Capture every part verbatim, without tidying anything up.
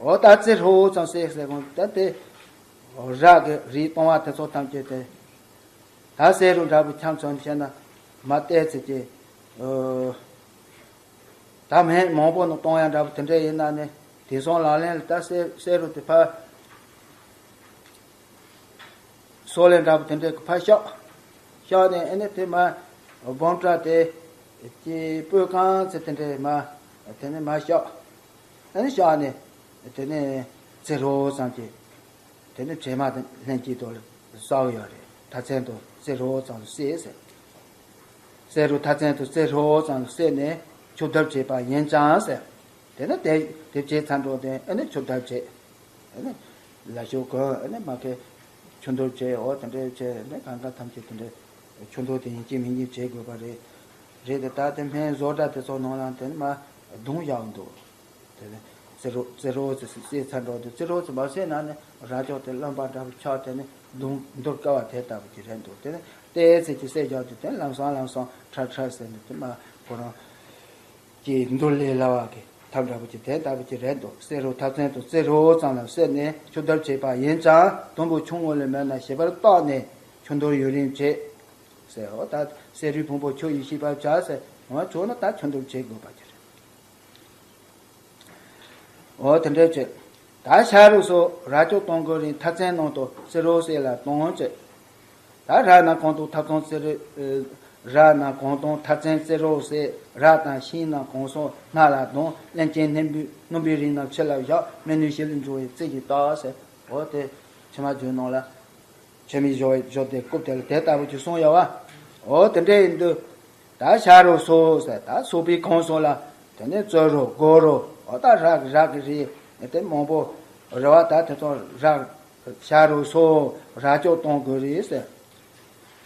འོ་ད་རྩི་ཧྲོ་ཙམ་བསྲེས་ཟེར་གོང་ད་དེ་ར་གི་རིགས་གཏོང་བ་དེ་ཚོ་ཐམས་ཅད་དེ་ད་བསྲེ་རུ་འདྲ་པོ་ཁྱམས་ཚོ་བཤད་ན་མ་བལྟས་ཚེ་ཀྱི་ད་སྨན་མང་པོ་ནང་གཏོང་ཡ་འདྲ་པོ་དེ་འདྲ་ཡིན་ན་ནི་དེང་སང་ལག་ལེན་ལ་ད་བསྲེ་བསྲེ་རུ་དེ་ཕར། སོག་ལེ་འདྲ་པོ་དེ་འདྲའི་ཕར་བཤགས། བཤགས་ནས་ཨ་ནི་དེ་མ་སྦོམ་ཕྲ་དེ་ཀྱི་སྤོས་རྐང་ཚེ་དེ་འདྲའི་མ་དེ་ནི་མ་བཤགས། ཨ་ནི་བཤགས་ནས་དེ་ནི་རྩི་ཧྲོ་ཙམ་གྱིས་དེ་ནི་བྱེ་མ་དེ་ལྷན་སྐྱེས་དུ་ལ་གསལ་ཡོད་རེད། མཐའ་མཚན་དུ་རྩི་ཧྲོ་ཙམ་བསྲེས་ཟེར། བསྲེ་རུ་མཐའ་མཚན་དུ་རྩི་ཧྲོ་ཙམ་བསྲེས་ནས་ཆུ་བརྡར་བྱེད་པ་ཡིན་ཀྱང་ཟེར། དེ་ནི་དེ་དེ་བྱས་ཚར་འགྲོ་དེ་ཨ་ནི་ཆུ་བརྡར་བྱེད། ཨ་ནི་ལ་ཤོ་གོན་ཨ་ནི་མ་གི་ཆུ་འདུར་བྱེད་འོ་དེ་འདྲའི་བྱེད་ཨ་ནི་གང་ག་ཐམས་ཅད་དེ་འདྲའི་ཆུ་འདུར་དེ་ཡིན་གཅིག་མིན་གཅིག་བྱེད་དགོས་པ་རེད། རེད་དེ་ད་དེ་སྨན་བཟོ་གྲྭ་དེ་ཚོ་ནང་ལ་དེ་ནི་མ་བརྡུངས་བཞག་འདུག་དེ་ནི་རྩི་རོ་རྩི་རོ་རྩི་རྩི་ཚར་འགྲོ་དུས་རྩི་རོ་རྩི་མ་བསྲེས་ན་ནི་རྭ་ཅོ་དེ་རློན་པ་འདྲ་པོ་ཆགས་དེ་ནི་བརྡུངས་འདུར་དཀའ་བ་དེ་ལྟ་བུ་ཅིག་རེད་འདུག་དེ་ནི་ལྟས་ཚེ་ཅིག་བསྲེས་བཞག་དུས་དེ་ལམ་སང་ལམ་སང་ཁྲ་ཁྲ་ཟེར་ནས་དེ་མ་ཁོ་རང་གི་འདུར་ལས་སླ་བ་གི་ཐབས་འདྲ་པོ་ཅིག་དེ་ལྟ་བུ་ཅིག་རེད་འདུག་བསྲེ་རུ་མཐའ་མཚན་དུ་རྩི་རོ་ཙམ་ལ་བསྲེས་ནས་ཆུ་བརྡར་བྱེད་པ་ཡིན་ཙང་དུམ་བུ་ཆུང་ངུ་ལས་མེད་ན་ཞིབ་པར་བརྟགས་ནས་ཆུ་འདུར་ཡུན་རིང་བྱེད། ཟེར་འོ་ད་བསྲེ་རུའི་ཕུང་པོ་ཆུ་ཡིས་ཞིབ་པར་བྱ་ཟེར་འོ་ཆུ་ན་ད་ཆུ་འདུར་བྱེད་དགོས་པ་ཅི་རེད། འོ་དེ་འདྲའི་ཆེད་ད་ཤ་རུ་སོགས་རྭ་ཅོ་གཏོང་དགོས་རིང་མཐའ་མཚན་ནང་དུ་རྩི་རོ་བསྲེས་ལ་གཏོང་ཅེས། ད་རྭ་ན་གང་དུ་ཐབ་ཚང་རྩི་རོ་རྭ་ན་གང་དུ་མཐའ་མཚན་རྩི་རོ་བསྲེས་རྭ་དང་ཤིང་ན་གང་སོགས་སྣ་ལ་གདོང་ལན་ཅན་སྣུམ་པའི་སྣུམ་པའི་རིགས་རྣམས་ཕྱི་ལ་བཞག་མི་ནུས་ཞི་ལུས་འབྱུང་བའི་རྩི་ཞིག་བཏགས་ཟེར་འོ་དེ་ཕྱི་མ་བརྗོད་ནང་ལ། ཆེ་མི་ཞོ་ཞོ་དེ་རྐུབ་དེ་ལ་དེ་ལྟ་བུ་ཅིག་གསུངས་ཡོད་བ། འོ་དེ་འདྲ་ཡིན་དུས། ད་ཤ་རུ་སོགས་ཟེར་ད་སོག་པའི་ཁོངས་སོགས་ལ་དེ་ནས་རྩི་རོ་སྒོ་རོ་འོ་ད་རག་རག་གི་རིགས་དེ་མང་པོ་རེད་བ། ད་དེ་ཚོ་རག་ཤ་རུ་སོགས་རྭ་ཅོ་གཏོང་དགོས་རེད་ཟེར།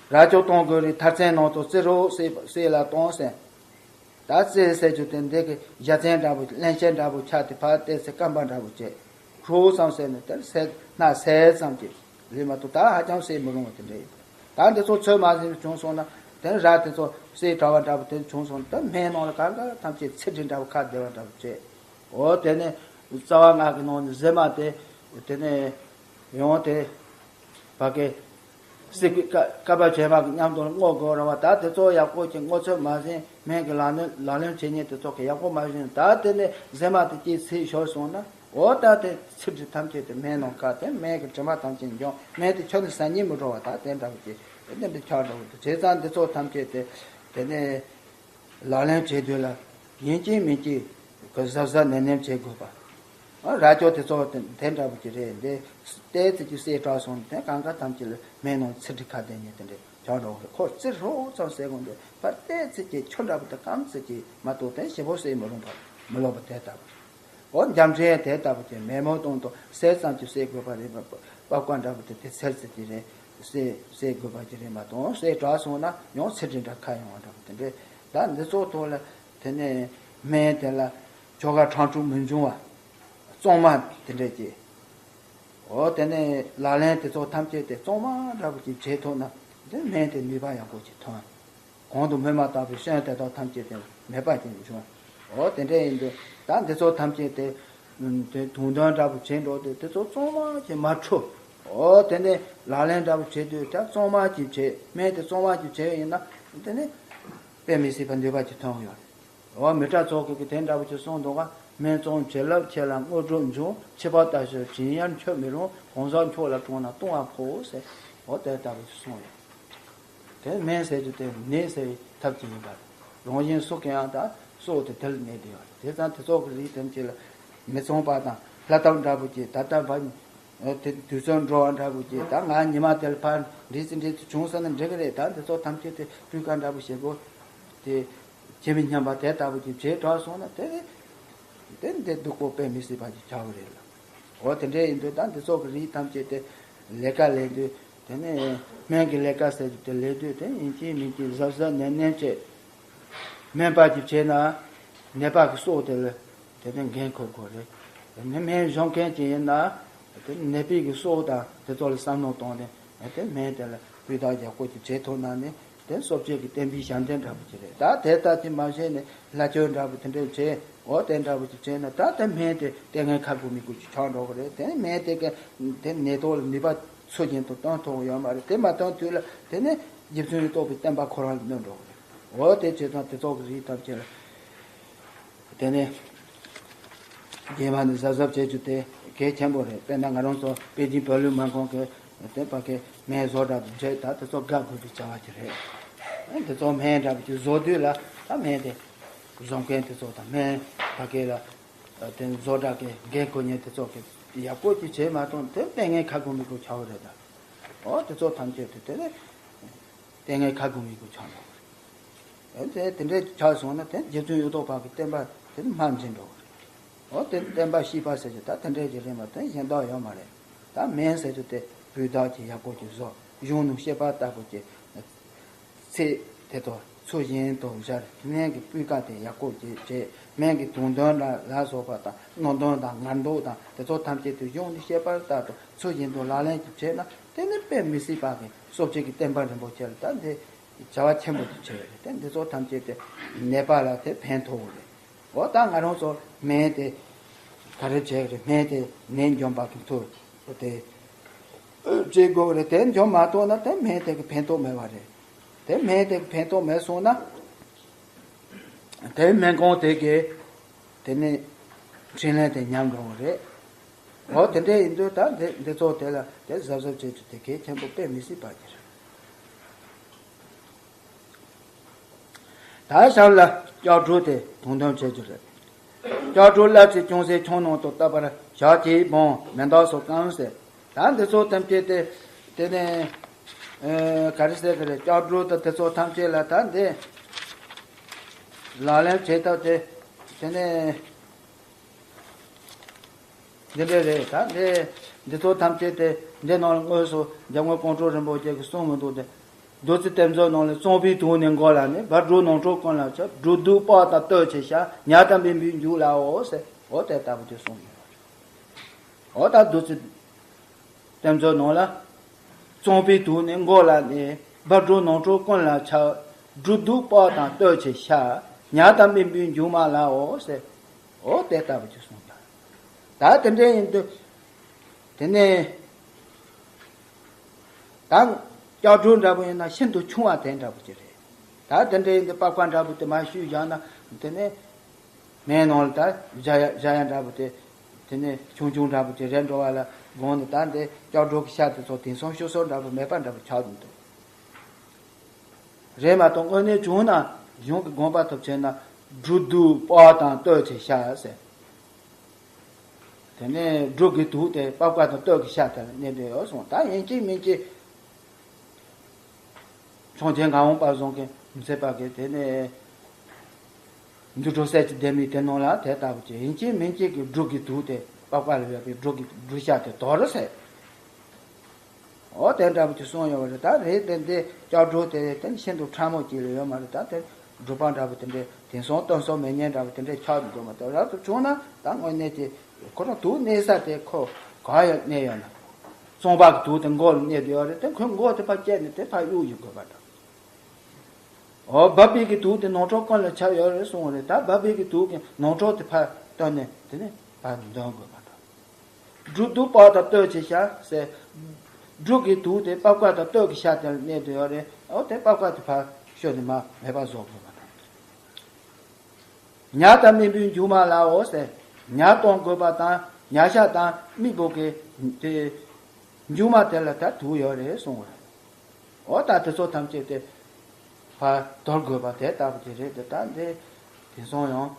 རྭ་ཅོ་གཏོང་དགོས་རེད་མཐའ་མཚན་ནང་དུ་རྩི་རོ་བསྲེས་བསྲེས་ལ་གཏོང་ཟེར། ད་རྩི་ཟེར་རྒྱུ་དེ་འདི་གི་བཞའ་ཚན་འདྲ་པོ་རླན་ཆེན་འདྲ་པོ་ཆགས་ཏེ་ཕར་བལྟས་ཚེ་སྐམ་པ་འདྲ་པོ་བྱས། ཧྲོ་ཙམ་ཟེར་ནས་དེར་ཟས་སྣ་ཟས་ཙམ་གྱིས་ལུས་མ་གཏོགས་ད་ཧ་ཅང་ཟས་མི་རུང་བ་དེ་འདྲ་ཡིན། ད་འདི་ཚོ་ཚོད་མ་ཟིན་བྱུང་སོང་ན་དེ་ར་དེ་ཚོ་ཟས་གྲྭ་བ་འདྲ་པོ་དེ་བྱུང་སོང་ན་ད་སྨན་ནང་ལ་གང་ག་ཐམས་ཅད་ཚི་སྒྲིལ་འདྲ་པོ་ཁ་བདེ་བ་འདྲ་པོ་བྱས། འོ་དེ་ནས་རྩ་བ་ལྔ་གི་ནང་ནས་ཟེ་མ་དེ་དེ་ནས་ཡོང་དེ། བ་ཀའི། སྲིད་པའི་ཀ་ཀ་པ་བྱེ་མ་གི་མཉམ་དུ་བསྔོ་དགོས་ར་བ་ད་དེ་ཚོ་ཡག་པོ་ཅིག་བསྔོ་ཚོད་མ་ཟིན་སྨན་གྱི་ལག་ལེན་ལག་ལེན་བྱེད་མཁན་དེ་ཚོ་གི་ཡག་པོ་མ་ཟིན་ད་དེ་ནས་ཟེ་མ་དེ་སྐྱེས་ཚིག་ཤོར་སོང་ན་འོ་ད་དེ་ཚིག་དེ་ཐམས་ཅད་དེ་སྨན་ནང་ཁ་དེ་སྨན་གྱི་དྲི་མ་ཐམས་ཅད་འཇོམས་སྨན་དེ་ཁྱོན་ནས་ཟ་སྙིང་མི་འགྲོ་བ་ད་དེ་འདྲ་བ་ཅིག་དེ་འདྲ་ཆགས་འགྲོ་བ་དེ་བྱས་ཙང་འདི་ཚོ་ཐམས་ཅད་དེ་དེ་ནས། ལག་ལེན་བྱེད་དུས་ལ་ཡིན་གཅིག་མིན་གཅིག་གི་གཟབ་གཟབ་ནན་ནན་བྱེད་དགོས་པ། ཨ་རྭ་ཅོ་དེ་ཚོ་དེ་དེ་འདྲ་པོ་ཅིག་རེད་འདི། ལྟས་ཚིག་གི་སྲས་གྲགས་སོང་དེ་གང་ག་ཐམས་ཅད་ལ་སྨན་ནང་ཚི་སྒྲིལ་ཁ་གདན་ཉེ་དེ་འདྲས་བྱང་རོགས་རེད་ཁོ་རྩི་རོ་ཙམ་ཟེར་དགོས་འདུག་པ་ལྟས་ཚིག་གི་ཆུ་འདྲ་པོ་དེ་སྐམ་ཚིག་གི་མ་གཏོགས་དེ་ཞིབ་པོ་ཟེར་མི་རུང་བ་མི་ལོག་པ་དེ་ལྟ་བུ། འོ་འཇམ་འཕྲན་དེ་ལྟ་བུ་ཅན་མེ་མོ་གཏོང་དང་གསེར་ཙམ་གྱིས་བསྲེག་དགོས་པ་རེད་པ། པགས་ཀ་འདྲ་བོ་དེ་དེ་ཚེར་ཙམ་གྱིས་རེད། བསྲེག་བསྲེག་དགོས་པ་ཅིག་རེད་མ་གཏོགས་བསྲེག་དྲག་སོང་ན་ཡང་ཚེར་སྒྲིལ་འདྲ་ཁ་ཡོང་བ་འདྲ་བོ་དེ་འདྲས་ད་འདི་ཚོ་ཐོག་ལ་དེ་ནས་སྨན་དེ་ལ་ཆོ་ག་ཁྲང་ཁྲུག་མི་འབྱུང་བ་གཙང་མ་དེ་འདྲས་ཀྱི། འོ་དེ་ནས་ལག་ལེན་དེ་ཚོ་ཐམས་ཅད་དེ་གཙང་མ་འདྲ་བོ་ཅིག་བྱེད་ཐུབ་ན་དེ་སྨན་དེ་ནུས་པ་ཡག་པོ་ཅིག་ཐོན། གོང་དུ་སྨོས་མ་བཏང་བའི་སྐྱོན་དེ་དག་ཐམས་ཅད་དེ་མེད་པ་ཅིག་འབྱུང་། འོ་དེ་འདྲ་ཡིན་དུས་ད་འདི་ཚོ་ཐམས་ཅད་དེ་དེ་དུང་དོན་འདྲ་པོ་བྱེད་འགྲོ་དུས་དེ་ཚོ་གཙང་མ་ཅིག་མ་འཁྲུ། འོ་དེ་ནས་ལག་ལེན་འདྲ་པོ་བྱེད་དུས་ད་གཙང་མ་ཅིག་བྱེད་སྨན་དེ་གཙང་མ་ཅིག་བྱེད་ཡིན་ན་དེ་ནས་དཔེ་མི་སྲིད་པ་འདོད་པ་ཅིག་ཐོན་ཡོད་རེད། འོ་མི་ཏྲ་ཚོགས་ཀྱིས་དེ་འདྲ་པོ་ཅིག་གསུངས་འདུག་ག་སྨན་གཙང་བྱིན་རླབས་ཆེ་ལ་དངོས་གྲུབ་འབྱུང་ཕྱི་པ་ལྟ་ཞོག་བྱིན་ཡར་མཆོད་མི་རུང་གང་ཟག་མཆོག་ལ་དྲངས་ན་ལྟུང་བ་ཕོག་ཟེར། འོ་དེ་ལྟ་བུ་ཅིག་གསུངས་ཡོད། དེ་སྨན་ཟེར་རྒྱུ་དེ་ནད་སེལ་བའི་ཐབས་ཅིག་ཡིན་པ་རེད། རང་བཞིན་སྲོག་གི་ཡང་དག་སྲོག་དེ་དེ་ལ་གནས་བསྡད་ཡོད་རེད། དེ་ཙང་དེ་ཚོགས་ཀྱི་རིགས་དེ་ཅིག་ལ་མི་ཚངས་པ་དང་ལྷ་ཐབས་འདྲ་པོ་ཅིག་ད་ལྟ་བ་དེ་དུས་ཚོད་འགྲོ་བ་འདྲ་པོ་ཅིག་ད་ང་ཉི་མ་དེ་ལ་ཕར་འདྲི་ཙི་འདྲི་ཙི་བྱུང་ས་ན་འགྲིག་གི་རེད། ད་དེ་ཚོ་ཐམས་ཅད་དེ་སྤུས་ཀ་འདྲ་པོ་ཞེ་པོ་དེ་ཇི་མི་སྙམ་པ་དེ་ལྟ་བུ་ཅིག་བྱས་དྲགས་སོང་ན་དེ་དེ་འདི་སྡུག་པོ་དཔེ་མི་སྲིད་པ་ཅིག་ཆགས་ཀྱི་རེད་ལ། འོ་དེ་འདྲ་ཡིན་དུས་ད་འདི་ཚོགས་ཀྱི་རིགས་ཐམས་ཅད་དེ་ལས་ཀ་ལས་དུས་དེ་ནས་སྨན་གྱི་ལས་ཀ་ཟེར་རྒྱུ་དེ་ལས་དུས་དེ་ཡིན་གཅིག་མིན་གཅིག་གཟབ་གཟབ་ནན་ནན་བྱས། སྨན་པ་ཅིག་བྱས་ན་ནད་པ་གི་སྲོག་དེ་ལ་དེ་ནས་འགན་འཁུར་དགོས་རེད། དེ་ནས་སྨན་གཞུང་མཁན་ཅིག་ཡིན་ན་དེ་ནད་པའི་གི་སྲོག་དང་དེ་ཚོ་ལ་བསམ་བློ་བཏང་ནས་དེ་སྨན་དེ་ལ་སྤུས་དག་ཡག་པོ་ཅིག་བྱེད་ཐུབ་ན་ནི་ དེ་སོ་བརྒྱད་ཀྱི་བསྟན་པའི་ཞབས་འདྲེན་འདྲ་པོ་ཅིག་རེད། ད་དེ་ལྟ་ཅི་མ་བྱས་ནས་ལྷ་ཆོས་འདྲ་པོ་དེ་འདྲ་བྱས། འོ་དེ་འདྲ་པོ་ཅིག་བྱས་ན་ད་དེ་སྨན་དེ་ལྟས་ངན་ཁ་དགུ་མིག་དགུ་ཅིག་ཆགས་འགྲོ་གི་རེད། དེ་སྨན་དེ་ག་དེ་ནད་ཐོག་ལ་ནུས་པ་ཚུལ་བཞིན་དུ་བཏོན་ཐུབ་ཡོད་མ་རེད། དེ་མ་བཏོན་དུས་ལ་དེ་ནས་རྗེ་བཙུན་ཡོད་དོ་པའི་བསྟན་པ་ཁོ་རང་ལ་གནོད་འགྲོ་གི་རེད། འོ་དེ་བྱས་ཙང་དེ་ཚོ་གི་རིགས་ཐམས་ཅད་ལ། དེ་ནས་རྗེས་མ་ནས་གཟབ་གཟབ་བྱེད་རྒྱུ་དེ་གལ་ཆེན་པོ་རེད། དཔེར་ན་ང་རང་ཚོ་པེ་ཅིན་བོད་ལུགས་སྨན་ཁང་གི་དེ་ཕ་གི་སྨན་བཟོ་གྲྭ་དང་འབྲེལ་ད་དེ་ཚོ་དགག་དགོས་པའི་བྱ་བ་ཅིག་རེད། དེ་ཚོ་སྨན་འདྲ་པོ་ཅིག་བཟོ་དུས་ལ་ད་སྨན་དེ་བཟོ་མཁན་དེ་ཚོ་དང་སྨན་ཕ་གི་ལ་དེ་བཟོ་གྲྭ་གི་འགན་འཁུར་མཁན་དེ་ཚོ་གི་ཡག་པོ་ཅིག་བྱས་མ་གཏོང་དེ་ལྟས་ངན་ཁ་དགུ་མིག་དགུ་ཆགས་པ་རེད་ད། འོ་དེ་ཚོ་ཐམས་ཅད་དེ་དེ་ནས་ལྟས་ངན་ཁ་དགུ་མིག་དགུ་ཆགས་འགྲོ། དེ་དེ་འདྲའི་ཆགས་སོང་ན་དེ་རྗེ་བཙུན་གཡུ་ཐོག་པ་གི་བསྟན་པ་དེ་ནི་མར་འཛིན་འགྲོ་གི་རེད། འོ་དེ་བསྟན་པ་བཤིག་པ་ཟེར་རྒྱུ་ད་དེ་འདྲའི་ཅིག་རེད་མ་གཏོགས་གཞན་དག་ཡོད་མ་རེད། ད་སྨན་ཟེར་རྒྱུ་དེ་སྤུས་དག་ཅིག་ཡག་པོ་ཅིག་བཟོ། གཞུང་ནས་བཤད་པ་ལྟ་བུ་ཅིག་ཚིག་དེ་དང་ཚུལ་བཞིན་དུ་སྦྱར། སྨན་གྱི་སྤུས་ཀ་དེ་ཡག་པོ་ཅིག་བྱས། སྨན་གྱི་དུག་འདོན་ལ་ལ་སོགས་པ་དང་སྣོད་འདོན་དང་ངར་འདོན་དང་དེ་ཚོ་ཐམས་ཅད་དེ་གཞུང་ནས་བཤད་པ་ལྟར་དུ་ཚུལ་བཞིན་དུ་ལག་ལེན་ཅིག་བྱས་ན་དེ་ནི་དཔེ་མི་སྲིད་པ་གི་སོ་སྐྱེ་གི་བསྟན་པ་རིན་པོ་ཆེ་ལ་ད་འདི་བྱ་བ་ཆེན་པོ་དེ་བྱས་ཡོད་རེད། དེ་འདི་ཚོ་ཐམས་ཅད་དེ་ནད་པ་ལ་དེ་ཕན་ཐོགས་རེད། འོ་ད་ང་རང་ཚོ་སྨན་དེ་ག་རེ་བྱས་རེད། སྨན་དེ་ནད་འཇོམས་པ་གི་ཚུལ་དེ་བྱེད་དགོས་རེད། དེ་འཇོམས་མ་ཐུབ་ན་དེ་སྨན་དེ་གི་ཕན་ཐོགས་མེད་པ་རེད། དེ་སྨན་དེ་གི་ཕན་ཐོགས་མེད་སོང་ན། དེ་སྨན་ཁང་དེ་གི་དེ་ནི་འཕྲིན་ལས་དེ་ཉམས་འགྲོ་གི་རེད། འོ་དེ་འདྲ་ཡིན་དུས་ད་འདི་འདི་ཚོ་དེ་ལ་དེ་གཟབ་གཟབ་བྱེད་རྒྱུ་དེ་གལ་ཆེན་པོ་དཔེ་མི་སྲིད་པ་ཅིག་རེད། ད་ཞབས་ལ་སྐྱག་འབྲུ་དེ་དུག་འདོན་བྱེད་རྒྱུ་རེད། སྐྱག་འབྲུ་བསླབ་ཚེ་ཅུང་ཟད་ཆང་ནང་དུ་བཏབ་པར་ཞག་གཅིག་སྦང་། མེ་མདག་སོགས་སྐམ་ཟེར། ད་འདི་ཚོ་ཐམས་ཅད་དེ་དེ་ནས་ཨ་ག་རེ་ཟེར་གི་རེད། སྐྱག་འབྲུ་དང་དེ་ཚོ་ཐམས་ཅད་ལ་ད་འདི་ལག་ལེན་བྱེད་ཐབས་དེ་དེ་ནས་འདི་འདྲ་རེད། ད་འདི་འདི་ཚོ་ཐམས་ཅད་དེ་འདི་ནང་ལ་དངོས་སུ་འཇམ་མགོན་ཀོང་སྤྲུལ་རིན་པོ་ཆེ་གིས་གསུངས་མི་འདུག་སྟེ། བདུད་རྩི་ཐེབས་མཛོད་ནང་ལས། གཙང་པོའི་དུག་ནི་མགོ་ལ་གནས། བཻ་ཌཱུརྱ་ནོར་འཕྲུལ་ཀུན་ལ་ཁྱབ། སྦྲུལ་དུག་པགས་དང་སྟོད་ཀྱིས་བཤགས། ཉ་དང་མིད་པའི་མཇུག་ལའོ་ཟེར། འོ་དེ་ལྟ་བུ་དེ་གསུངས་ཡོད་པ་རེད། འོ་ད་བདུད་རྩི་ཐེབས་མཛོད་ནང་ལ། གཙང་པོའི་དུག་ནི་མགོ་ལ་གནས། བཻ་ཌཱུརྱ་ནོར་འཕྲུལ་ཀུན་ལ་ཁྱབ། སྦྲུལ་དུག་པགས་དང་སྟོད་ཀྱིས་བཤགས། ཉ་དང་མིད་པའི་མཇུག་མ་ལའོ་ཟེར། འོ་དེ་ལྟ་བུ་དེ་གསུངས་ཡོད། ད་དེ་འདྲ་ཡིན་དུས། དེ་ནས་ད་སྐྱག་འབྲུ་འདྲ་པོ་ཡིན་ན་ཤིན་ཏུ་ཆུང་བ་དེ་འདྲ་པོ་ཅིག་རེད། ད་དེ་འདྲ་ཡིན་དུས་པགས་པ་འདྲ་པོ་དེ་མར་བཤུས་བཞག་ན་དེ་ནས་མེ་ནང་ལ་ད་བཞག་ཡ་བཞག་ཡ་འདྲ་པོ་དེ་དེ་ནས་ཆུང་ཆུང་འདྲ་པོ་དེ་རེད་འགྲོ་བ་ལ་དགོངས་ནས། ད་འདི་སྐྱག་འབྲུ་གི་ཤ་དེ་ཚོ་དེང་སང་བཤུ་སྲོལ་འདྲ་པོ་མེད་པ་འདྲ་པོ་ཆགས་འདུག་རེད་མ་གཏོགས་དངོས་གནས་བྱུང་ན་གཞུང་གི་དགོངས་པ་ཐོབ་བྱས་ན་སྦྲུལ་དུག་པགས་དང་སྟོད་ཀྱིས་བཤགས་ཟེར། དེ་ནས་སྦྲུལ་གྱི་དུག་དེ་པགས་པ་དང་སྟོད་ཀྱིས་བཤགས་དེ་ལ་གནས་བསྡད་ཡོད་གསུངས། ད་ཡིན་གཅིག་མིན་གཅིག་འཕྲོག་བྱེད་ངག་དབང་པ་ཟུང་གིས་མཛད་པ་གི་དེ་ནས་འདུལ་དྲི་གསེར་གྱི་ལྡེ་མིག་དེ་ནང་ལ་དེ་ལྟ་བུ་ཅིག་ཡིན་གཅིག་མིན་གཅིག་གི་སྦྲུལ་གྱི་དུག་དེ་པགས་པ་ལ་ཡོད་པའི་སྦྲུལ་གྱི་སྦྲུལ་ཤ་དེ་དོར་ཟེར། འོ་དེ་འདྲ་པོ་ཅིག་གསུངས་ཡོད་པ་རེད། ད་རེད་དེ་འདི་སྐྱག་འབྲུ་དེ་དེ་ནི་ཤིན་ཏུ་ཕྲ་མོ་ཅིག་ལས་ཡོད་མ་རེད། ད་དེ་སྒྲུབ་པ་འདྲ་པོ་དེ་འདྲའི་དེང་སང་སྟོན་སྲོལ་མེད་མཁན་འདྲ་པོ་དེ་འདྲའི་ཆགས་འགྲོ་མ་གཏོགས། རབ་ཏུ་བྱུང་ན་ད་དངོས་གནས་ཀྱི་ཁོ་རང་དུག་གནས་ས་དེ་ཁོ་ག་ཡར་གནས་ཡོད་ན། གཙང་པོ་གི་དུག་དེ་མགོ་ལ་གནས་བསྡད་ཡོད་རེད། དེ་ཁོའི་མགོ་དེ་ཕར་བཅད་ནས་དེ་ཕར་གཡུག་ཡོང་དགོས་པ་འདྲ། འོ་བབས་པའི་གི་དུག་དེ་ནོར་འཁྲུལ་ཀུན་ལ་ཁྱབ་ཡོད་རེད་གསུངས་རེད། ད་བབས་པའི་གི་དུག་གི་ནོར་འཁྲུལ་དེ་ཕར་བཏོན་ནས་དེ་ནས་ཕར་འདོན་དགོས་པ་འདྲ། སྦྲུལ་དུག་པགས་དང་སྟོད་ཀྱིས་བཤགས་ཟེར། སྦྲུལ་གྱི་དུག་དེ་པགས་པ་དང་སྟོད་ཀྱི་ཤ་དེ་ལ་གནས་བསྡད་ཡོད་རེད། འོ་དེ་པགས་པ་དེ་ཕར་བཤུས་ནས་མར་མེད་པ་བཟོ་དགོས་པ་དང་། ཉ་དང་མིད་པའི་མཇུག་མ་ལའོ་ཟེར། ཉ་གཏོང་དགོས་པ་དང་ཉ་ཤ་དང་མིད་པོ་གི་དེ་མཇུག་མ་དེ་ལ་ད་དུག་ཡོད་རེད་གསུངས་པ་རེད། འོ་ད་དེ་ཚོ་ཐམས་ཅད་དེ་ཕར་དོར་དགོས་པ་དེ་ལྟ་བུ་དེ་རེད་དེ། ད་འདི་དེང་སང་ཡང་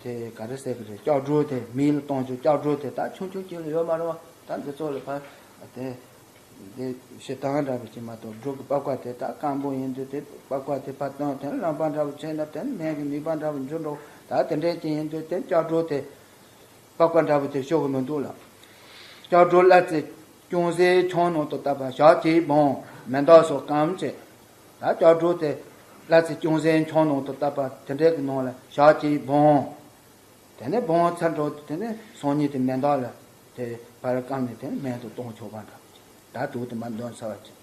དེ་ག་རེ་ཟེར་གི་རེད། སྐྱག་འབྲུ་དེ་མིག་ལ་གཏོང་རྒྱུ་སྐྱག་འབྲུ་དེ་ད་ཆུང་ཆུང་ཅིག་ལ་ཡོད་མ་རེད་བ། ད་འདི་ཚོ་ལ་ཕར་དེ་འདི་ཞེ་སྡང་འདྲ་པོ་ཅིག་མ་གཏོགས། སྦྲུལ་གྱི་པགས་པ་དེ་ད་སྐམ་པོ་ཡིན་དུས་དེ་པགས་པ་དེ་ཕར་བཏོན་དེ་རླངས་པ་འདྲ་པོ་བྱས་ན་དེ་ནད་ཀྱི་ནུས་པ་འདྲ་པོ་འཇུ་འགྲོ། ད་དེ་འདྲས་ཅིག་ཡིན་དུས་དེ་སྐྱག་འབྲུ་དེ་པགས་པ་འདྲ་པོ་དེ་བཤུ་གི་མི་འདུག་ལ། སྐྱག་འབྲུ་བསླབ་ཚེ་ཅུང་ཟད་ཆང་ནང་དུ་བཏབ་པ་ཞག་གཅིག་སྦང་། མེ་མདག་སོགས་སྐམ་བྱས། ད་སྐྱག་འབྲུ་དེ་བསླབ་ཚེ་ཅུང་ཟད་ཆང་ནང་དུ་བཏབ་པ་དེ་འདྲའི་གི་ནང་ལ་ཞག་གཅིག་སྦང་། དེ་ནས་སྦང་ཚར་འགྲོ་དེ་ནས་སང་ཉིན་དེ་མེ་མདག་ལ་དེ་ཕར་བཀང་ནས་དེ་ནས་སྨན་དུ་གཏོང་ཆོག་པ་འདྲ། ད་དུག་དེ་མར་འདོན་ཚར་བ་ཅིག་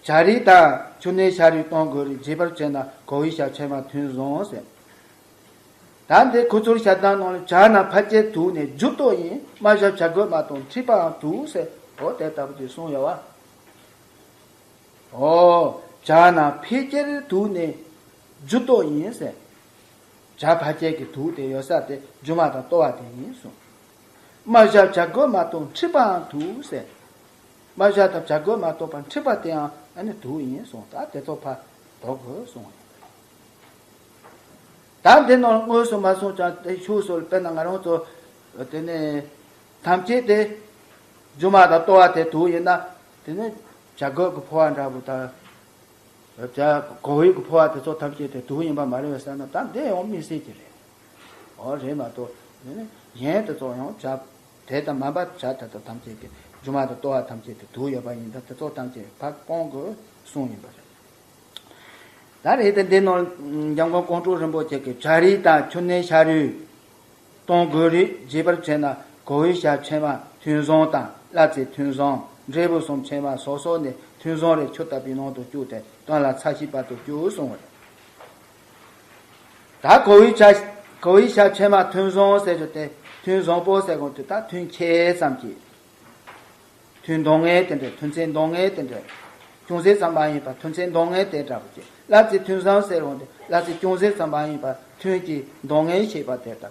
བྱ་རིགས་དང་ཆུ་སྣོད་ཤ་རུས་གཏོང་དགོས་རིགས་བརྗེ་བར་བྱས་ན་གོ་བའི་ཤ་ཆེན་མ་ཐུན་བཟང་ཟེར། ད་འདི་ཁོ་ཚོར་ཤ་དང་ནང་ལ་བྱ་རྣམས་ཕལ་ཆེར་དུག་ནི་རྒྱུ་ལྟོ་ཡིན། རྨ་བྱ་བྱ་རྒོད་མ་གཏོགས་མཁྲིས་པའང་དུག་ཟེར། འོ་དེ་ལྟ་བུ་དེ་གསུངས་ཡོད་བ། འོ། བྱ་རྣམས་ཕལ་ཆེར་དུག་ནི་རྒྱུ་ལྟོ་ཡིན་ཟེར། བྱ་ཕལ་ཆེར་གྱི་དུག་དེ་ཡོད་ས་དེ་རྒྱུ་མ་དང་ལྟོ་བ་དེ་ཡིན་གསུངས། རྨ་བྱ་བྱ་རྒོད་མ་གཏོགས་མཁྲིས་པའང་དུག་ཟེར། རྨ་བྱ་དང་བྱ་རྒོད་མ་གཏོགས་པ་མཁྲིས་པ་དེའང་ཨ་ནི་དུག་ཡིན་གསུངས། ད་དེ་ཚོ་ཕར་དོགས་དགོས་གསུངས། ད་འདི་ནང་དངོས་སུ་མ་གསུངས་ཀྱང་དེ་ཤུགས་སུ་དཔེར་ན་ང་རང་ཚོ་དེ་ནས་ཐམས་ཅད་དེ་རྒྱུ་མ་དང་ལྟོ་བ་དེ་དུག་ཡིན་ན། དེ་ནས་བྱ་རྒོད་ཀྱི་ཕོ་བ་འདྲ་བོ་དང་། བྱ་གོ་བའི་གི་ཕོ་བ་དེ་ཚོ་ཐམས་ཅད་དེ་དུག་ཡིན་པ་མ་རེད་བས་ཟེར་ན། ད་འདི་ཡང་དམིགས་བསལ་གྱི་རེད། འོ་རེད་མ་གཏོགས་དེ་ནས་གཞན་དེ་ཚོ་ཡང་བྱ་དེ་དང་མ་འབབ་བྱ་དེ་དག་ཐམས་ཅད་དེ་རྒྱུ་མ་དང་ལྟོ་བ་ཐམས་ཅད་དེ་དུག་ཡོད་པ་ཡིན་ད། དེ་ཚོ་ཐམས་ཅད་ཕར་སྤོང་དགོས་གསུངས་ཡིན་པ་རེད། ད་རེད་དེ་འདི་ནང་འཇམ་མགོན་ཀོང་སྤྲུལ་རིན་པོ་ཆེ་གིས་བྱ་རིགས་དང་ཆུ་སྣོད་ཤ་རུས་གཏོང་དགོས་རིགས་བརྗེ་བར་བྱས་ན་གོ་བའི་ཤ་ཆེན་མ་ཐུན་བཟང་དང་བླ་རྩི་ཐུན་བཟང་འབྲས་བུ་གསུམ་ཆེན་མ་སོ་སོ་ནས་ཐུན་བཟང་རེ་ཆུ་བཏབ་པའི་ནང་དུ་བཅུག་སྟེ་བཏོན་ལ་ཚ་ཤིང་བར་དུ་བཅུག་གསུངས་པ་རེད། ད་གོ་བའི་ཤ་གོ་བའི་ཤ་ཆེན་མ་ཐུན་བཟང་ཟེར་རྒྱུ་དེ་ཐུན་བཟང་པོ་ཟེར་གོང་དུ་ད་ཐུན་ཆད་ཙམ་གྱིས། ཐུན་འདང་ངེས་དེ་འདྲ། ཐུན་ཚད་འདང་ངེས་དེ་འདྲ། ཅུང་ཟད་ཙམ་མ་ཡིན་པར་ཐུན་ཚད་འདང་ངེས་དེ་འདྲ་བོ་ཅིག་བླ་རྩི་ཐུན་བཟང་ཟེར་འོང་དེ་བླ་རྩི་ཅུང་ཟད་ཙམ་མ་ཡིན་པར་ཐུན་གྱི་འདང་ངེས་ཤེས་པ་དེ་ལྟ་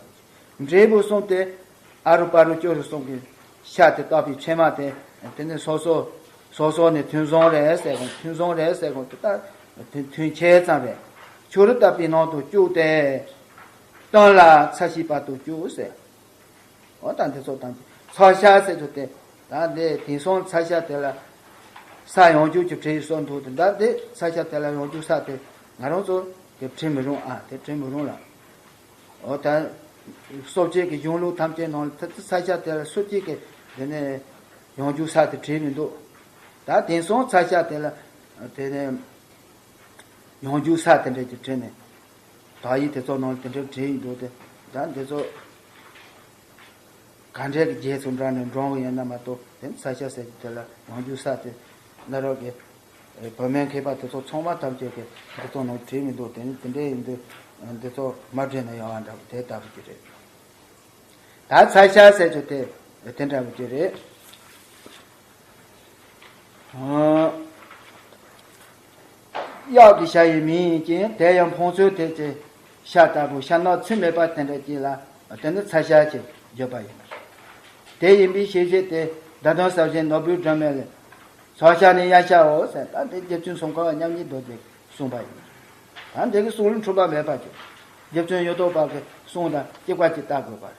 བུ་ཅིག་འབྲས་བུ་གསུམ་དེ་ཨ་རུ་པ་རུ་ཅོ་རུ་གསུམ་གྱི་ཤ་དེ་བཏབ་པའི་ཕྱེ་མ་དེ། དེ་ནི་སོ་སོ་སོ་སོ་ནས་ཐུན་བཟང་རེད་ཟེར་གོང་། ཐུན་བཟང་རེད་ཟེར་གོང་དེ་ལྟ་ཐུན་ཆད་ཙམ་རེད། ཆུ་རུ་བཏབ་པའི་ནང་དུ་བཅུག་སྟེ་བཏོན་ལ་ཚ་ཤིང་བར་དུ་བཅུག་ཟེར། འོ་ད་འདི་ཚོ་དང་ཚ་ཤ་ཟེར་རྒྱུ་དེ། ད་འདི་དེང་སང་ཚ་ཤ་དེ་ལ་ས་ཡང་འགྱུར་གྱི་བྲིས་སྲོལ་འདུག་དེ་འདྲ་དེ་ཚ་ཤ་དེ་ལ་ཡང་འགྱུར་ས་དེ་ང་རང་ཚོ་དེ་བྲིས་མི་རུང་ཨ། དེ་བྲིས་མི་རུང་ལ། འོ་ད་སོ་སྐྱེ་གི་གཞུང་ལུགས་ཐམས་ཅད་ནང་ལ་ཚ་ཤ་དེ་ལ་སོ་སྐྱེ་གི་དེ་ནས་ཡང་འགྱུར་ས་དེ་བྲིས་མི་འདུག་ད་དེང་སང་ཚ་ཤ་དེ་ལ་དེ་ནས་ཡང་འགྱུར་ས་དེ་འདྲ་ཅིག་བྲིས་ནས། དག་ཡིག་དེ་ཚོ་ནང་དེ་འདྲ་བྲིས་ཡིན་འདུག་སྟེ། ད་འདི་ཚོ་ག་འདྲའི་གི་རྗེས་སུ་འབྲངས་ནས་འབྲང་བ་ཡིན་ན་མ་གཏོགས་དེ་ཚ་ཤ་ཟེར་གྱི་དེ་ལ་ཡང་འགྱུར་ས་དེ་གནའ་རབས་ཀྱི་བོད་སྨན་མཁས་པ་དེ་ཚོ་ཚང་མ་ཐམས་ཅད་ཀྱིས་འདི་ཚོ་ནང་བྲིས་མི་འདུག་དེ་ནི་དེ་འདྲའི་ཡིན་དུས་འདི་ཚོ་མ་བྲིས་ན་ཡོང་བ་འདྲ་བོ་དེ་ལྟ་བུ་ཅིག་རེད། ད་ཚ་ཤ་ཟེར་རྒྱུ་དེ་དེ་འདྲ་བོ་ཅིག་རེད། ཨ། གཡག་གི་ཤ་ཡི་མིང་ཡིན་ཅིང་དེ་ཡང་ཕོང་ཚོས་དེ་ཀྱི་ཤ་ལྟ་བུ་ཤ་ནག་ཚིམ་མེད་པ་དེ་འདྲ་ཅིག་ལ་དེ་ནི་ཚ་ཤ་ཅེས་བརྗོད་པ་ཡིན། དེ་ཡིན་པའི་ཤེས་བྱེད་དེ་བརྡ་དོན་གསལ་བྱེད་ནོར་བུའི་སྒྲོན་མེ་ལས། ཚ་ཤ་ནི་གཡག་ཤའོ་ཟེར། ད་དེ་རྗེ་བཙུན་སྲུང་འཁོར་བ་མཉམ་ཉིད་རྡོ་རྗེས་གསུངས་པ་ཡིན། ད་འདི་གི་གསུང་ལུགས་འཁྲུལ་པ་མེད་པ་ཅིག་རྗེ་བཙུན་གཡུ་ཐོག་པ་གི་གསུང་དང་གཅིག་པ་ཅིག་ལྟ་དགོས་པ་རེད།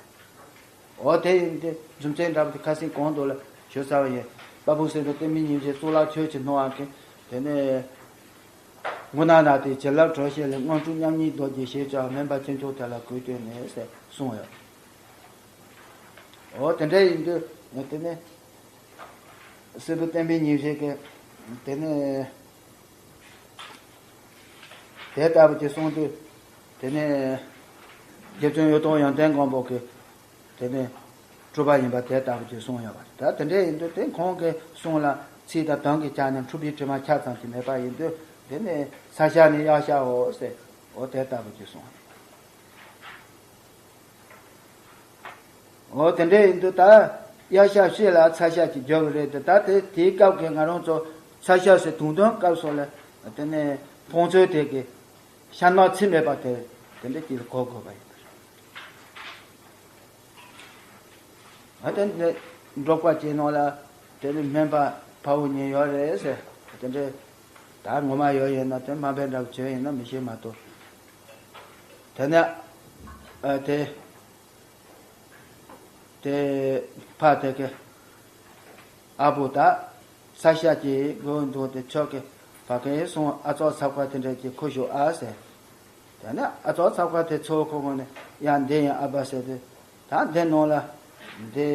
འོ་དེ་ཡིན་ཏེ་རྒྱུ་མཚན་འདྲ་བོ་དེ་ཁ་སང་གོང་དུ་ལ་ཞུ་ཚར་བ་ཡིན། དཔལ་སྤུངས་སེ་འབྲས་བསྟན་པའི་ཉིན་བྱེད་གཙུག་ལག་ཆོས་ཀྱི་སྣང་བ་གི་དེ་ནས་མགོ་ནག་ནག་དེ་བྱིན་རླབས་གྲོལ་ཞིང་ལས། དངོས་གྲུབ་མཉམ་ཉིད་རྡོ་རྗེ་ཞེས་བྱ་སྨན་པ་ཆོས་སྐྱོང་དེ་ལ་གུས་བཏུད་ནས་ཟེར་གསུངས་ཡོད། འོ་དེ་འདྲ་ཡིན་དུས་དེ་ནས་སེ་འབྲས་བསྟན་པའི་ཉིན་བྱེད་ཀྱི་དེ་ནས་དེ་ལྟ་བུ་ཅིག་གསུངས་དུས་དེ་ནས་རྗེ་བཙུན་གཡུ་ཐོག་ཡོན་ཏན་མགོན་པོ་གི་དེ་ནས་གྲུབ་པ་ཡིན་པ་དེ་ལྟ་བུ་ཅིག་གསུངས་ཡོད་པ་རེད། ད་དེ་འདྲ་ཡིན་དུས་དེ་ཁོང་གི་གསུང་ལ་ཚིག་དང་དོན་གྱི་ཆ་ནས་འཁྲུལ་པའི་དྲི་མ་ཆ་ཙམ་ཞིག་མེད་པ་ཡིན་དུས་དེ་ནས་ཚ་ཤ་ནི་གཡག་ཤའོ་ཟེར། འོ་དེ་ལྟ་བུ་ཅིག་གསུངས། འོ་དེ་འདྲ་ཡིན་དུས་ད་གཡག་ཤ་ཤེས་ལ་ཚ་ཤ་ཅིག་བརྗོད་པ་རེད་དེ། ད་དེ་དེའི་སྐབས་ཀྱི་ང་རང་ཚོ་ཚ་ཤ་ཟེར་དུང་དོན་སྐབས་སོགས་ལ་དེ་ནས་ཕོང་ཚོས་དེ་གི་ཤ་ནག་ཚིམ་མེད་པ་དེ་དེ་འདྲ་ཅིག་ལ་གོ་དགོས་པ་ཡིན། ཨ་དེ་འདྲ་འབྲོག་པ་ཅིག་ནང་ལ་དེ་ནི་སྨན་པ་དཔའ་བོ་གཉིས་ཡོད་རེད་ཟེར། དེ་འདྲ་ད་ངོ་མ་ཡོད་ཡིན་ན་དེ་དམའ་འབེབས་འདྲ་བོ་བྱས་ཡིན་ན་མི་ཤེས་མ་གཏོགས། དེ་ནས་ཨ་དེ་དེ་ཕ་དེ་གི་ཨ་བོ་ད་ས་ཤ་ཅིག་དགོས་འདུག་དེ་ཁྱོད་ཀྱི་ཕ་གིར་སོང་ཨ་ཙོག་ཚབ་ཁ་དེ་འདྲ་ཅིག་ཁུར་ཤོག་ཨ་ཟེར། དེ་ནས་ཨ་ཙོག་ཚབ་ཁ་དེ་ཚུར་ཁུར་གོང་ནས་ཡང་འདི་ཡིན་ཨ་ཕ་ཟེར་དུས་ད་འདི་ནང་ལ་འདི་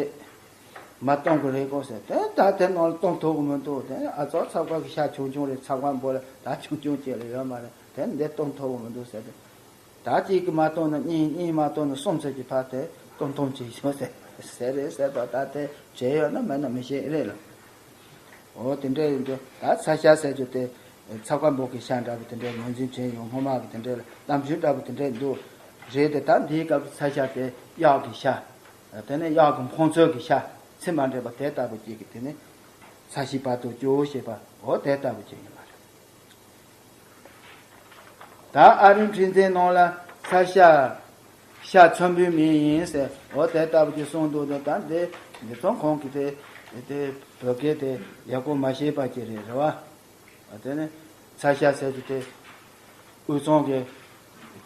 མ་གཏོང་གི་རེད་གོ་ཟེར། དེ་ད་དེ་ནང་ལ་གཏོང་ཐུབ་གི་མི་འདུག་དེ་ཨ་ཙོག་ཚབ་ཁ་གི་ཤ་ཆུང་ཆུང་རེད། ཚབ་ཁ་འབོར་ལ་ད་ཆུང་ཆུང་ཅིག་ལས་ཡོད་མ་རེད། དེ་འདི་གཏོང་ཐུབ་གི་མི་འདུག་ཟེར་དུས། ད་གཅིག་གིས་མ་གཏོང་ན་གཉིས། གཉིས་མ་གཏོང་ན་གསུམ་ཚོད་ཀྱི་ཕར་དེ་གཏོང་གཏོང་བྱེད་ཤོག་ཟེར་ཟེར་རེད་ཟེར་བ། ད་དེ་བྱས་ཡོད་ན་མེད་ན་མི་ཤེས་རེད་ལ། འོ་དེ་འདྲ་ཡིན་དུས་ད་ཚ་ཤ་ཟེར་རྒྱུ་དེ་ཚ་བ་འབོག་གི་ཤ་འདྲ་པོ་དེ་འདྲ་ངོས་འཛིན་བྱས་ཡོང་། སྔོན་མ་གི་དེ་འདྲ་ལ་གཏམ་རྒྱུད་འདྲ་པོ་དེ་འདྲ་འདུག་རེད་དེ། ད་འདིའི་སྐབས་ཚ་ཤ་དེ་གཡག་གི་ཤ། དེ་ནས་གཡག་གི་འཕོང་ཚོས་ཀྱི་ཤ། ཚིག་མ་འདྲེས་པ་དེ་ལྟ་བུ་ཅིག་གི་དེ་ནི་ཚ་ཤའི་བར་དུ་སྐྱོ་ཞེས་པ་འོ་དེ་ལྟ་བུ་ཅིག་ཡིན་པ་རེད། ད་ཨ་རིའི་འཕྲིན་ཚན་ནང་ལ་ཚ་ཤ་ཤ་ཚོན་པོའི་མིང་ཡིན་ཟེར་འོ་དེ་ལྟ་བུ་ཅིག་གསུངས་འདུག་དེ་ད་འདི་འདི་ཚོ་ཁོང་གིས་དེ་དེ་བོད་སྐད་དེ་ཡག་པོ་མ་ཤེས་པ་ཅིག་རེད། རེད་བ། དེ་ནི་ཚ་ཤ་ཟེར་རྒྱུ་དེ་དབུས་གཙང་གི་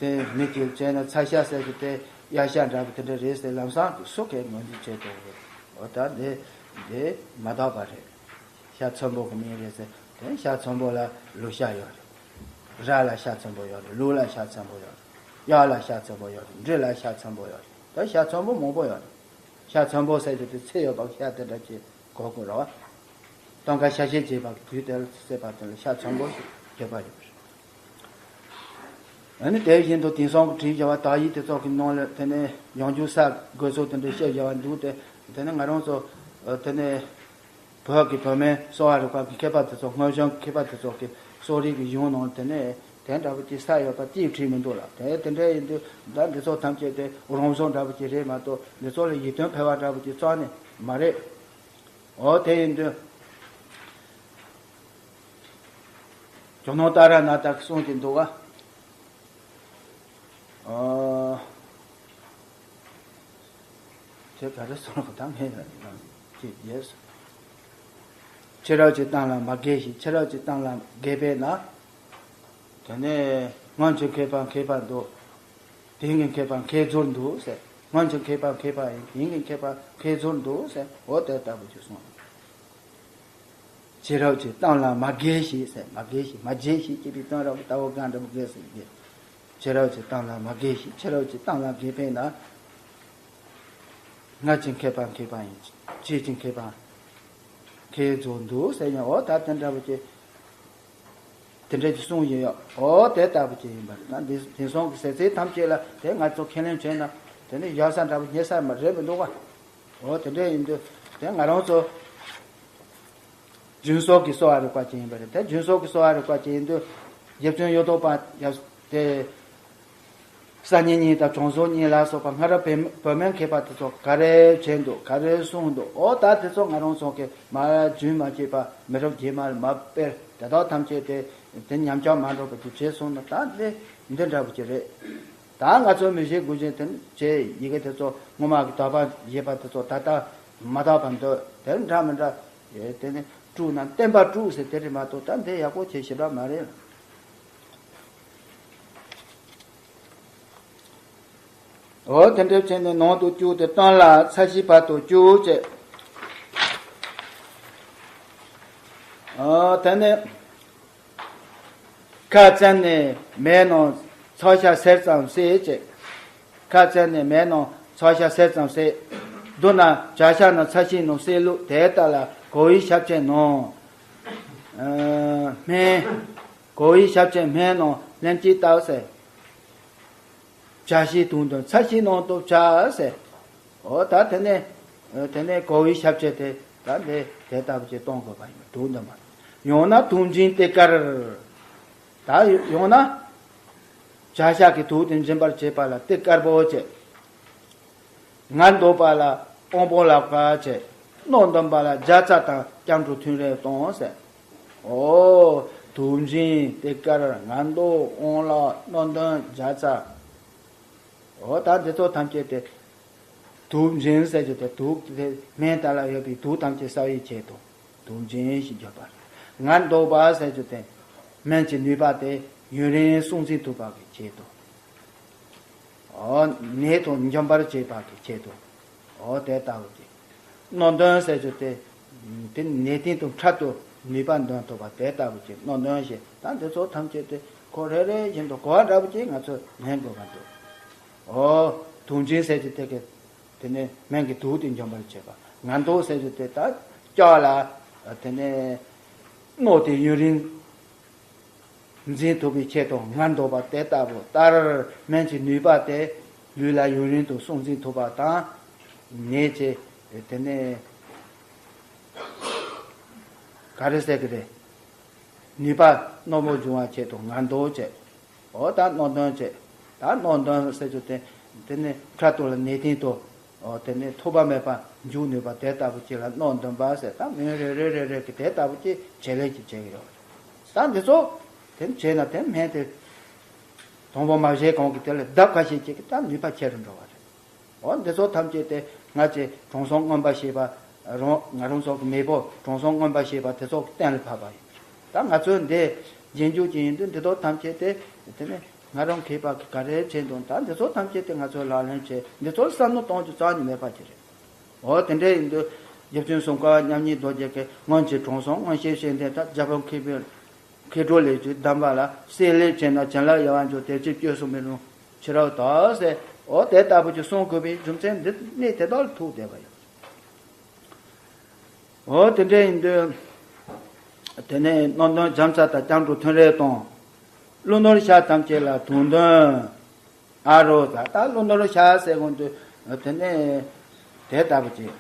དེ་མི་དེ་བྱས་ན་ཚ་ཤ་ཟེར་རྒྱུ་དེ་གཡག་ཤ་འདྲ་པོ་དེ་འདྲ་རེད་ཟེར་ལམ་སང་སུ་གས་ངོས་འཛིན་བྱས་འདུག་འོ་ད་འདི་འདི་མ་དག་པ་རེད། ཤ་ཚོན་པོ་གི་མིང་རེད་ཟེར། དེ་ཤ་ཚོན་པོ་ལ་ལུག་ཤ་ཡོད་རེད། ར་ལ་ཤ་ཚོན་པོ་ཡོད་རེད། ལུག་ལ་ཤ་ཚོན་པོ་ཡོད་རེད། གཡག་ལ་ཤ་ཚོན་པོ་ཡོད་རེད། འབྲི་ལ་ཤ་ཚོན་པོ་ཡོད་རེད། ད་ཤ་ཚོན་པོ་མང་པོ་ཡོད་རེད། ཤ་ཚོན་པོ་ཟེར་རྒྱུ་དེ་ཚད་ཡོད་པ་ཤ་དེ་འདྲ་ཅིག་གོ་དགོས་རེད་བ། སྟོན་ཁ་ཤ་ཤེད་བྱེད་པ་གི་དུས་དེ་ལ་བསྲེས་པ་དེ་ལ་ཤ་ཚོན་པོ་ཞེས་བརྗོད་པ་ཡོད་པ་རེད། ཨ་ནི་དེ་བཞིན་དུ་དེང་སང་གི་བྲིས་བྱ་བ་དག་ཡིག་དེ་ཚོ་གི་ནང་ལ་དེ་ནས་ཡང་འཇུག་ས་དགོས་ཚུལ་དེ་འདྲ་བཤད་བྱ་བ་འདུག་དེ་དེ་ནས་ང་རང་ཚོ་དེ་ནས་བོད་ཀྱི་བོད་སྨན་གསོ་བ་རིག་པ་གི་མཁས་པ་དེ་ཚོ། སྔོན་བྱོན་གྱི་མཁས་པ་དེ་ཚོ་གི་གསོ་རིག་གི་གཞུང་ནང་དེ་ནས་དེ་འདྲ་བོ་ཅིག་ས་ཡོད་པ་ཅིག་བྲིས་མི་འདུག་ལ། དེ་དེ་འདྲ་ཡིན་དུས་ད་འདི་ཚོ་ཐམས་ཅད་དེ་རང་བཟོ་འདྲ་བོ་ཅིག་རེད་མ་གཏོགས་འདི་ཚོ་ལ་ཡིད་རྟོན་འཕེར་བ་འདྲ་བོ་ཅིག་རྩ་ནས་མ་རེད། འོ་དེ་ཡིན་དུས། ཇོ་ནང་ཏཱ་ར་ནཱ་ཐ་གིས་གསུངས་ཀྱི་འདུག་ག་ཨོ། དེ་ག་རེ་གསུངས་པ་ད་ངས་ལ་ཅིག་རྗེས་སུ། ཕྱི་རབས་ཀྱི་གཏམ་ལ་མ་དགྱེས་ཤིག་ཕྱི་རབས་ཀྱི་གཏམ་ལ་དགྱེས་པས་ན། དེ་ནས་སྔོན་གྱི་མཁས་པ་མཁས་པ་འདུག་དེང་གི་མཁས་པ་མཁས་རྫོགས་འདུག་ཟེར། སྔོན་གྱི་མཁས་པ་མཁས་པ་ཡིན། དེང་གི་མཁས་པ་མཁས་རྫོགས་འདུག་ཟེར། འོ་དེ་ལྟ་བུ་ཅིག་གསུངས། ཕྱི་རབས་ཀྱི་གཏམ་ལ་མ་དགྱེས་ཤིག་ཟེར། མ་དགྱེས་ཤིག་མ་དགྱེས་ཤིག་ཅེས་པའི་དོན་ར་བ་ལྟ་བུ་གང་འདྲ་བོ་དགོས་ཟེར་གྱི། ཕྱི་རབས་ཀྱི་གཏམ་ལ་མ་དགྱེས་ཤིག་ཕྱི་རབས་ཀྱི་གཏམ་ལ་དགྱེས་པས་ན། སྔར་གྱི་མཁས་པ་མཁས་པ་ཡིན། ཕྱིས་ཀྱི་མཁས་པ་མཁས་རྫོགས་འདུག་ཟེར་ཡང་འོ་ད་དེ་འདྲ་བོ་ཅིག་དེ་འདྲ་ཅིག་གསུངས་ཡོད། འོ་དེ་ལྟ་བུ་ཅིག་ཡིན་པ་རེད། ད་འདི་དེང་སང་གི་ཟེར་ཚིག་ཐམས་ཅད་ལ་དེ་ང་ཚོ་ཁས་ལེན་བྱས་ན་དེ་ནི་ཡག་ས་འདྲ་བོ་ཉེས་ས་མ་རེད་མི་འདུག་ག་འོ་དེ་འདྲ་ཡིན་དུས་དེ་ང་རང་ཚོ་རྒྱུན་སྲོལ་གྱི་གསོ་བ་རིག་པ་ཅན་ཡིན་པ་རེད། དེ་རྒྱུན་སྲོལ་གྱི་གསོ་བ་རིག་པ་ཅན་ཡིན་དུས་རྗེ་བཙུན་གཡུ་ཐོག་པ་ཡབ་དེ། གསར་རྙིང་གཉིས་དང་བྱང་ཟུར་གཉིས་ལ་སོགས་པ་སྔ་རབས་བོད་བོད་སྨན་མཁས་པ་དེ་ཚོ་ག་རེ་བྱས་འདུག་ག་རེ་གསུངས་འདུག་འོ་ད་དེ་ཚོ་ང་རང་ཚོ་གིས་མ་རྒྱུན་མ་བཅད་པ་མི་རབས་རྗེས་མར་མ་སྤེལ། དེ་དག་ཐམས་ཅད་དེ་དེ་ཉམས་ཆག་མ་འགྲོ་བ་ཅིག་བྱས་སོང་ན་ད་འདི་འདི་འདྲ་བོ་ཅིག་རེད། ད་ང་ཚོ་མི་ཤེས་དགུ་ཅན་དེ་བྱས་ཡི་གེ་དེ་ཚོ་སྔོན་མ་གི་དག་པ་ཡོད་པ་དེ་ཚོ་ད་ལྟ་མ་དག་པ་འདུག་དེ་འདྲ་མི་འདྲ་ཡོད། དེ་ནི་དཀྲུགས་ན་བསྟན་པ་དཀྲུགས་ཟེར་དེ་རེད་མ་གཏོགས་ད་འདི་ཡག་པོ་བྱས་ཞེ་དྲག་མ་རེད། འོ་དེ་འདྲ་བྱས་ནས་ནང་དུ་བཅུག་སྟེ་སྟོན་ལ་ཚ་ཤིའི་བར་དུ་བཅུག་ཅེས། འོ་དེ་ནས་ཁ་བཙེམས་ནས་མེ་ནང་ཚ་ཤ་སེར་ཙམ་བསྲེགས་ཅེས། ཁ་བཙེམས་ནས་མེ་ནང་ཚ་ཤ་སེར་ཙམ་བསྲེགས། བསྡུ་ན་བྱ་ཤ་ནང་ཚ་ཤིང་ནང་བསྲེས་བླུགས། དེ་ལྟ་ལ་གོ་བའི་ཞབས་ཀྱི་ནང་སྨན། གོ་བའི་ཞབས་ཀྱི་སྨན་ནང་ལྷན་ཅིག་བཏབ་ཟེར། བྱ་ཤིང་དུག་འདོན་ཚ་ཤིང་ནང་དུ་བྱ་ཟེར། འོ་ད་དེ་ནས་དེ་ནས་གོ་བའི་ཞབས་ཀྱི་དེ་ད་འདི་དེ་ལྟ་བུ་ཅིག་གཏོང་དགོས་པ་ཡིན། དུག་འདོན་པ། ཡང་ན་དུག་འབྱིན་ཏེ་དཀར། ད་ཡང་ན་བྱ་ཤ་གི་དུག་དེ་འབྱིན་པར་བྱེད་པ་ལ་ཏེ་དཀར་པོ་བྱས། ངར་འདོགས་པ་ལ་དབང་པོ་ལ་དཀར་བྱས། རྣོ་འདོན་པ་ལ་རྒྱ་ཚ་དང་སྐྱབས་འགྲོ་ཐུན་རེ་གཏོང་ཟེར། འོ། དུག་འབྱིན་ཏེ་དཀར། ངར་འདོགས་དབང་ལ་རྣོ་འདོན་རྒྱ་ཚ། འོ་ད་འདི་ཚོ་ཐམས་ཅད་དེ་དུག་འབྱིན་ཟེར་རྒྱུ་དེ་དུག་དེ་སྨན་དག་ལ་ཡོད་པའི་དུག་ཐམས་ཅད་སེལ་བའི་ཆེད་དུ་དུག་འབྱིན་ཞེས་བརྗོད་པ་རེད། ངར་འདོགས་པ་ཟེར་རྒྱུ་དེ་སྨན་གྱི་ནུས་པ་དེ་ཡུན་རིང་སྲུང་འཛིན་ཐུབ་པ་གི་ཆེད་དུ། འོ། ནད་དང་འཇོམས་པར་བྱེད་པ་གི་ཆེད་དུ། འོ་དེ་ལྟ་བུ་སྟེ། རྣོ་འདོན་ཟེར་རྒྱུ་དེ། དེ་ནད་རྟེན་དང་འཕྲལ་དུ་ནུས་པ་འདོན་ཐུབ་པ་དེ་ལྟ་བུ་ཅིག་རྣོ་འདོན་ཞེས། ད་འདི་ཚོ་ཐམས་ཅད་དེ་ཁོ་རེ་རེ་བཞིན་དུ་གོ་བ་འདྲ་བོ་ཅིག་ང་ཚོས་ལེན་དགོས་པ་འདུག་འོ། དུག་འབྱིན་ཟེར་རྒྱུ་དེ་གི་དེ་ནས་སྨན་གྱི་དུག་དེ་འཇོམས་པར་བྱེད་པ། ངར་འདོགས་ཟེར་རྒྱུ་དེ་ད་ལྕགས་ལ་དེ་ནས་རྣོ་དེ་ཡུན་རིང་འཛིན་ཐུབ་པའི་ཆེད་དུ་ངར་འདོགས་པ་དེ་ལྟ་བུ་ལྟར་སྨན་གྱི་ནུས་པ་དེ་ལུས་ལ་ཡུན་རིང་དུ་སྲུང་འཛིན་ཐུབ་པ་དང་། ནད་ཀྱི་དེ་ནས་ག་ ག་རེ་ཟེར་གི་རེད། ནུས་པ་རྣོན་པོ་འབྱུང་བ་ཆེད་དུ་ངར་མདོག་བྱས། འོ་ད་རྣོ་འདོན་བྱས། ད་རྣོ་འདོན་ཟེར་རྒྱུ་དེ། དེ་ནི་ཁྲག་ཏུ་ལ་ནད་ཐེན་དུ། འོ་དེ་ནི་ཐུབ་པ་མེད་པ་འཇུག་ནུས་པ་དེ་ལྟ་བུ་ཅིག་ལ་རྣོ་འདོན་པ་ཟེར། ད་མིང་རེ་རེ་རེ་རེ་གི་དེ་ལྟ་བུ་ཅིག་བྱེད་ལས་ཀྱི་བྱེད་ཀྱི་ཡོད་རེད། ད་འདི་ཚོ་དེ་བྱས་ན་དེ་སྨན་དེ་དང་པོ་མ་བཞེས་གོང་གི་དེ་ལ་ལྡབ་ཁ་ཤས་ཅིག་གི་ད་ནུས་པ་ཆེ་རུ་འགྲོ་བ་རེད། འོ་འདི་ཚོ་ཐམས་ཅད་དེ་ང་ཚོས་དྲང་སྲོང་མངོན་པར་ཤེས་པ། རང་ང་རང་ཚོ་གི་མེས་པོ་དྲང་སྲོང་མངོན་པར་ཤེས་པ་དེ་ཚོ་གི་གཏན་ལ་ཕབ་པ་ཡིན། ད་ང་ཚོ་འདི་རྗེས་འཇུག་ཅིག་ཡིན་དུས་འདི་ཚོ་ཐམས་ཅད་དེ། དེ་ནས་ང་རང་མཁས་པ་གི་ག་རེ་བྱས་འདུག་ད་འདི་ཚོ་ཐམས་ཅད་དེ་ང་ཚོས་ལག་ལེན་བྱས། འདི་ཚོར་བསམ་བློ་གཏོང་རྒྱུ་རྩ་ནས་མེད་པ་ཅིག་རེད། འོ་དེ་འདྲ་ཡིན་དུས་རྗེ་བཙུན་སྲོང་བཙན་མཉམ་ཉིད་རྡོ་རྗེ་གིས་སྔོན་གྱི་དྲང་སྲོང་མངོན་ཤེས་བཤད་ལྡན་དང་རྒྱ་བོད་མཁས་པའི་མཁས་གྲོལ་ལས་ཀྱི་གདམས་པ་ལ། བསྲེ་ལྷད་བྱས་ན་བྱིན་རླབས་ཡལ་བར་འགྱུར། དེ་ཕྱིར་བཅོས་སུ་མི་རུང་ཕྱི་རབས་དག་ཟེར། འོ་དེ་ལྟ་བུ་ཅིག་གསུང་དགོས་པའི་རྒྱུ་མཚན་འདི་གནད་དེ་དག་ལ་ཐུག་བསྡད་པ་ཡིན། འོ་དེ་འདྲ་ཡིན་དུས་དེ་ནས་རྣོ་འདོན་རྒྱམ་ཚ་དང་སྐྱབས་འགྲོ་ཐུན་རེ་དང་། ཀླུ་ནོར་ཤ་ཐམས་ཅད་ལ་དུག་འདོན་ཨ་རོ་ཟེར། ད་ཀླུ་ནོར་ཤ་ཟེར་གོང་དུ་དེ་ནས་དེ་ལྟ་བུ་ཅིག་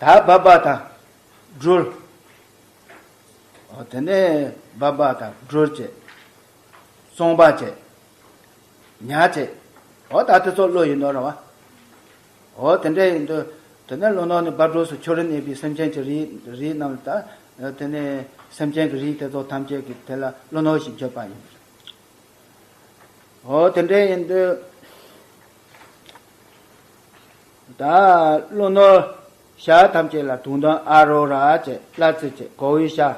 ད་སྦལ་པ་དང་སྦྲུལ། འོ་དེ་ནས་སྦལ་པ་དང་སྦྲུལ་བྱས། གཙང་པ་བྱས། ཉ་བྱས། འོ་ད་དེ་ཚོ་ཀླུ་ཡིན་ནོ་ར་བ། འོ་དེ་འདྲ་ཡིན་དུས་དེ་ནས་ཀླུ་ནོར་ནི་སྦལ་སྦྲུལ་སོགས་ཆུ་རུ་གནས་པའི་སེམས་ཅན་གྱི་རིགས་རིགས་རྣམས་ལ། ད་དེ་ནས་སེམས་ཅན་གྱི་རིགས་དེ་ཚོ་ཐམས་ཅད་ཀྱི་དེ་ལ་ཀླུ་ནོར་ཞེས་བརྗོད་པ་ཡིན། འོ་དེ་འདྲ་ཡིན་དུས་ད་ཀླུ་ནོར་ཤ་ཐམས་ཅད་ལ་དུག་འདོན་ཨ་རོ་ར་བྱས། གླ་རྩི་བྱས། གོ་བའི་ཤ།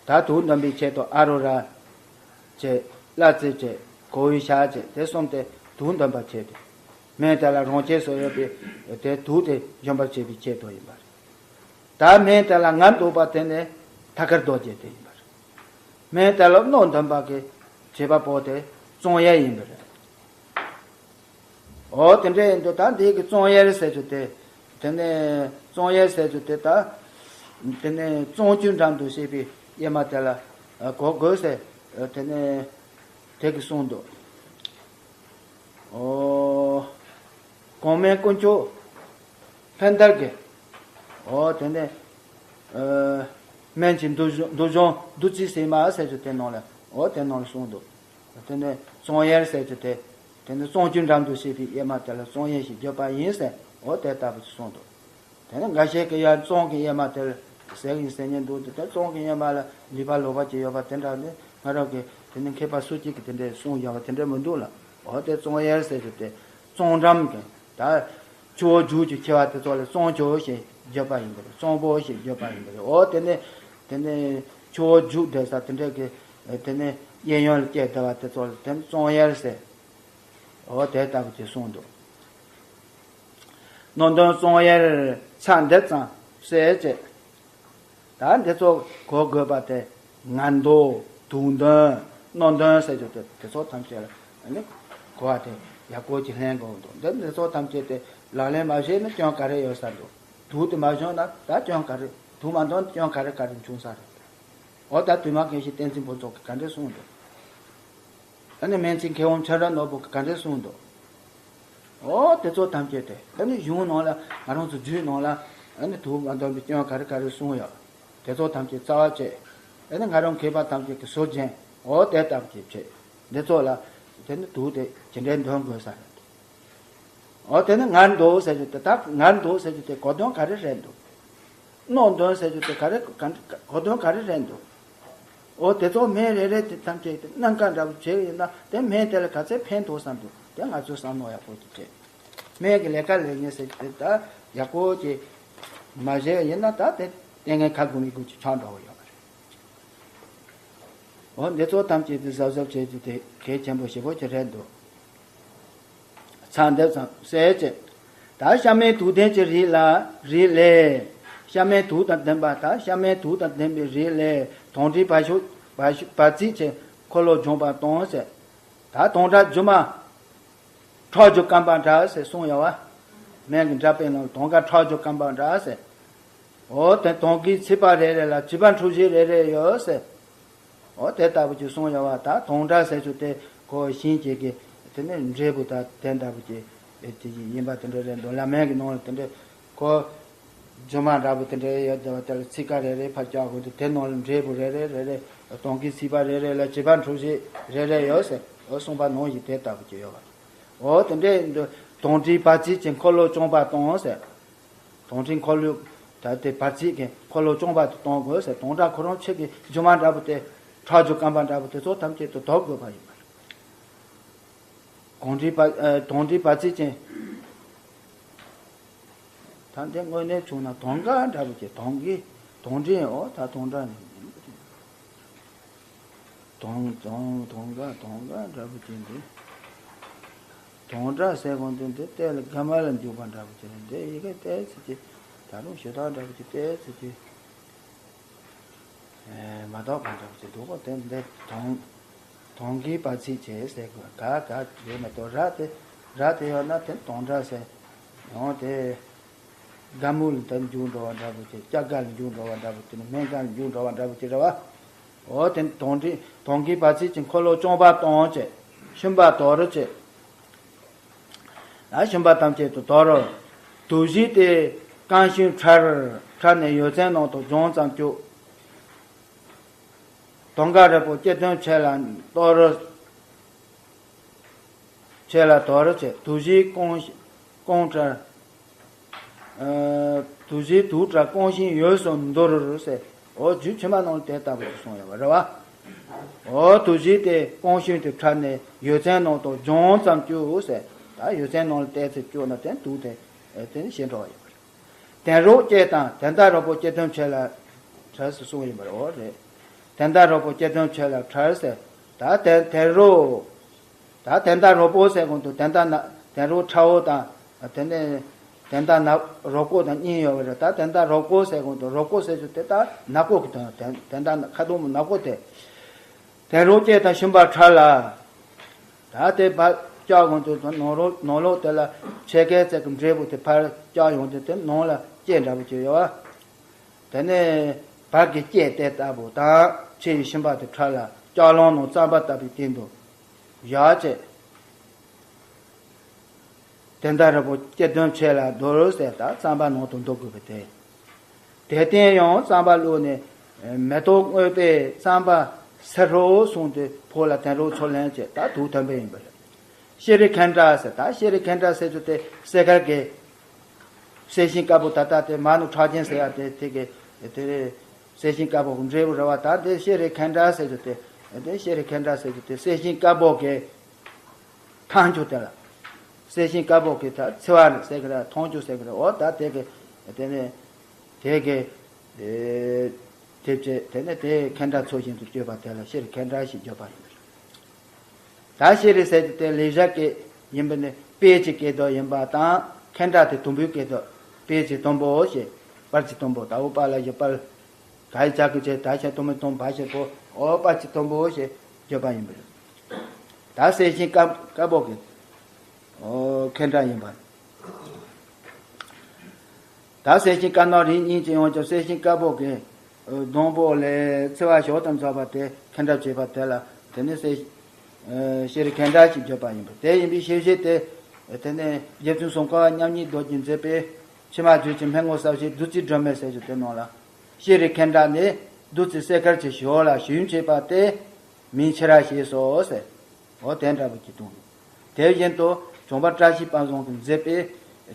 ད་དུག་འདོན་པའི་ཆེད་དུ་ཨ་རོ་ར་བྱས། གླ་རྩི་བྱས། གོ་བའི་ཤ་བྱས། དེ་གསུམ་དེ་དུག་འདོན་པ་ཆེད་དུ། སྨན་དེ་ལ་རང་ཆས་སུ་ཡོད་པའི་དེ་དུག་དེ་འཇོམས་པར་བྱེད་པའི་ཆེད་དུ་ཡིན་པ་རེད། ད་སྨན་དེ་ལ་ངར་འདོན་པ་དེ་ནི་ཐད་ཀར་རྡོ་རྗེ་དེ་ཡིན་པ་རེད། སྨན་དེ་ལ་རྣོ་འདོན་པ་གི་བྱེད་པ་པོ་དེ་གཙང་གཡས་ཡིན་པ་རེད། འོ་དེ་འདྲ་ཡིན་དུས་ད་འདི་གི་གཙང་གཡས་ཟེར་རྒྱུ་དེ། དེ་ནས་གཙང་གཡས་ཟེར་རྒྱུ་དེ་ད། དེ་ནས་གཙང་ཆུའི་འགྲམ་དུ་བྱས་པའི་གཡས་མ་དེ་ལ་གོ་དགོས་ཟེར། དེ་ནས་དེ་གི་གསུངས་འདུག་འོ། གོང་མའི་དཀོན་མཆོག་ཕན་བདག་གིས། འོ་དེ་ནས་སྨན་གྱི་མདོ་གཞུང་མདོ་གཞུང་བདུད་རྩིའི་ཟེགས་མ་ཟེར་རྒྱུ་དེ་ནང་ལ། འོ་དེ་ནང་ལ་གསུངས་འདུག་དེ་ནས་གཙང་གཡས་ཟེར་རྒྱུ་དེ། དེ་ནས་གཙང་ཆུའི་འགྲམ་དུ་བྱས་པའི་གཡས་མ་དེ་ལ་གཙང་གཡས་ཞེས་བརྗོད་པ་ཡིན་ཟེར། འོ་དེ་ལྟ་བུ་ཞིག་གསུངས་འདུག་དེ་ནས་འགའ་ཤས་ཀྱིས་ཡང་གཙང་གི་གཡས་མ་དེར་ཟེར་ཡིན་ཟེར་མཁན་འདུག་དེ་ལྟར་གཙང་གི་གཡས་མ་ལ་ནུས་པ་ལོག་པ་ཅིག་ཡོད་པ་དེ་འདྲ་ནི་ང་རང་གི་དེ་ནི་མཁས་པ་སུ་གཅིག་གིས་དེ་འདྲའི་གསུངས་ཡོད་པ་དེ་འདྲ་མི་འདུག་ལ། འོ་དེ་གཙང་གཡས་ཟེར་རྒྱུ་དེ་གཙང་འགྲམ་གྱི་ད་ཆུ་བོ་རྒྱུག་ཀྱི་ཆེ་བ་དེ་ཚོ་ལ་གཙང་ཆུ་ཞེས་བརྗོད་པ་ཡིན་པ་རེད། གཙང་པོ་ཞེས་བརྗོད་པ་ཡིན་པ་རེད། འོ་དེ་ནི་དེ་ནི་ཆུ་བོ་རྒྱུག་བསྡད་ས་དེ་འདྲ་གི་དེ་ནི་གཡས་གཡོན་ལ་སྐྱེས་བསྡད་པ་དེ་ཚོ་ལ་དེ་ནི་གཙང་གཡས་ཟེར། འོ་དེ་ལྟ་བུ་ཅིག་གསུངས་འདུག་རྣོ་འདོན་གཙང་གཡས་ཚར་འདེབས་ཙམ་ཟེར་བྱས། ད་འདི་ཚོ་གོ་དགོས་པ་དེ་ངར་འདོན། དུག་འདོན། རྣོ་འདོན་ཟེར་རྒྱུ་དེ་དེ་ཚོ་ཐམས་ཅད་ལ་ནི་གོ་བ་དེ་ཡག་པོ་ཅིག་ལེན་དགོས་འདུག་འདི་འདི་ཚོ་ཐམས་ཅད་དེ་ལག་ལེན་མ་བྱས་ན་སྐྱོན་ག་རེ་ཡོད་ས་འདུག་དུག་དེ་མ་བྱུང་ན་ད་སྐྱོན་ག་རེ། དུག་མ་འདོན་ན་སྐྱོན་ག་རེ་ག་རེ་འབྱུང་ས་རེད། འོ་ད་དུ་མ་མཁན་ཞིག་བསྟན་འཛིན་ཕུན་ཚོགས་ཀྱིས་ག་འདྲ་གསུངས་འདུག་ཨ་ནི་སྨན་རྩིས་མཁས་དབང་ཕྱག་ར་ནོར་བུ་གིས་ག་འདྲ་གསུངས་འདུག་འོ་དེ་ཚོ་ཐམས་ཅད་དེ་ཨ་ནི་གཞུང་ནང་ལ་ང་རང་ཚོ་རྒྱུད་ནང་ལ་ཨ་ནི་དུག་མ་འདོན་པའི་སྐྱོན་ག་རེ་ག་རེ་གསུངས་ཡོད། དེ་ཚོ་ཐམས་ཅད་རྩ་བ་བཅད། ཨ་ནི་ང་རང་མཁས་པ་ཐམས་ཅད་ཀྱིས་ཟུར་བརྒྱན། འོ་དེ་ལྟ་བུ་ཅིག་བྱས། འདི་ཚོ་ལ་དེ་ནི་དུག་དེ་ཇི་འདྲའི་འདོན་དགོས་ས་རེད། འོ་དེ་ནི་ངར་འདོན་ཟེར་རྒྱུ་དེ། ད་ངར་འདོན་ཟེར་རྒྱུ་དེ་གོ་དོན་ག་རེ་རེད་འདུག་རྣོ་འདོན་ཟེར་རྒྱུ་དེ་ག་རེ་ག་གོ་དོན་ག་རེ་རེད་འདུག་འོ་དེ་ཚོ་སྨན་རེ་རེ་དེ་ཐམས་ཅད་དེ་སྣ་ཁ་འདྲ་བོ་བྱས་ཡིན་ན་དེ་སྨན་དེ་ལ་ག་ཚད་ཕན་ཐོགས་ས་འདུག་དེ་ང་ཚོས་བསམ་བློ་ཡག་པོ་ཅིག་བྱས། སྨན་གྱི་ལས་ཀ་ལས་མཁན་ཟེར་རྒྱུ་དེ་ད་ཡག་པོ་ཅིག་མ་བྱས་ཡིན་ན་ད་དེ་ལྟས་ངན་ཁ་སྒོམ་མི་དགོས་ཀྱི་ཆགས་འདྲ་བོ་ཡོད་པ་རེད། འོ་འདི་ཚོ་ཐམས་ཅད་དེ་གཟབ་གཟབ་བྱེད་རྒྱུ་དེ་གལ་ཆེན་པོ་ཞེ་པོ་ཅིག་རེད་འདུག་ཚར་འདེབས་ཙམ་ཟེར་བྱས། ད་ཤ་སྨན་དུག་ལྡན་གྱི་རིགས་ལ། རིགས་ལས། ཤ་སྨན་དུག་དང་ལྡན་པ། ད་ཤ་སྨན་དུག་དང་ལྡན་པའི་རིགས་ལས་དོང་ཁྲི་བ་ཤུ་བ་ཤུ་བ་ཙིག་ཅན་འཁོར་ལོ་སྦྱོང་བ་དང་ཟེར། ད་དོང་ཁྲ་རྒྱུ་མ་ཁྲག་རྒྱུ་སྐམ་པ་འདྲ་ཟེར་གསུངས་ཡོད་པ། སྨན་གྱི་འདྲ་དཔེ་ནང་དོང་ཁ་ཁྲག་རྒྱུ་སྐམ་པ་འདྲ་ཟེར། འོ་དེ་དོང་གི་ཚིགས་པ་རེ་རེ་ལ་བྱིས་པ་འཁྲུ་གཞི་རེ་རེ་ཡོད་ཟེར། འོ་དེ་ལྟ་བུ་ཅིག་གསུངས་ཡོད་པ། ད་དོང་ཁྲ་ཟེར་རྒྱུ་དེ་ཁོ་ཤིང་གི་གི་དེ་ནས་འབྲས་བུ་དང་དེ་འདྲ་བུ་ཅིག་ ཨེ་དེ་ཡིན་པ་དེ་འདྲ་རེད་འདུག་བླ་མའི་གི་ནང་ལ་དེ་འདྲ་ཁོ་སྒྱུ་མ་འདྲ་པོ་དེ་འདྲ་ཡོད་དེ་བ་དེ་ལ་ཚིག་ཀ་རེ་རེ་ཕར་བཀྱག་དགོས་འདུག་དེ་ནང་ལ་འབྲས་བུ་རེ་རེ་རེ་རེ་དོན་གྱི་སྲིད་པ་རེ་རེ་ལ་བྱེད་པ་འཁྲུལ་བྱེད་རེ་རེ་ཡོད་ཟེར། འོ་གསུངས་པ་ནང་བཞིན་དེ་ལྟ་བུ་ཅིག་ཡོད་པ། འོ་དེ་འདྲའི་དོན་འབྲས་བར་ཆད་ཀྱི་འཁོར་ལོ་བཅོམ་པ་དང་ཟེར། དོན་འབྲས་འཁོར་ལོ་ད་དེ་བར་ཆད་ཀྱི་འཁོར་ལོ་བཅོམ་པ་དེ་གཏོང་དགོས་ཟེར། དོན་དག་ཁོ་རང་ཆོས་ཀྱི་སྒྱུ་མ་འདྲ་པོ་དེ་ཁྲག་རྒྱུ་རྐང་པ་འདྲ་པོ་དེ་ཚོ་ཐམས་ཅད་དུ་དོར་དགོས་པ་ཡིན་པ་རེད། གང་འདྲའི་བ་ཨ་གང་འདྲའི་བར་ཆད་ཅན། ད་འདི་དངོས་གནས་བྱུང་ན་དོན་འགའ་འདྲ་པོ་ཅིག་དོན་གྱི་དོན་འབྲས་འོ་ད་དོན་འདྲ་ནི་དོན་དོན་དོན་འགའ་དོན་འགའ་འདྲ་པོ་ཅིག་འདི་དོན་འདྲ་ཟེར་གོང་དུ་འདི་ལྟས་ལ་དགའ་མ་ལ་འཇུག་པ་འདྲ་པོ་ཅིག་རེད། འདི་ཡི་གེ་ལྟས་ཚེ་ཅིག་ད་རུང་ཞུ་དག་འདྲ་པོ་ཅིག་ལྟས་ཚེ་ཅིག་མ་གཏོགས་གང་འདྲ་ཅིག་འདུག་གོ་དེ་འདི་དོན་དོན་གྱི་བར་ཆད་བྱེད་ཟེར་དགོས་ག་ག་བྱེད་མ་གཏོགས་ར་དེ་ར་དེ་ཡོད་ན་དེ་དོན་འདྲ་ཟེར་ཡང་དེ་དགའ་མོ་ལ་དེ་འཇུག་འགྲོ་བ་འདྲ་པོ་ཅིག་སྐྱ་དགའ་ལ་འཇུག་འགྲོ་བ་འདྲ་པོ་ཅིག་ནི་སྨན་དགའ་ལ་འཇུག་འགྲོ་བ་འདྲ་པོ་ཅིག་རེད་བ། འོ་དེ་དོན་འདྲི་དོན་གྱི་བར་ཆད་ཀྱི་འཁོར་ལོ་བཅོམ་པ་དང་བཅས་ཤུན་པ་དོར་བཅས། ཨ་ཤུན་པ་ཐམས་ཅད་དུ་དོར། དུག་ཞི་སྟེ་རྐང་ཤུན་ཕྲལ། ཕྲལ་ནས་ཡོད་ཚད་ནང་དུ་སྦྱོང་ཙམ་བཅུག་དོན་འགའ་རིལ་པོ་སྐྱེ་དོན་ཆེ་ལ་དོར། ཆེ་ལ་དོར་བྱས། དུག་ཞི་རྐང་རྐང་བྲལ། ཨ་དུག་ཞི་དུག་བྲལ་རྐང་ཤུན་ཡོས་སུ་འདོར་ཟེར། འོ་རྒྱུད་ཕྱི་མ་ནང་ལ་དེ་ལྟ་བུ་ཞིག་གསུངས་ཡོད་པ་རེད་བ། འོ་དུག་ཞི་དེ་རྐང་ཤུན་དེ་ཕྲལ་ནས་ཡོད་ཚད་ནང་དུ་སྦྱོང་ཙམ་བཅུག་ཟེར། ད་ཡོད་ཚད་ནང་ལ་བལྟས་ཚེ་བཅུག་ན་དེ་དུག་དེ་དེ་ནི་ཞི་འགྲོ་བ་ཡོད་པ་རེད། དན་རོ་སྐྱེས་དང་དན་རྟགས་རོ་པོ་སྐྱེ་དོན་ཆེ་ལ་བྲལ་ཟེར་གསུངས་ཡིན་པ་རེད། འོ་རེད། དན་རྟགས་རོ་པོ་སྐྱེ་དོན་ཆེ་ལ་བྲལ་ཟེར། ད་དན་དན་རོ། ད་དན་རྟགས་རོ་པོ་ཟེར་གོང་དུ་དན་རྟགས་ན་དན་རོ་ཁྲ་བོ་དང་དེ་ནས་དན་རྟགས་ན་རོ་ཀོ་དང་གཉིས་ཡོད་པ་རེད། ད་དན་རྟགས་རོ་པོ་ཟེར་གོང་དུ་རོ་ཀོ་ཟེར་རྒྱུ་དེ་ད་ནག་པོ་གི་དོན། དན་དན་རྟགས་ཁ་དོག་མོ་ནག་པོ་དེ། དན་རོ་སྐྱེས་དང་ཤུན་པ་ཕྲལ་ལ། ད་དེ་ཕར་བཀྱག་གོང་དུ་ནང་ལོགས་ནང་ལོགས་དེ་ལ་ཕྱེད་ཀའི་ཚད་ཀྱི་འབྲས་བུ་དེ་ཕར་བཀྱག་ཡོང་དུས་དེ་ནང་ལ་སྐྱེས་འདྲ་པོ་ཅིག་ཡོད་པ། དེ་ནས་བར་གྱི་སྐྱེས་དེ་ལྟ་བུ་དང་ཕྱི་ཡི་ཤུན་པ་དེ་ཕྲལ་ལ་བཀྱག་ལོང་ནང་རྩམ་པ་ལྟ་བུའི་སྟེང་དུ་བཞག་བྱས། དན་རྟགས་རོ་པོ་སྐྱེ་དོན་ཆེ་ལ་འདོར་ཟེར། ད་རྩམ་པ་ནང་དུ་འདོར་དགོས་པ་དེ། དེ་སྟེང་ཡང་རྩམ་པ་བླུགས་ནས་མེ་ཏོག་བརྔོས་པས་རྩམ་པ་སེར་ཧྲོ་གསུངས་ཏེ་ཕོ་ལ་དན་རོ་མཚོ་ལེན་བྱས། ད་དུག་ཐོན་པ་ཡིན་པ་རེད། ཤེ་རི་ཁན་ཏྲ་ཟེར། ད་ཤེ་རི་ཁན་ཏྲ་ཟེར་རྒྱུ་དེ་སེ་དཀར་གྱི་གསལ་ཤིང་དཀར་པོ། ད་ལྟ་དེ་མ་ནུ་ཁྲག་ཆེན་ཟེར་ཡ་དེ་དེ་གི་དེ་གསལ་ཤིང་དཀར་པོ་གི་འབྲས་བུ་རེད་བ། ད་དེ་ཤེ་རི་ཁན་ཏྲ་ཟེར་རྒྱུ་དེ་དེ་ཤེ་རི་ཁན་ཏྲ་ཟེར་རྒྱུ་དེ་གསལ་ཤིང་དཀར་པོ་གི་ཐང་ཆུ་དེ་ལ། གསལ་ཤིང་དཀར་པོ་གི་ད་ཚི་བ་ཟེར་གི་རེད། ཐང་ཆུ་ཟེར་གི་རེད། འོ་ད་དེ་གི་དེ་ནས་དེ་གི་ཨེ་དེ་བྱས་དེ་ནས་དེ་ཁན་ཏྲ་ཚོ་བཞིན་དུ་བརྗོད་པ་དེ་ལ་ཤེ་རི་ཁན་ཏྲ་ཞེས་བརྗོད་པ་ཡིན། ད་ཤེ་རི་ཟེར་དེ་ལེགས་སྦྱར་སྐད་ཡིན་པ་ནི་དཔལ་གྱི་སྐད་དོད་ཡིན་པ་དང་། ཁན་ཏྲ་དེ་དུམ་བུའི་སྐད་དོད། དཔལ་གྱི་དུམ་བུ་ཞེས། པར་གྱི་དུམ་བུ། ད་འོ་པ་ལ་ཞེས་པར། ག་ཡི་ཇ་གི་ཇེ། ད་ཞེས་དུ་མའི་དུམ། བ་ཞེས་བུ། འོ་པ་གྱི་དུམ་བུ་ཞེས་བརྗོད་པ་ཡིན་པ་རེད། ད་གསལ་ཤིང་དཀར་དཀར་པོ་གི་འོ་ཁན་ཏྲ་ཡིན་པ། ད་གསལ་ཤིང་དཀར་ནག་རིགས་གཉིས་ཀྱི་ཡང་ཅིག་གསལ་ཤིང་དཀར་པོ་གི་སྡོང་པོ་ལས་ཚི་བ་ཞོ་དང་ཚ་བ་དེ་ཁན་ཏྲ་བྱེད་པ་དེ་ལ་དེ་ནི་གསལ་ཤེ་རི་ཁན་ཏྲ་ཞེས་བརྗོད་པ་ཡིན་པ། དེ་ཡིན་པའི་ཤེས་བྱེད་དེ་དེ་ནི་རྗེ་བཙུན་སུམ་མཁའ་བ་མཉམ་ཉིད་རྡོ་རྗེས་མཛད་པའི་ཕྱི་མ་རྒྱུད་ཀྱི་སྨྲེ་སྔགས་ས་བཅད་བདུད་རྩིའི་སྒྲོན་མེ་ཟེར་རྒྱུ་དེ་ནང་ལ། ཤེ་རི་ཁན་ཏྲ་ནི་བདུད་རྩི་སེར་དཀར་གྱི་ཞོ་ལ་ཞུན་བྱེད་པ་སྟེ་མིང་ཁྱི་ར་ཞེས་སོ་ཟེར། འོ་དེ་འདྲ་བོ་ཅིག་འདུག་དེ་བཞིན་དུ་བྱུང་པ་བཀྲ་ཤིས་དཔལ་བཟང་གིས་མཛད་པའི་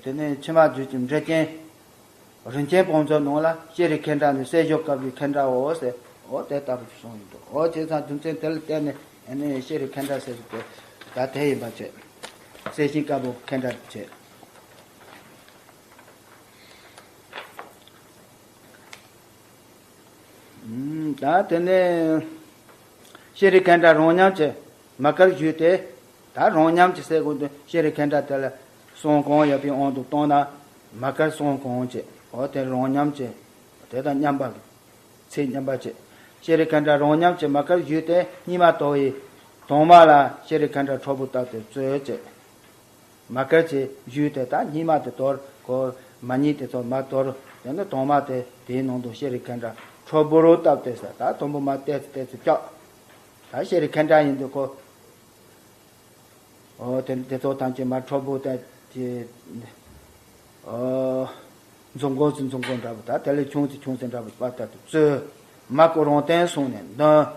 དེ་ནས་ཕྱི་མ་རྒྱུད་ཀྱི་འགྲེལ་ཆེན་རིན་ཆེན་བང་མཛོད་ནང་ལ་ཤེ་རི་ཁན་ཏྲ་ནི་སྲས་ཞབས་དཀར་པོའི་ཁན་ཏྲའོ་ཟེར། འོ་དེ་ལྟ་བུ་ཅིག་གསུངས་ཡོད་འདུག་འོ་བྱས་ཙང་རྒྱུ་མཚན་དེ་ལ་བརྟེན་ནས་ཨ་ནི་ཤེ་རི་ཁན་ཏྲ་ཟེར་བ་དེ་ད་དེ་ཡིན་པ་བྱས། གསལ་ཤིང་དཀར་པོ་ཁན་ཏྲ་བྱས། ད་དེ་ནས་ཤེ་རི་ཁན་ཏྲ་རང་ཉམས་ཀྱི་མ་དཀར་བཞུས་ཏེ། ད་རང་ཉམས་ཀྱི་སའི་གོ་དུ་ཤེ་རི་ཁན་ཏྲ་དེ་ལ་སྲང་གང་ཡོད་པའི་དབང་དུ་བཏང་ན་མ་དཀར་སྲང་གང་བྱས། འོ་དེ་རང་ཉམས་ཀྱི་དེ་དང་མཉམ་པ་གི་ཚེ་མཉམ་པ་བྱས། ཤེ་རི་ཁན་ཏྲ་རང་ཉམས་ཀྱི་མ་དཀར་བཞུས་ཏེ་སྙིགས་མ་དོར་བའི་དྭངས་མ་ལ་ཤེ་རི་ཁན་ཏྲ་ཁྲོ་བོ་ལྟ་སྟེ་རྩོལ་བྱས། མ་དཀར་གྱི་བཞུས་ཏེ་ད་སྙིགས་མ་དེ་དོར་གོ། མ་ཉིད་དེ་ཚོ་མ་དོར། དེ་ནི་དྭངས་མ་དེ་དེའི་ནང་དུ་ཤེ་རི་ཁན་ཏྲ་ཁྲོ་བོ་རུ་བཏབ་སྟེ་ཟེར། ད་དུམ་བུ་མ་བཏེག་སྟེ་ཚུར་བཀྱག་ད་ཤེ་རི་ཁན་ཏྲ་ཡིན་དུས་ཁོ། འོ་དེ་དེ་ཚོ་ཐམས་ཅད་མ་ཁྲོ་བོ་དེ་ ཅེས། ཨོ། འཛུམ་མགོ་ཚེ་འཛུམ་མགོ་འདྲ་པོ་དང་དེ་ལས་ཆུང་ཚེ་ཆུང་ཚེ་འདྲ་པོ་པ་ལྟར་དུ་བཙོས། མ་སྐུ་རང་སྟེང་སོང་ནས་འདོན།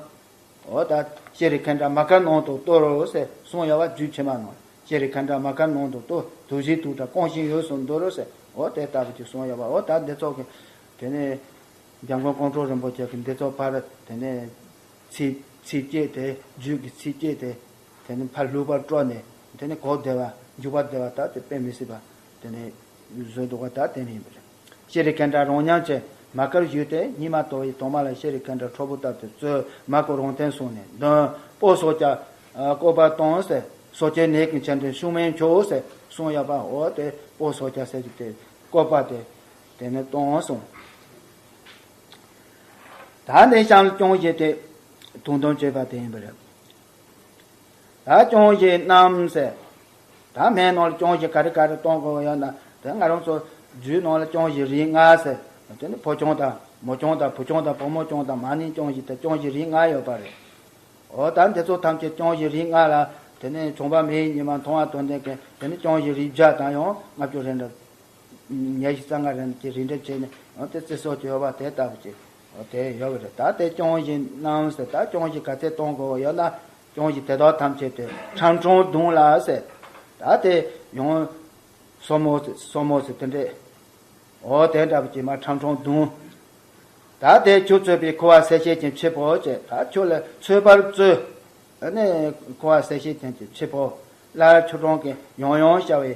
ཨོ་ད་ཤེས་རིག་མཁན་འདྲ་མ་དཀར་ནང་དུ་གཏོར་རོ་ཟེར་གསུངས་ཡོད་པ། རྒྱུད་ཕྱི་མ་ནང་ཤེས་རིག་མཁན་འདྲ་མ་དཀར་ནང་དུ་གཏོར། དུག་ཞིག་དུག་འདྲ་གང་ཞིག་ཡོད་སོང་འདོར་རོ་ཟེར། ཨོ་དེ་ལྟ་བུ་ཅིག་གསུངས་ཡོད་པ། ཨོ་ད་འདི་ཚོ་གི་དེ་ནས་འཇམ་མགོན་ཀོང་སྤྲུལ་རིན་པོ་ཆེ་གི་འདི་ཚོ་ཕར་དེ་ནས་ཚིག་ཚིགས་བཅད་དེ་རྒྱུད་ཀྱི་ཚིགས་བཅད་དེ་དེ་ནས་ཕར་ལྷུག་པར་དཀྲོལ་ནས་དེ་ནས་གོ་བདེ་བ་འཇུག་པ་བདེ་བ་ལྟར་དུ་དཔེ་མི་སྲིད་པ་དེ་ནས་བཟོས་འདུག་པ་ལྟར་དེ་ནས་ཡིན་པ་རེད། ཤེས་རིག་མཁན་འདྲ་རང་མཉམ་གྱིས་མ་དཀར་བཞུས་ཏེ་སྙིགས་མ་དོར་བའི་དྭངས་མ་ལ་ཤེས་རིག་མཁན་འདྲ་ཁྲོ་བོ་ལྟར་དུ་བཙོས། མ་སྐུ་རང་སྟེང་སོང་ནས་འདོན། སྤོ་སོ་སྐྱ་བཀོད་པ་བཏང་ཟེར། སོ་སྐྱེའི་ནད་ཀྱི་མཆེད་འདྲེན་ཤུགས་མེད་འཁྱོག་ཟེར་གསུངས་ཡོད་པ། འོ་དེ་སྤོ་སོ་སྐྱ་ཟེར་གྱི་དེ་བཀོད་པ་དེ་དེ་ནས་བཏང་སོང་། ད་ནས་གཤམ་ལ་རྐྱང་བཞི་དེ་དུག་འདོན་བྱེད་པ་དེ་ཡིན་པ་རེད། ད་རྐྱང་བཞི་རྣམས་ཟེར། ད་སྨན་ནང་ལ་རྐྱང་བཞི་ག་རེ་ག་རེ་གཏོང་དགོས་ཡོད་ན། དེ་ང་རང་ཚོ་རྒྱུད་ནང་ལ་རྐྱང་བཞི་རིགས་ལྔ་ཟེར། དེ་ནི་ཕོ་རྐྱང་དང་མོ་རྐྱང་དང་བུ་རྐྱང་དང་བུ་མོ་རྐྱང་དང་མ་ནིང་རྐྱང་བཞི་དེ་རྐྱང་བཞི་རིགས་ལྔ་ཡོད་པ་རེད། འོ་ད་འདི་ཚོ་ཐམས་ཅད་རྐྱང་བཞི་རིགས་ལྔ་ལ་དེ་ནི་བྱུང་བ་མེའི་ཉི་མ་མཐོང་བ་དོན་ལྡན་གྱི་དེ་ནི་རྐྱང་བཞི་རིགས་བརྒྱ་དང་ཡང་ལྔ་བཅུ་རེ་འདྲ། ཉི་ཤུ་རྩ་ལྔ་རེ་འདྲ་གྱི་རིགས་འདྲ་བྱས་ནས་འོ་དེ་བརྩི་སྲོལ་གྱི་ཡོད་པ་དེ་ལྟ་བུ་ཅིག་འོ་དེ་ཡོད་པ་རེད། ད་དེ་རྐྱང་བཞི་རྣམས་ཟེར། ད་རྐྱང་བཞི་ག་ཚད་གཏོང་དགོས་ཡོད་ན། རྐྱང་བཞི་དེ་དག་ཐམས་ཅད་དེ་ཁྲམ་ཁྲོམ་བརྡུང་ལ་ཟེར། ད་དེ་ཡང་སོར་མོ་ཟེར་སོར་མོ་ཟེར་དེ་འདྲས། འོ་དེ་འདྲ་བ་ཅིག་མ་ཁྲམ་ཁྲོམ་བརྡུང་། ད་དེ་ཁྱུ་གཙོས་པའི་ཁུ་བ་གསལ་བྱེད་ཅན་ཕྱི་པོ་ཅེས། ད་ཁྱུ་ལ་ཚོས་པར་བཙོས། ཨ་ནི་ཁུ་བ་གསལ་བྱེད་ཅན་གྱི་ཕྱི་པོ། སླར་ཆུ་གྲང་གིས་ཡང་ཡང་བྱ་བའི་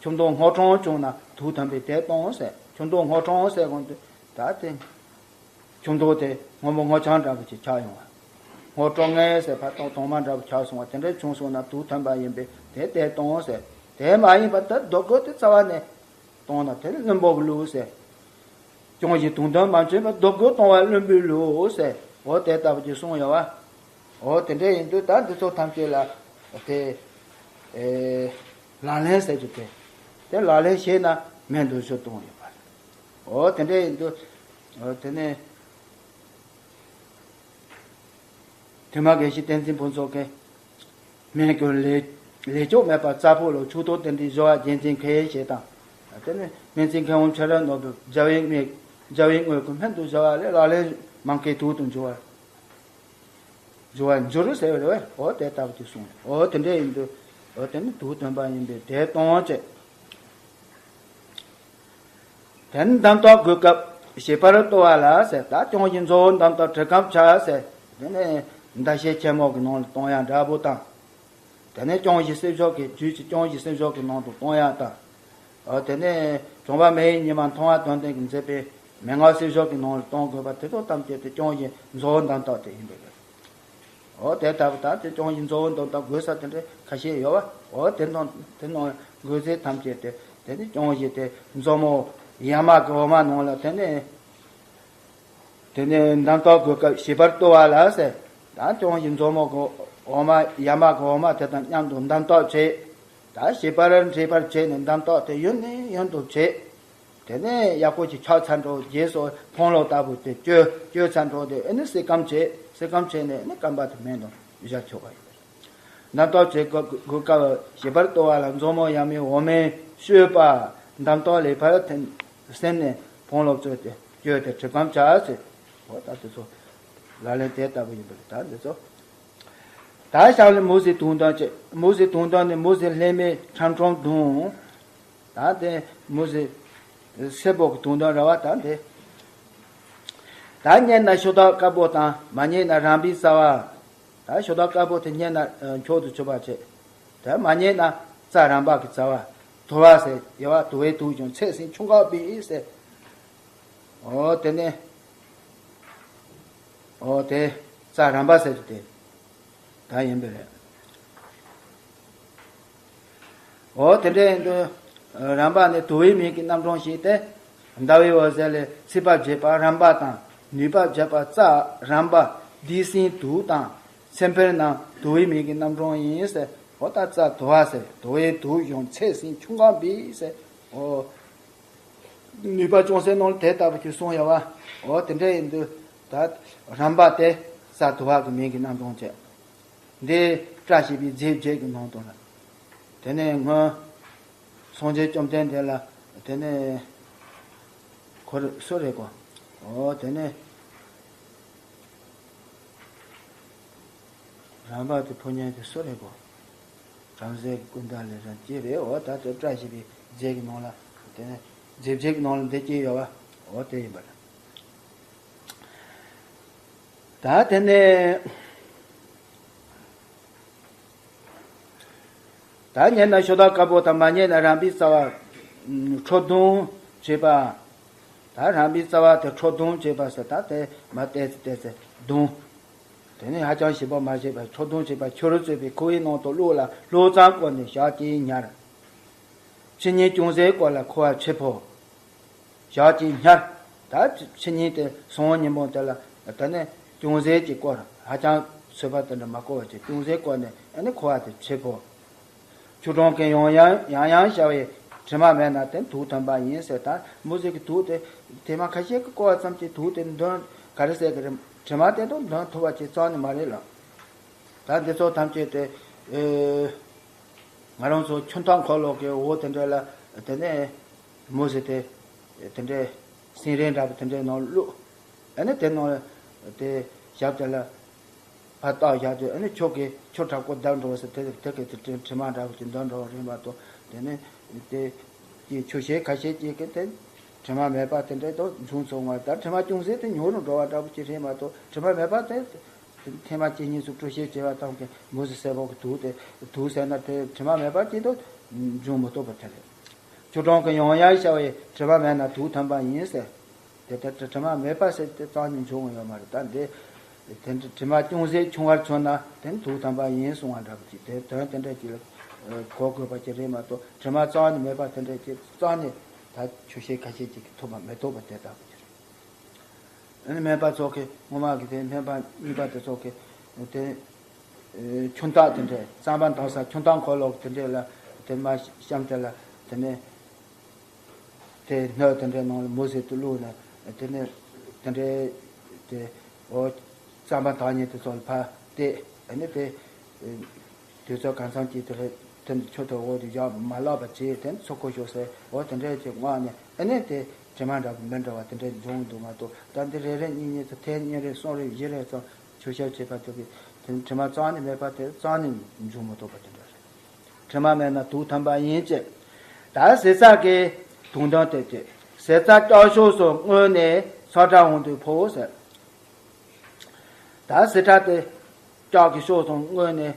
ཁྱུ་མདོག་སྔོ་ཁྲོམ་བྱུང་ན་དུག་ཐམ་པས་དེ་གཏོང་ཟེར། ཁྱུ་མདོག་སྔོ་ཁྲོམ་ཟེར་གོང་དུ་ད་དེ། ཁྱུ་མདོག་དེ་སྔོན་པོ་སྔོ་ལྗང་འདྲ་པོ་ཅིག་ཆགས་ཡོང་བ། སྔོ་ཀྲོང་ངེ་ཟེར་ཕ་ཏོག་དྭངས་མ་འདྲ་པོ་ཆགས་སོང་བ་དེ་འདྲ་བྱུང་སོང་ན་དུག་ཐོན་པ་ཡིན་པས་དེ་དེ་གཏོང་ཟེར། དེ་མ་ཡིན་པ་ད་རྡོ་བརྐོས་དེ་རྩ་བ་ནས་གཏོང་ན་དེ་ནི་བླུན་པོ་གི་ལུགས་ཟེར། རྐྱང་བཞི་དུག་འདོན་མ་བྱས་པ་རྡོ་བརྐོས་གཏོང་བ་བླུན་པོའི་ལུགས་ཟེར། འོ་དེ་ལྟ་བུ་ཅིག་གསུངས་ཡོད་བ། འོ་དེ་འདྲ་ཡིན་དུས་ད་འདི་ཚོ་ཐམས་ཅད་ལ་དེ་ཨེ་ལག་ལེན་ཟེར་རྒྱུ་དེ་དེ་ལག་ལེན་བྱས་ན་སྨན་དུ་ཞུ་གཏོང་ཡོད་པ་རེད། འོ་དེ་འདྲ་ཡིན་དུས་འོ་དེ་ནས་དེ་མ་དགེ་བཤེས་བསྟན་འཛིན་ཕུན་ཚོགས་ཀྱིས་སྨན་གྱི་ལས་ལས་ཆོག་མེད་པར་རྩ་ཕུག་ལ་ཆུ་གཏོར་དེ་འདྲའི་བཞི་བ་རྒྱལ་མཚན་མཁའི་ཞལ་དང་། དེ་ནས་སྨན་རྩིས་མཁས་དབང་ཁྲི་རབས་ནོར་བུས་རྒྱལ་བའི་དངོས་རྒྱལ་བའི་དངོས་ཀྱི་སྨན་དུ་བཞག་པ་ལས་ལག་ལེན་མང་མཁས་དུག་ཏུ་འགྱུར་བར། འགྱུར་བར་འགྱུར་ཟེར་བ་རེད་བས། འོ་དེ་ལྟ་བུ་ཅིག་གསུངས། འོ་དེ་འདྲ་ཡིན་དུས་འོ་དེ་ནི་དུག་ཐོན་པ་ཡིན་པས་དེ་གཏོང་བྱེད། དེ་ནི་འདམ་ཐོག་བགོ་སྐབས་ཞིབ་པར་གཏོར་བ་ལ་ཟེར། ད་རྐྱང་བཞི་མཛོ་བོ་འདམ་ཐོག་བྲེ་སྐམ་ཆགས་ཟེར། དེ་ནི་མདའ་ཤེལ་ཆེན་མོ་གི་ནང་ལ་གཏོང་ཡག་འདྲ་པོ་དང་། དེ་ནས་རྐྱང་བཞི་གསེར་ཞོ་གི་རྒྱུད་ཀྱི་རྐྱང་བཞི་གསེར་ཞོ་གི་ནང་དུ་གཏོང་ཡག་དང་། འོ་དེ་ནས་བྱུང་བ་མེའི་ཉི་མ་མཐོང་བ་དོན་ལྡན་གྱིས་མཛད་པའི་མན་ངག་གསེར་ཞོ་གི་ནང་ལ་གཏོང་དགོས་པ་དེ་ཚོ་ཐམས་ཅད་དེ་རྐྱང་བཞི་མཛོ་བོ་འདམ་ཐོག་དེ་ཡིན་པས། འོ་དེ་ལྟ་བུ་དང་དེ་རྐྱང་བཞི་མཛོ་བོ་འདམ་ཐོག་བགོ་ས་དེ་འདྲ་ཁ་ཤས་ཡོད་བ། འོ་དེ་ནང་དེ་ནང་བགོ་ཚད་ཐམས་ཅད་དེ་དེ་ནི་རྐྱང་བཞི་དེ་མཛོ་མོ་ཡ་མ་གི་འོ་མ་ནང་ལ་དེ་ནས། དེ་ནས་འདམ་ཐོག་བགོ་སྐབས་ཞིབ་པར་གཏོར་བ་ལ་ཟེར། ད་རྐྱང་བཞི་མཛོ་མོ་གི་འོ་མ་ཡ་མ་གི་འོ་མ་དེ་དང་མཉམ་དུ་འདམ་ཐོག་བྱས། ད་ཞིབ་པར་འདྲེས་པར་བྱས་ནས་འདམ་ཐོག་དེ་ཡུན་ནས་ཡུན་དུ་བྱས། དེ་ནས་ཡག་པོ་ཞིག་ཆགས་ཚར་འགྲོ་རྗེས་སུ་འཕོངས་ལོག་ལྟ་བུ་དེ་བཅོས་བཅོས་ཚར་འགྲོ་དེ་ཨེ་ནི་བསིལ་སྐམ་བྱས། བསིལ་སྐམ་བྱས་ནས་ཨེ་ནི་སྐམ་པ་དེ་སྨན་དུ་བཞག་ཆོག་པ་ཡིན། འདམ་ཐོག་བྱེད་དགོས་དགོས་སྐབས་ཞིབ་པར་གཏོར་བ་ལ་མཛོ་མོ་ཡ་མའི་འོ་མས་བཤོས་པ། འདམ་ཐོག་ལེགས་པར་ཐོན་སེམས་ནས་འཕོངས་ལོག་བཅོས་ཏེ་བཅོས་ཏེ་བྲེ་སྐམ་བྱ་ཟེར། འོ་ད་དེ་ཚོ་ལག་ལེན་དེ་ལྟ་བུ་ཡིན་པ་རེད། ད་འདི་ཚོ་ད་གཤམ་ལ་མུ་ཟི་དུག་འདོན་བྱེད། མུ་ཟི་དུག་འདོན་ནི་མུ་ཟི་ལྷད་མེད་ཁྲམ་ཁྲོམ་བརྡུང་། ད་དེ་མུ་ཟི་སེར་པོ་གི་དུག་འདོན་ར་བ་ད་དེ། ད་རྙེད་ན་ཤོ་ཐག་དཀར་པོ་དང་མ་རྙེད་ན་རམ་པའི་རྩ་བ། ད་ཤོ་ཐག་དཀར་པོ་དེ་རྙེད་ན་མཆོག་ཏུ་གྱུར་པ་བྱེད། དེ་མ་རྙེད་ན་རྩ་རམ་པ་གི་རྩ་བ། དུ་བ་ཟེར་ཡ་བ་དུ་བའི་དུག་བྱུང་ཚད་སྲིན་ཆུང་ག་པའི་ཟེར། འོ་དེ་ནས་འོ་དེ་རྩ་རམ་པ་ཟེར་དེ་ད་ཡིན་པས་རེད། འོ་དེ་འདྲ་ཡིན་དུས་རམ་པ་ནི་དུ་བའི་མིང་གི་རྣམ་གྲངས་ཤིག་སྟེ། ཟླ་བའི་འོད་ཟེར་ལས་ཚིག་པ་བརྗོད་པ་རམ་པ་དང་ནུས་པ་བརྗོད་པ་རྩ་རམ་པ་འདི་སྲིན་དུག་དང་། ཚེ་འཕེལ་རྣམས་དུ་བའི་མིང་གི་རྣམ་གྲངས་ཡིན་ཟེར། འོ་ད་རྩ་དུ་བ་ཟེར། དུ་བའི་དུག་བྱུང་ཚད་སྲིན་ཆུང་ག་པའི་ཟེར། འོ། ནུས་པ་ཅུང་ཟད་ནང་ལ་དེ་ལྟ་བུ་ཅིག་གསུངས་ཡོད་བ། འོ་དེ་འདྲ་ཡིན་དུས་ད་རམ་པ་དེ་རྩ་དུ་བ་གི་མིང་གི་རྣམ་གྲངས་བྱས། འདི་བཀྲ་ཤིས་པའི་རྫས་བརྒྱད་ཀྱི་ནང་དུ་ལ། དེ་ནས་སྔོན་ སངས་རྒྱས་བཅོམ་ལྡན་འདས་ལ་དེ་ནས་ཁོ་རེ་སུ་རེད་གོ། འོ་དེ་ནས་རམ་པ་དེ་ཕོ་ཉ་དེ་སུ་རེད་གོ། བྲམ་ཟེ་གི་སྐུ་འདྲ་ལས་རང་སྐྱེས་རེད། འོ་ད་དེ་བཀྲ་ཤིས་པའི་རྫས་ཀྱི་ནང་ལ་དེ་ནས་རྫས་བརྒྱད་ཀྱི་ནང་ལ་འདི་སྐྱེས་ཡོད་པ། འོ་དེ་ཡིན་པ་རེད། ད་དེ་ནས། ད་རྙེད་ན་ཕྱི་དྭགས་དཀར་པོ་དང་། མ་རྙེད་ན་རམ་པའི་རྩ་བ་ཁྲོ་གདུང་བྱེད་པ། ད་རམ་པའི་རྩ་བ་དེ་ཁྲོ་གདུང་བྱེད་པ་ཟེར། ད་དེ་མ་བལྟས་ཚེ་བལྟས་ཚེ་གདུང་། དེ་ནི་ཧ་ཅང་ཞིབ་པ་མ་བྱས་པར་ཁྲོ་གདུང་བྱེད་པ། ཁྱོ་རུ་བཙོས་པའི་ཁུ་བའི་ནང་དུ་བླུགས་ལ་ལྷུག་ཙམ་བསྐོར་ནས་ཞག་གཅིག་ཉར། ཕྱི་ཉིན་ཅུང་ཟད་བསྐོར་ལ་ཁུ་བ་ཕྱིར་ཕོབ། ཞག་གཅིག་ཉར། ད་ཕྱི་ཉིན་དེ་སང་ཉིན་མོ་དེ་ལ་ད་ནི་ཅུང་ཟད་ཅིག་བསྐོར། ཧ་ཅང་ཚོས་པ་དེ་འདྲ་མ་བསྐོར་བ་བྱས། ཅུང་ཟད་བསྐོར་ནས་ཨ་ནི་ཁུ་བ་དེ་ཕྱིར་ཕོབ། ཆུ་གྲང་གིས་ཡང་ཡང་ཡང་ཡང་བྱ་བའི་དྲི་མ་མེད་ན་དེ་དུག་ཐོན་པ་ཡིན་ཟེར། ད་མུ་ཟེར་གྱི་དུག་དེ་ཐེངས་མ་ཁ་ཤས་ཀྱིས་བསྐོར་བ་ཙམ་གྱིས་དུག་དེ་འདོན་ག་རེ་ཟེར་གྱི་རེད། དྲི་མ་དེ་དག་འདོན་ཐུབ་པ་ཅིག་རྩ་ནས་མ་རེད་ལ། ད་འདི་ཚོ་ཐམས་ཅད་དེ་ཨེ། ང་རང་ཚོ་ཁྱུང་རྟ་འཁོར་ལོ་གི་འོག་དེ་འདྲ་ལ་དེ་ནས་མུ་ཟེར་དེ་དེ་འདྲའི་སེང་རས་འདྲ་པོ་དེ་འདྲའི་ནང་བླུགས། ཨ་ནི་དེ་ནང་དེ་ཞབས་དེ་ལ་ཕར་བཏགས་བཞག་དུས། ཨ་ནི་ཁྱོ་གས་ཁྱོ་དྲག་པོ་བརྡབ་འགྲོ་བ་ཟེར། དེ་དེ་གས་དེ་དྲི་མ་འདྲ་པོ་ཅིག་འདོན་འགྲོ་བ་རེད་མ་གཏོགས། དེ་ནི་དེ་ཀྱི་ཆུ་ཤེལ་ཁ་ཤས་ཀྱིས་གི་དེ་དྲི་མ་མེད་པ་དེ་འདྲའི་དུ་འབྱུང་སོང་བ། ད་དྲི་མ་ཅུང་ཟད་དེ་ཉུང་རུ་འགྲོ་བ་འདྲ་པོ་ཅིག་རེད་མ་གཏོགས། དྲི་མ་མེད་པ་དེ། ཐེངས་མ་གཅིག་གཉིས་སུ་བཀྲུ་བཤལ་བྱས་པ་དང་གི་མུ་ཟེར་སེར་པོ་གི་དུག་དེ། དུག་ཟེར་ན་དེ་དྲི་མ་མེད་པ་ཅིག་ཏུ་འབྱུང་མི་ཐུབ་པ་དེ་རེད། ཆུ་གྲང་གིས་ཡང་ཡང་བྱ་བའི་དྲི་མ་མེད་ན་དུག་ཐོན་པ་ཡིན་ཟེར། དེ་ལྟར་དྲི་མ་མེད་པ་ཟེར་དེ་རྩ་ནས་འབྱུང་ཡོད་མ་རེད། ད་འདི་དེ་འདྲ་དྲི་མ་ཅུང་ཟད་ཆུང་བར་གྱུར་ན་དེ་ནི་དུག་ཐོན་པ་ཡིན་གསུང་བ་འདྲ་པོ་ཅིག་དེ་དོན་དེ་འདྲ་ཅིག་ལ་གོ་དགོས་པ་ཅིག་རེད་མ་གཏོགས། དྲི་མ་རྩ་ནས་མེད་པ་དེ་འདྲ་ཅིག་རྩ་ནས་ད་ཆུ་ཤེལ་ཁ་ཤས་ཅིག་གིས་ཐུབ་པ་མི་ཐུབ་པ་དེ་ལྟ་བུ་ཅིག་རེད། ཨ་ནི་སྨན་པ་ཚོ་གིས། སྔོན་མ་གི་དེ་སྨན་པ་གཉིས་པ་དེ་ཚོ་གིས་དེ་ཨེ་ཁྱུང་རྟ་དེ་འདྲས། རྩམ་པ་འཐག་ས་ཁྱུང་རྟ་འཁོར་ལོ་དེ་འདྲས་ལ་དེ་མར་བཤམས་དེ་ལ། དེ་ནས་དེ་སྣོད་དེ་འདྲས་ནང་ལ་མུ་ཟེར་དུ་བླུགས་ནས། དེ་ནས་དེ་འདྲས་དེ་འོ་རྩམ་པ་འཐག་མཁན་དེ་ཚོ་ལ་ཕར་གཏད། ཨ་ནི་དེ་ཨེ་དུས་ཚོད་གང་འཚམ་གྱི་དེ་ལ་དེ་ཆུ་དེ་འོག་ཏུ་བཞག་མ་བརླག་པ་བྱས། དེ་ཚོ་ཁུ་བྱུག་ཟེར། འོ་དེ་འདྲས་ཀྱི་ངོས་ནས་ཨ་ནི་དེ་དྲི་མ་འདྲ་པོ་མི་འདྲ་བ་དེ་འདྲས་འབྱུང་འདུག་མ་གཏོགས། ད་འདི་རེ་རེ་གཉིས་གཉིས་ཚོ་ཐེངས་གཉིས་རེ་གསུམ་རེ་བཞི་རེ་ཙམ་ཆུ་ཤེལ་བྱས་པ་དེ་གིས་དེ་དྲི་མ་རྩ་ནས་མེད་པ་དེ་རྩ་ནས་འབྱུང་མི་ཐུབ་པ་དེ་འདྲ་རེད། དྲི་མ་མེད་ན་དུག་ཐོན་པ་ཡིན་ཅེས། ད་ཟས་ཚར་གྱི་དུག་འདོན་དེ་བྱེད། ཟས་ཚར་ལྕགས་ཤོག་སུ་བརྔོས་ནས་ཚག་སྒྲ་འོང་དུས་ཕོག་ཟེར། ད་ཟས་ཚར་དེ་ལྕགས་ཀྱི་ཤོག་སུ་བརྔོས་ནས་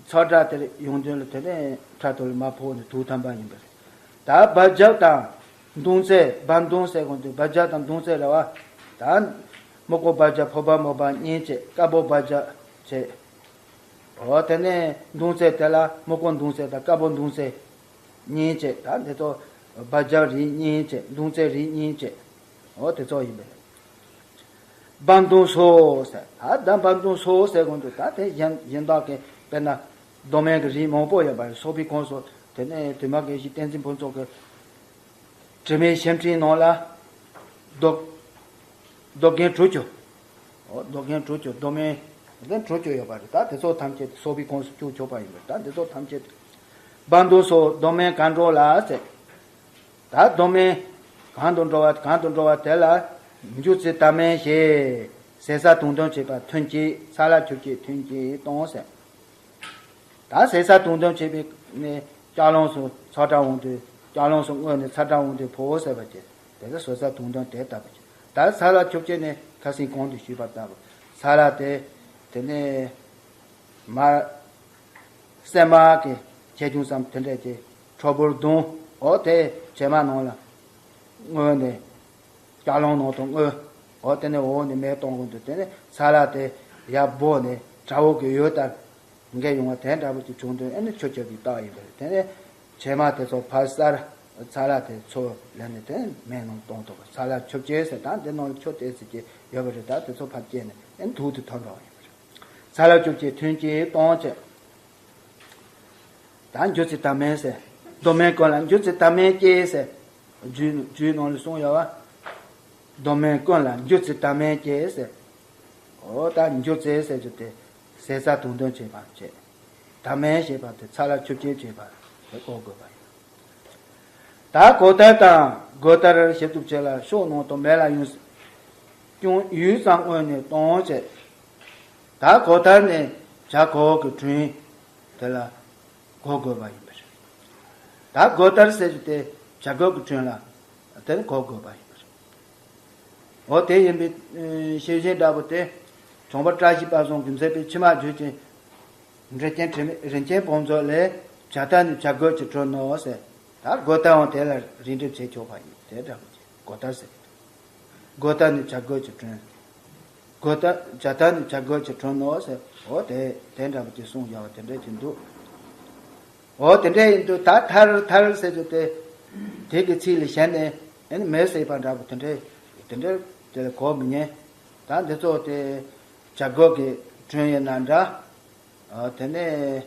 ཚག་སྒྲ་དེར་ཡོང་དུས་ལ། དེ་ནས་ཕྲག་དོག་ལ་མར་ཕོག་ནས་དུག་ཐོན་པ་ཡིན་པ་རེད། ད་སྦལ་རྒྱགས་དང་མདུང་རྩེ། སྦལ་མདུང་ཟེར་གོ་འདུག་སྦལ་རྒྱགས་དང་མདུང་རྩེ་རེད་བ། ད་སྨུག་པོ་སྦལ་རྒྱགས། ཕོར་པ་མོ་སྦལ་གཉིས་བྱས། དཀར་པོ་སྦལ་རྒྱགས་བྱས། འོ་དེ་ནས་མདུང་རྩེ་དེ་ལ་སྨུག་པོ་མདུང་རྩེ་དང་དཀར་པོ་མདུང་རྩེ་གཉིས་བྱས། ད་འདི་ཚོ་སྦལ་རྒྱགས་རིགས་གཉིས་བྱས། མདུང་རྩེ་རིགས་གཉིས་བྱས། འོ་དེ་ཚོ་ཡིན་པས། སྦལ་མདུང་སོགས་ཟེར། ད་ད་སྦལ་མདུང་སོགས་ཟེར་གོ་འདུག་ད་དེ་གཞན་གཞན་དག་གི་དཔེར་ན་མདོ་སྨད་ཀྱི་རིགས་མང་པོ་ཡོད་པ་རེད། སོག་པོའི་ཁོངས་སུ། དེ་ནས་དུ་མ་དགེ་བཤེས་བསྟན་འཛིན་ཕུན་ཚོགས་ཀྱི་དྲི་མེད་ཤེལ་ཕྲེང་ནང་ལ་མདོ་མདོ་རྒན་དྲུག་ཅུ། འོ་མདོ་རྒན་དྲུག་ཅུ། མདོ་སྨད་རྒན་དྲུག་ཅུ་ཡོད་པ་རེད། ད་དེ་ཚོ་ཐམས་ཅད་སོག་པོའི་ཁོངས་སུ་བཅུག་ཆོག་པ་ཡིན་པས། ད་དེ་ཚོ་ཐམས་ཅད་སྦལ་མདུང་སོགས་མདོ་སྨད་གང་འགྲོ་ལ་ཟེར། ད་མདོ་སྨད་གང་དུ་འགྲོ་བ་གང་དུ་འགྲོ་བ་དེ་ལ་འགྱུར་ཚུལ་དང་མིན་ཞེས། ཟས་ཚར་དུག་འདོན་བྱེད་པ་ཐུན་གཅིག། ཚ་ལ་ཆུ་སྐྱེས་ཐུན་གཅིག་གཏོང་ཟེར། ད་ཟས་ཚར་དུག་འདོན་བྱེད་པའི་ནས་ལྕགས་ལམ་སུ་ཚག་སྒྲ་འོང་དུས། ལྕགས་ལམ་སུ་བརྔོས་ནས་ཚག་སྒྲ་འོང་དུས་ཕོག་ཟེར་བ་བྱས། དེ་ལ་ཟས་ཚར་དུག་འདོན་དེ་ལྟ་བུ་བྱས། ད་ཚ་ལ་ཆུ་སྐྱེས་ནས་ཁ་སང་གོང་དུ་ཞུས་པ་ལྟ་བུ། ཚ་ལ་དེ་དེ་ནས་མར་སྲན་མ་གི་ཆེ་ཆུང་ཙམ་དེ་འདྲས་ཀྱི་ཁྲོ་ཕུར་བརྡུང་། འོ་དེ་བྱེ་མ་ནང་ལ་བརྔོས་ནས་ལྕགས་ལམ་ནང་དུ་བརྔོས། འོ་དེ་ནས་འོག་ནས་མེ་གཏོང་གི་འདུག་དེ་ནས་ཚ་ལ་དེ་ཡར་སྦོ་ནས་དགྲ་བོ་གི་འོད་ལྟར་འགའ་ཡོང་བ་དེ་འདྲ་པོ་ཅིག་བྱུང་དུས། ཨ་ནི་ཆུ་ཆབ་ཀྱི་རྟགས་ཡིན་པ་རེད། དེ་ནས་བྱེ་མ་དེ་ཚོ་ཕར་སར། ཚ་ལ་དེ་ཚུར་ལེན་ནས་དེ་མེ་ནང་གཏོང་ཐུབ་པ། ཚ་ལ་ཆུ་སྐྱེས་ཟེར། ད་འདི་ནང་ལ་ཆུ་དེ་ཚོ་སྐྱེས་ཡོད་པ་རེད། ད་དེ་ཚོ་ཕར་སྐྱེས་ནས་ཨ་ནི་དུག་དེ་ཐོན་འགྲོ་བ་ཡིན་པ་རེད། ཚ་ལ་ཆུ་སྐྱེས་ཐུན་གཅིག་གཏོང་བྱས། ད་འགྱུར་ཚུལ་དང་མིན་ཟེར། མདོ་སྨད་ཀུན་ལ་འགྱུར་ཚུལ་དང་མིན་སྐྱེས་ཟེར། རྒྱུད་རྒྱུད་ནང་ལ་གསུངས་ཡོད་པ། མདོ་སྨད་ཀུན་ལ་འགྱུར་ཚུལ་དང་མིན་སྐྱེས་ཟེར། འོ་ད་འགྱུར་ཚུལ་ཟེར་རྒྱུ་དེ་ཟས་ཚར་དུག་འདོན་བྱེད་པ་བྱེད། དང་མིན་ཞེས་པ་དེ་ཚ་ལ་ཆུ་སྐྱེས་བྱེད་པ་དེ་གོ་དགོས་པ་ཡིན། ད་གོ་ལྟར་དང་དགོ་ལྟར་ཞིབ་ཏུ་བྱས་ལ་ཕྱོགས་རྣམས་དང་མེ་ལ་ཡུད་ཀྱང་ཡུད་ཙམ་སྔོན་ནས་གཏོང་བྱས། ད་གོ་ལྟར་ནི་བྱ་གོས་ཀྱི་དྲུང་དེ་ལ་གོ་དགོས་པ་ཡིན་པ་རེད། ད་དགོ་ལྟར་ཟེར་རྒྱུ་དེ་བྱ་གོས་ཀྱི་དྲུང་ལ་དེ་ནི་གོ་དགོས་པ་ཡིན་པ་རེད། འོ་དེ་ཡིན་པའི་ཤེས་བཞིན་འདྲ་པོ་དེ་གྲོང་པ་བཀྲ་ཤིས་པ་ཟུང་གི་མཛད་པའི་ཕྱི་མ་བརྗོད་ཅིང་། འདྲེ་ཅན་དྲི་མེད་རིན་ཆེན་བུམ་མཛོད་ལས། བྱ་ལྟར་ནི་བྱ་རྒོད་ཀྱི་དྲུང་ནོ་ཟེར། ད་རྒོད་ལྟར་འོང་དེ་ལ་རིགས་འགྲེ་བྱེད་ཆོག་པ་ཡིན་དེ་འདྲ་པོ་ཅིག་རྒོད་ལྟར་ཟེར། རྒོད་ལྟར་ནི་བྱ་རྒོད་ཀྱི་དྲུང་། རྒོད་ལྟར་བྱ་ལྟར་ནི་བྱ་རྒོད་ཀྱི་དྲུང་ནོ་ཟེར། འོ་དེ་དེ་འདྲ་པོ་ཅིག་གསུངས་ཡོད་པ་དེ་འདྲ་ཅིག་འདུག་འོ་དེ་འདྲ་ཡིན་དུས་ད་ཐར་ཐར་ཟེར་དུས་དེ་དེ་གི་ཚིག་ལ་ཞེན་ནས་ཨེ་ནི་མེ་བསྲེགས་པ་འདྲ་པོ་དེ་འདྲ་དེ་འདྲ་དེ་ལ་གོ་མི་ཉན། ད་འདི་ཚོ་དེ་བྱ་རྒོད་ཀྱི་དྲུང་ཡིན་ན་འདྲ། ཨ་དེ་ནས་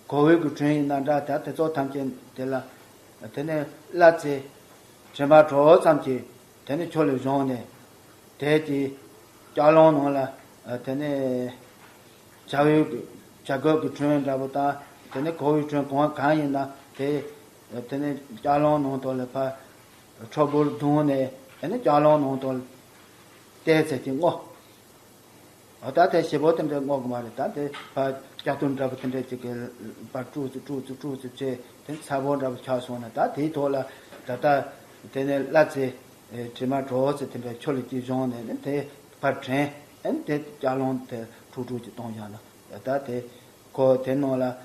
གོ་བོའི་གི་དྲུང་ཡིན་ན་འདྲ། ད་དེ་ཚོ་ཐམས་ཅད་དེ་ལ་དེ་ནས་གླ་རྩི་དྲི་མ་དྲོ་ཙམ་གྱིས་དེ་ནས་ཁྱོད་ལ་བཞོན་ནས་དེ་གྱི་ལྕགས་ལོང་ནང་ལ་ཨ་དེ་ནས་བྱ་བའི་གི་བྱ་རྒོད་ཀྱི་དྲུང་འདྲ་པོ་དང་དེ་ནས་གོ་བོའི་དྲུང་གང་གང་ཡིན་ན་དེ་དེ་ནས་ལྕགས་ལོང་ནང་དུ་ལ་ཕར་ཁྲོ་ཕུར་བརྡུངས་ནས་དེ་ནས་ལྕགས་ལོང་ནང་དུ་བལྟས་ཚད་ཀྱི་བསྔོ། ཨ་ད་དེ་ཞེ་པོ་དེ་འདྲ་བསྔོ་གི་མ་རེད། ད་དེ་ཕར་སྐྱ་ཐུར་འདྲ་པོ་དེ་འདྲ་ཅིག་གི་པར་དཀྲུག་ཙི་དཀྲུག་ཙི་དཀྲུག་ཙི་བྱས་དེ་ཚ་པོ་འདྲ་པོ་ཆགས་སོང་ན་ད་དེའི་ཐོག་ལ་ད་ལྟ་དེ་ནས་གླ་རྩི་དྲི་མ་དྲོ་ཙི་དེ་འདྲ་ཁྱོད་ལ་ཅིག་བཞོན་ནས་ནི་དེ་ཕར་དྲན་ཨེ་ནི་དེ་ལྕགས་ལོང་དེ་དཀྲུག་དཀྲུག་ཅིག་གཏོང་བཞག་ན་ད་དེ་ཁོ་དེ་ནང་ལ་ཨ།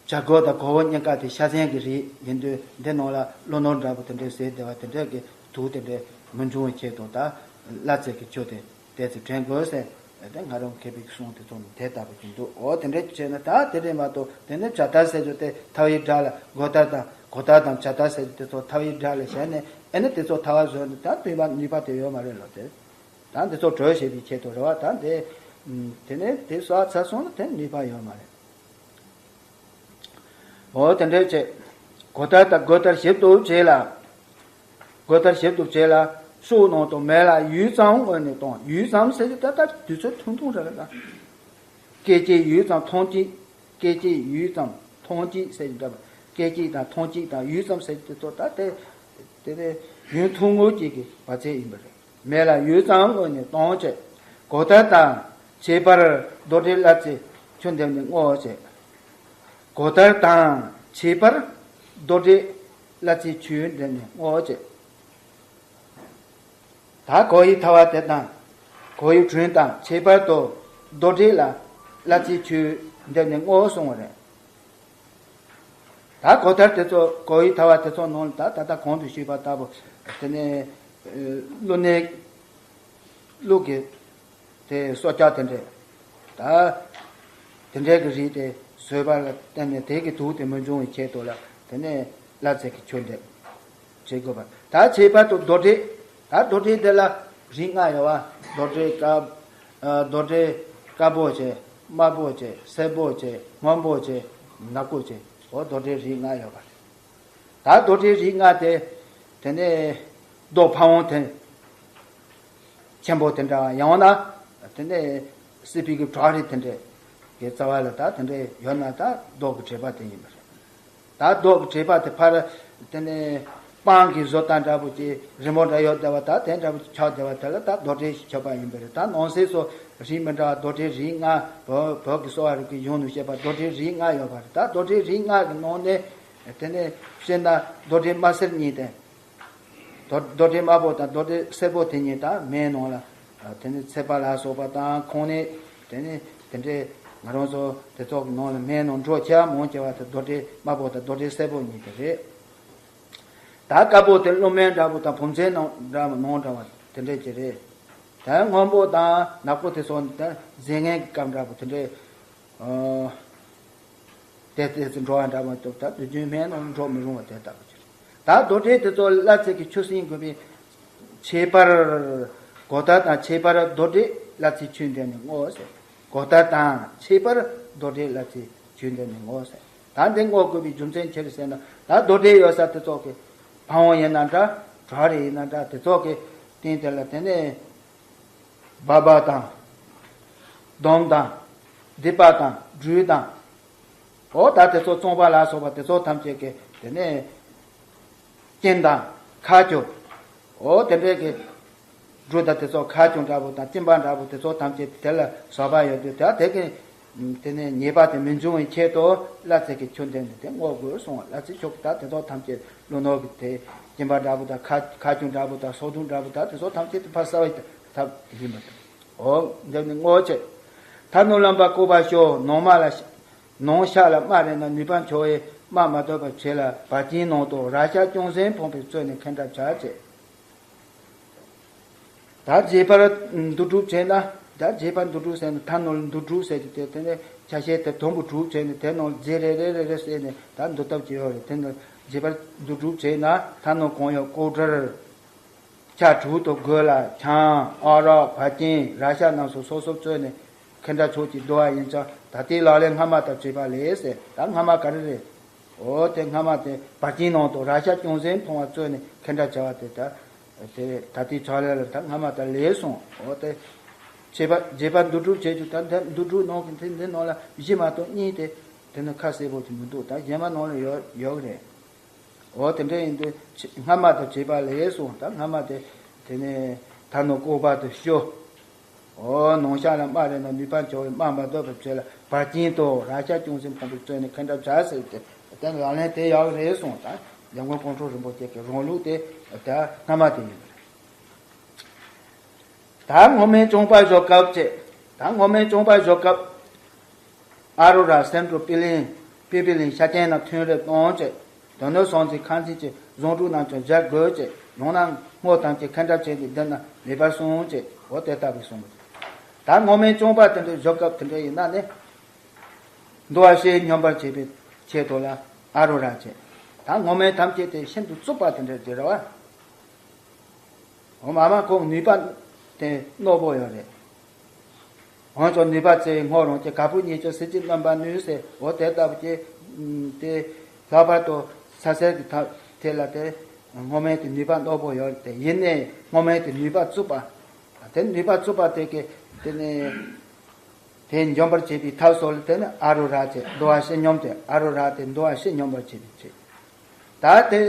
བྱ་རྒོད་དང་གོ་བོ་གཉིས་ཀ་དེ་ཤ་ཟན་གྱི་རིགས་ཡིན་དུས་འདི་ནང་ལ་ཀླུ་ནོར་འདྲ་པོ་དེ་འདྲའི་ཟས་བདེ་བ་དེ་འདྲ་གི་དུག་དེ་འདྲ་མི་འབྱུང་བའི་ཆེད་དུ་ད་གླ་རྩི་གི་ཆུ་དེ་དེ་ཚོ་དྲན་དགོས་ཟེར་དེ་ང་རང་མཁས་པའི་གསུང་དེ་ཚོ་ནི་དེ་ལྟ་བུ་ཅིག་འདུག་འོ་དེ་འདྲ་བྱས་ན་ད་དེ་འདྲ་མ་གཏོགས་དེ་ནི་བྱ་ལྟར་ཟེར་རྒྱུ་དེ་ཐའོ་ཡིག་སྒྲ་ལ་གོ་ལྟར་དང་གོ་ལྟར་དང་བྱ་ལྟར་ཟེར་རྒྱུ་དེ་ཚོ་ཐའོ་ཡིག་སྒྲ་ལ་ཞེན་ནས་ཨེ་ནི་དེ་ཚོ་ཐ་བ་བཟོས་ནས་ད་དུས་མ་ནུས་པ་དེ་ཡོད་མ་རེད་ལོ། དེ་ད་འདི་ཚོ་གྲོས་བྱེད་པའི་ཆེད་དུ་རེད་བ། ད་འདི་དེ་ནས་དེ་གསོལ་ཚར་སོང་ན་དེ་ནུས་པ་ཡོད་མ་རེད། འོ་དེ་འདྲའི་ཆེད། གོ་ལྟར་དང་གོ་ལྟར་ཞིབ་ཏུ་བྱས་ལ། གོ་ལྟར་ཞིབ་ཏུ་བྱས་ལ། ཕྱོགས་རྣམས་དང་མེ་ལ་ཡུད་ཙམ་སྔོན་ནས་གཏོང་། ཡུད་ཙམ་ཟེར་གྱི་ད་ལྟ་དུས་ཚོད་ཐུང་ཐུང་རེད་ལ་ད། སྐད་ཅིག་ཡུད་ཙམ་ཐུང་ཅིག་སྐད་ཅིག་ཡུད་ཙམ་ཐུང་ཅིག་ཟེར་གྱི་འདྲ་བ། སྐད་ཅིག་དང་ཐུང་ཅིག་དང་ཡུད་ཙམ་ཟེར་གྱི་དེ་ཚོ་ད་དེ་དེ་ནས་ཡུན་ཐུང་ངུ་ཅིག་གི་བར་ཆད་ཡིན་པ་རེད། མེ་ལ་ཡུད་ཙམ་སྔོན་ནས་གཏོང་བྱེད། གོ་ལྟར་དང་ཁྱད་པར་རྡོར་དྲིལ་གླ་རྩི་ཆུ་འདེབས་ནས་བསྔོ་བྱེད། གོ་ལྟར་དང་ཁྱད་པར་རྡོར་དྲིལ་གླ་རྩི་ཆུ་འདེབས་ནས་བསྔོ་བྱེད། ད་གོ་ཡི་ཐ་བ་དེ་དང་། གོ་ཡི་དྲུང་དང་ཁྱད་པར་དུ་རྡོར་དྲིལ་ལ་གླ་རྩི་ཆུ་འདེབས་ནས་བསྔོ་གསུང་བ་རེད། ད་གོ་ལྟར་དེ་ཚོ་གོ་ཡི་ཐ་བ་དེ་ཚོ་ནང་ལ་ད་ད་ལྟ་གོང་དུ་ཞུས་པ་ལྟ་བུ་དེ་ནས་ཀླུ་ནད་ཀླུ་གི་དེ་སྲོག་ཆགས་དེ་འདྲས་ད་དེ་འདྲས་ཀྱི་རིགས་དེ་བཟོས་པ་ལ་བརྟེན་ནས་དེ་གི་དུག་དེ་མི་འབྱུང་བའི་ཆེད་དུ་ལ་དེ་ནས་གླ་རྩི་གི་ཆུ་འདེབས་བྱེད་དགོས་པ། ད་ཁྱད་པར་དུ་རྡོར་དྲིལ། ད་རྡོར་དྲིལ་དེ་ལ་རིགས་ལྔ་ཡོད་བ། རྡོར་དྲིལ་དཀར། ཨ་རྡོར་དྲིལ་དཀར་པོ་བྱས། དམར་པོ་བྱས། སེར་པོ་བྱས། སྔོན་པོ་བྱས། ནག་པོ་བྱས། འོ་རྡོར་དྲིལ་རིགས་ལྔ་ཡོད་པ་རེད། ད་རྡོར་དྲིལ་རིགས་ལྔ་དེ་དེ་ནས་རྡོ་ཕ་བོང་དེ་ཆེན་པོ་དེ་འདྲ་བ་ཡང་ན་དེ་ནས་སྲིད་པའི་གི་བྲག་རི་དེ་འདྲས་ཀྱི་རྩ་བ་ལ་ད་དེ་འདྲས་ཡོད་ན་ད་རྡོ་གི་དྲེག་པ་དེ་ཡིན་པ་རེད། ད་རྡོ་གི་དྲེག་པ་དེ་ཕར་དེ་ནས་སྤང་གི་བཟོ་ལྟ་འདྲ་པོ་ཅིག་རི་མོ་འདྲ་ཡོད་བསྡད་པ་ད་དེ་འདྲ་པོ་ཆགས་བསྡད་པ་དེ་ལ་ད་རྡོར་དྲིལ་ཞེས་བྱ་བ་ཡིན་པ་རེད། ད་ནང་གསེས་སུ་རིགས་མི་འདྲ་བ་རྡོར་དྲིལ་རིགས་ལྔ་བོད་བོད་ཀྱི་གསོ་བ་རིག་པའི་གཞུང་ནས་བཤད་པ་རྡོར་དྲིལ་རིགས་ལྔ་ཡོད་པ་རེད། ད་རྡོར་དྲིལ་རིགས་ལྔ་གི་ནང་ནས་དེ་ནས་བཤད་ན་རྡོར་དྲིལ་དམར་སེར་གཉིས་དེ། རྡོར་རྡོར་དྲིལ་དམར་པོ་དང་རྡོར་དྲིལ་སེར་པོ་དེ་གཉིས་དང་མེའི་ནང་ལ་དེ་ནས་ཚད་པ་ལ་སོགས་པ་དང་ཁོང་ནས་དེ་ནས་དེ་འདྲའི་ང་རང་ཚོ་དེ་ཚོ་གི་ནང་ལ་མེའི་ནང་འགྲོ་ཆེ་བ་མང་ཆེ་བ་དེ་རྡོར་དྲིལ་དམར་པོ་དང་རྡོར་དྲིལ་སེར་པོ་གཉིས་དེ་རེད། ད་དཀར་པོ་དེ་ཀླུ་སྨན་འདྲ་པོ་དང་བུམ་ཚན་ནང་འདྲ་མོ་ནང་འདྲ་བ་དེ་འདྲས་ཀྱི་རེད། ད་སྔོན་པོ་དང་ནག་པོ་དེ་ཚོ་ནི་ད་རྫས་ངན་གྱི་སྐབས་འདྲ་པོ་དེ་འདྲས། ཨོ། དེ་དེ་ཚོ་འགྲོ་བ་འདྲ་མ་གཏོགས་ད་དུས་རྒྱུན་སྨན་ནང་འགྲོ་མི་རུང་བ་དེ་ལྟ་བུ་ཅིག་རེད། ད་རྡོར་དྲིལ་དེ་ཚོ་གླ་རྩི་གི་ཆུ་སྲིན་དགོས་པའི་ཁྱད་པར། གོ་ལྟར་དང་ཁྱད་པར་རྡོར་དྲིལ་གླ་རྩི་ཆུ་འདེབས་ནས་བསྔོ་ཟེར། གོ་ལྟར་དང་ཁྱད་པར་རྡོར་དྲིལ་གླ་རྩི་ཆུ་འདེབས་ནས་བསྔོ་ཟེར། ད་འདི་བསྔོ་དགོས་པའི་རྒྱུ་མཚན་ཅི་རེད་ཟེར་ན་ད་རྡོར་དྲིལ་ཡོད་ས་དེ་ཚོ་གི་ཕ་བོང་ཡིན་ན་འདྲ་བྲག་རི་ཡིན་ན་འདྲ་དེ་ཚོ་གི་སྟེང་དེ་ལ་དེ་ནས་སྦལ་པ་དང་། དོམ་དང་། སྡིག་པ་དང་སྦྲུལ་དང་ འོ་ད་དེ་ཚོ་བཙོང་པ་ལ་སོགས་པ་དེ་ཚོ་ཐམས་ཅད་ཀྱི་དེ་ནས་རྐྱེན་དང་ཁ་སྐྱོ། འོ་དེ་འདྲའི་གི་འབྲུ་དང་དེ་ཚོ་ཁ་སྐྱོ་འདྲ་པོ་དང་གཅིན་པ་འདྲ་པོ་དེ་ཚོ་ཐམས་ཅད་དེ་ལ་བཟོད་པ་ཡོད་དུས་ད་དེ་གི་དེ་ནས་ཉེས་པ་དེ་མི་འབྱུང་བའི་ཆེད་དུ་བླ་ཚེ་གི་ཆོས་འདི་ནི་དེ་བསྔོ་དགོས་གསུངས། བླ་ཚེ་ཆོས་ཀྱི་ད་དེ་ཚོ་ཐམས་ཅད་ཀླུ་ནོར་གྱི་དེ་གཅིན་པ་འདྲ་པོ་དང་ཁ་ཁ་སྐྱོ་འདྲ་པོ་དང་སོ་དུང་འདྲ་པོ་དང་དེ་ཚོ་ཐམས་ཅད་དེ་ཕར་བསལ་བའི་ཐབས་ཡིན་པ་དང་། འོ་འདི་ནི་བསྔོ་བྱེད། ཐ་ནུ་ལམ་པ་བཀོད་པ་ཤོ་ནོང་མ་ལ། ནོང་ཤ་ལ་རྨ་རེག་ན་ནུས་པ་འཆོར་བས་རྨ་མ་བཏབ་པར་བྱས་ལ་བར་སྐྱིན་ནང་དུ་རཀྵ་ཅུང་ཟད་ཕོངས་པའི་ཚུལ་ནས་ཁེངས་དྲེགས་བྱ་བྱེད། ད་རྗེས་པར་འདུ་སྒྲུབ་བྱས་ན། ད་རྗེས་པར་འདུ་སྒྲུབ་ཟེར་ན་ཐ་ནོར་འདུ་སྒྲུབ་ཟེར་གྱི་དེ་དེ་ནས་ཆ་ཤས་དེ་དུམ་བུ་དྲུག་བྱས་ནས་དེ་ནང་རྫས་རེ་རེ་རེ་རེ་བསྲེས་ནས་ད་འདུ་ཐབས་ཀྱི་ཡོད་རེད། དེ་ནས་རྗེས་པར་འདུ་སྒྲུབ་བྱས་ན་ཐ་ནོར་གང་ཡོད་ཀོ་སྒྲིལ། ཆ་དྲུག་ཏུ་བགོས་ལ་ཆང་ཨ་རག་བར་སྐྱིན་རཀྵ་རྣམས་སུ་སོ་སོར་བཙོས་ནས་ཁེངས་དྲེགས་ཆོས་ཀྱིས་བསྡུ་བ་ཡིན་ཙང་ད་ལྟའི་ལག་ལེན་སྔ་མ་དང་བཅས་པ་ལས་ཟེར། ད་སྔ་མ་ག་རེ་རེད། འོ་དེ་སྔ་མ་དེ་བར་སྐྱིན་ནང་དུ་རཀྵ་ཅུང་ཟད་ཕོངས་པ་བཙོས་ནས་ཁེངས་དྲེགས་བྱ་བ་དེ་ད་དེ་ད་ལྟའི་ཕྱག་ལེན་ལ་ད་སྔ་མ་དང་ལས་སོང་། འོ་དེ་བྱེད་པ་རྗེས་པ་འདུ་སྒྲུབ་བྱེད་རྒྱུ་ད་འདི་འདུ་སྒྲུབ་ནང་གི་འདི་འདི་ནང་ལ་བཞི་མ་གཏོགས་གཉིས་དེ་དེ་ནི་ཁ་གསལ་པོ་ཅིག་མི་འདུག་ད་གཞན་མ་ནང་ལ་ཡོད་ཡོད་གི་རེད། འོ་དེ་འདྲ་ཡིན་དུས་སྔ་མ་དང་བཅས་པ་ལས་སོང་། ད་སྔ་མ་དེ་དེ་ནས་ཐ་ནོར་བཀོད་པ་དང་ཤོ། འོ་ནོང་ཤ་ལ་རྨ་རེག་ན་ནུས་པ་འཆོར་བས་རྨ་མ་བཏབ་པར་བྱས་ལ་བར་སྐྱིན་དུ་རཀྵ་ཅུང་ཟད་ཕོངས་པའི་ཚུལ་ནས་ཁེངས་དྲེགས་བྱ་ཟེར་ཏེ་དེ་ལག་ལེན་དེ་ཡག་རེད་གསུངས། ད་འཇམ་མགོན་ཀོང་སྤྲུལ་རིན་པོ་ཆེ་གི་རང་ལུགས་དེ་ད་སྔ་མ་དེ་ཡིན་པ་རེད། ད་སྔོ་སྨན་བཅོས་པ་བཞག་སྐབས་བྱས། ད་སྔོ་སྨན་བཅོས་པ་བཞག་སྐབས། ཨ་རུ་ར་སེ་འབྲུ་པི་ལིང་པི་པི་ལིང་ཤ་ཅན་རྣམས་ཐུན་རེ་གཏོང་བྱས། དོན་སྣོད་སོགས་འཛིན་ཁ་འཛིན་གྱི་བཟུང་དྲུག་རྣམས་ཀྱང་བཞག་དགོས་བྱས། ཡང་ན་སྔོ་དམ་གྱི་ཁེངས་དྲེགས་བྱེད་ཀྱི་འདི་རྣམས་མེད་པར་གསུངས་བྱས། འོ་དེ་ལྟ་བུའི་གསུངས་པ། ད་སྔོ་སྨན་བཅོས་པ་དེ་འདྲ་བཞག་སྐབས་དེ་འདྲ་ཡིན་ན་ནི། འདུ་བ་ཤེས་སྙོམས་པར་བྱེད་པའི་ཆེད་དུ་ལ་ཨ་རུ་ར་བྱས། ད་སྔོ་སྨན་ཐམས་ཅད་དེ་ཤིན་ཏུ་རྩུབ་པ་དེ་འདྲ་དེ་རེད་བ། འོ་མ་མ་ཁོང་ནུས་པ་དེ་རྣོ་པོ་ཡོད་རེད། འོན་ཀྱང་ནུས་པ་ཆེ་བའི་སྔོ་རང་གི་ག་པུ་ཉིད་ཀྱང་ཟིལ་གྱིས་གནོན་པར་ནུས་ཟེར། འོ་དེ་ལྟ་བུ་ཅིག་དེ་ལྷག་པར་དུ་ས་སེར་གྱི་ཐབས་དེ་ལ་དེ་སྔོ་སྨན་དེ་ནུས་པ་རྣོ་པོ་ཡོད་རེད་དེ། ཡིན་ནའི་སྔོ་སྨན་དེ་ནུས་པ་རྩུབ་པ། དེ་ནུས་པ་རྩུབ་པ་དེ་གི་དེ་ནི། དེ་འཇོམས་པར་བྱེད་པའི་ཐབས་སོགས་ལ་དེ་ནི་ཨ་རུ་ར་བྱས། འདུ་བ་ཤེས་སྙོམས་ཏེ་ཨ་རུ་ར་དེ་འདུ་བ་ཤེས་སྙོམས་པར་བྱེད་པའི་ཕྱིར། ད་དེ་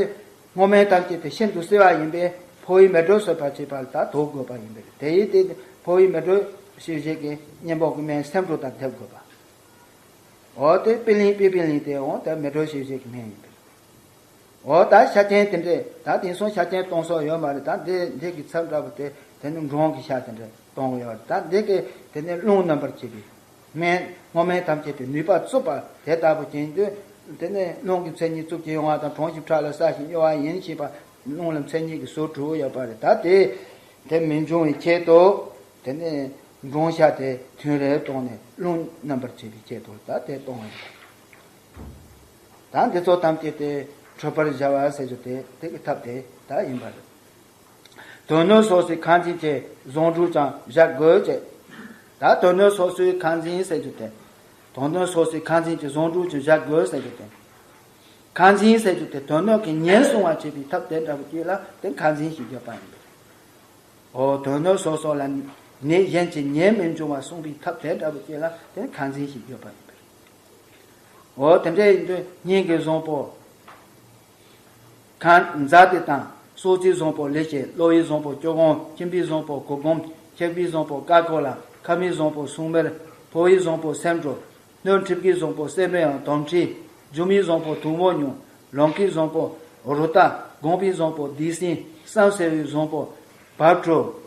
སྔོ་སྨན་ཐམས་ཅད་དེ་ཤིན་ཏུ་བསིལ་བ་ཡིན་པས་ཕོ་བའི་མེ་དྲོད་གསོད་པར་བྱེད་པ་ལ་ད་དོགས་དགོས་པ་ཡིན་པས། དེ་ཡིས་དེ་ཕོ་བའི་མེ་དྲོད་ཞི་བྱེད་ཀྱི་གཉེན་པོ་གི་སྨན་སེ་འབྲུ་དང་སྡེབ་དགོས་པ། འོ་དེ་པི་ལིང་པི་པི་ལིང་དེ་འོ་དེ་མེ་དྲོད་ཞི་བྱེད་ཀྱི་སྨན་ཡིན་པས། འོ་ད་ཤ་ཅན་དེ་འདྲས་ད་དེང་སང་ཤ་ཅན་གཏོང་སྲོལ་ཡོད་མ་རེད། ད་འདི་འདི་གི་ཚབ་འདྲ་པོ་དེ་དེ་ནི་འབྲོང་གི་ཤ་དེ་འདྲས་གཏོང་གི་ཡོད་རེད། ད་འདི་གི་དེ་ནི་རླུང་གནོན་པར་བྱེད་པའི་སྨན་སྔོ་སྨན་ཐམས་ཅད་དེ་ནུས་པ་རྩུབ་པ་དེ་ལྟ་བུ་ཅན་དུ་དེ་ནི་རླུང་གི་མཚན་ཉིད་རྩུབ་ཀྱིས་ཡོང་བ་དང་གྲང་ཞིང་ཕྲ་ལ་སྲ་ཞིང་གཡོ་བ་ཡིན་ཞེས་པ་རླུང་ལ་མཚན་ཉིད་ཀྱི་ཟུར་དྲུག་ཡོད་པ་རེད། ད་དེ་དེ་མི་འབྱུང་བའི་ཆེད་དུ་དེ་ནི་འབྲོང་ཤ་དེ་ཐུན་རེ་གཏོང་ནས་རླུང་གནོན་པར་བྱེད་པའི་ཆེད་དུ་ད་དེ་གཏོང་བ་ཡིན། ད་འདི་ཚོ་ཐམས་ཅད་དེ་འཕྲོད་པར་བྱ་བ་ཟེར་རྒྱུ་དེ་དེ་གི་ཐབས་དེ་ད་ཡིན་པ་རེད། དོན་སྣོད་སོ་སོའི་ཁ་འཛིན་གྱི་བཟུང་དྲུག་ཀྱང་བཞག་དགོས་ཅེས། ད་དོན་སྣོད་སོ་སོའི་ཁ་འཛིན་ཟེར་རྒྱུ་དེ། དོན་སྣོད་སོ་སོའི་ཁ་འཛིན་གྱི་བཟུང་དྲུག་ཀྱང་བཞག་དགོས་ཟེར་རྒྱུ་དེ། ཁ་འཛིན་ཟེར་རྒྱུ་དེ་དོན་སྣོད་ཀྱི་ཉེན་སྲུང་བ་བྱེད་པའི་ཐབས་དེ་འདྲ་བོ་ཅིག་ལ་དེ་ཁ་འཛིན་ཞེས་བརྗོད་པ་ཡིན་པས། འོ་དོན་སྣོད་སོ་སོ་ལ་ནད་གཞན་གྱི་ཉེན་མི་འབྱུང་བ་སྲུང་བའི་ཐབས་དེ་འདྲ་བོ་ཅིག་ལ་དེ་ཁ་འཛིན་ཞེས་བརྗོད་པ་ཡིན་པས། འོ་དེ་འདྲ་ཡིན་དུས་སྙིང་གི་བཟང་པོ། ཁ་ཛ་ཏི་དང་སོ་ཙིའི་བཟང་པོ་ལི་ཤི། གློ་བའི་བཟང་པོ་སྐྱོ་གོང་། གཅིན་པའི་བཟང་པོ་གུར་གུམ། འཁྱག་པའི་བཟང་པོ་ཀ་ཀོ་ལ། ཁ་མའི་བཟང་པོ་སུང་མེར། ཕོ་བའི་བཟང་པོ་སེམས་འགྲོ། སྣོད་མཁྲིས་ཀྱི་བཟང་པོ་སེ་མེ་ཡང་དོམ་མཁྲིས། རྒྱུ་མའི་བཟང་པོ་དུག་མོ་ཉུང་། ལོང་ཀའི་བཟང་པོ་རུ་རྟ། དགོངས་པའི་བཟང་པོ་བདེ་སྲིན། བསམ་སེལ་བའི་བཟང་པོ་བ་དྲུ།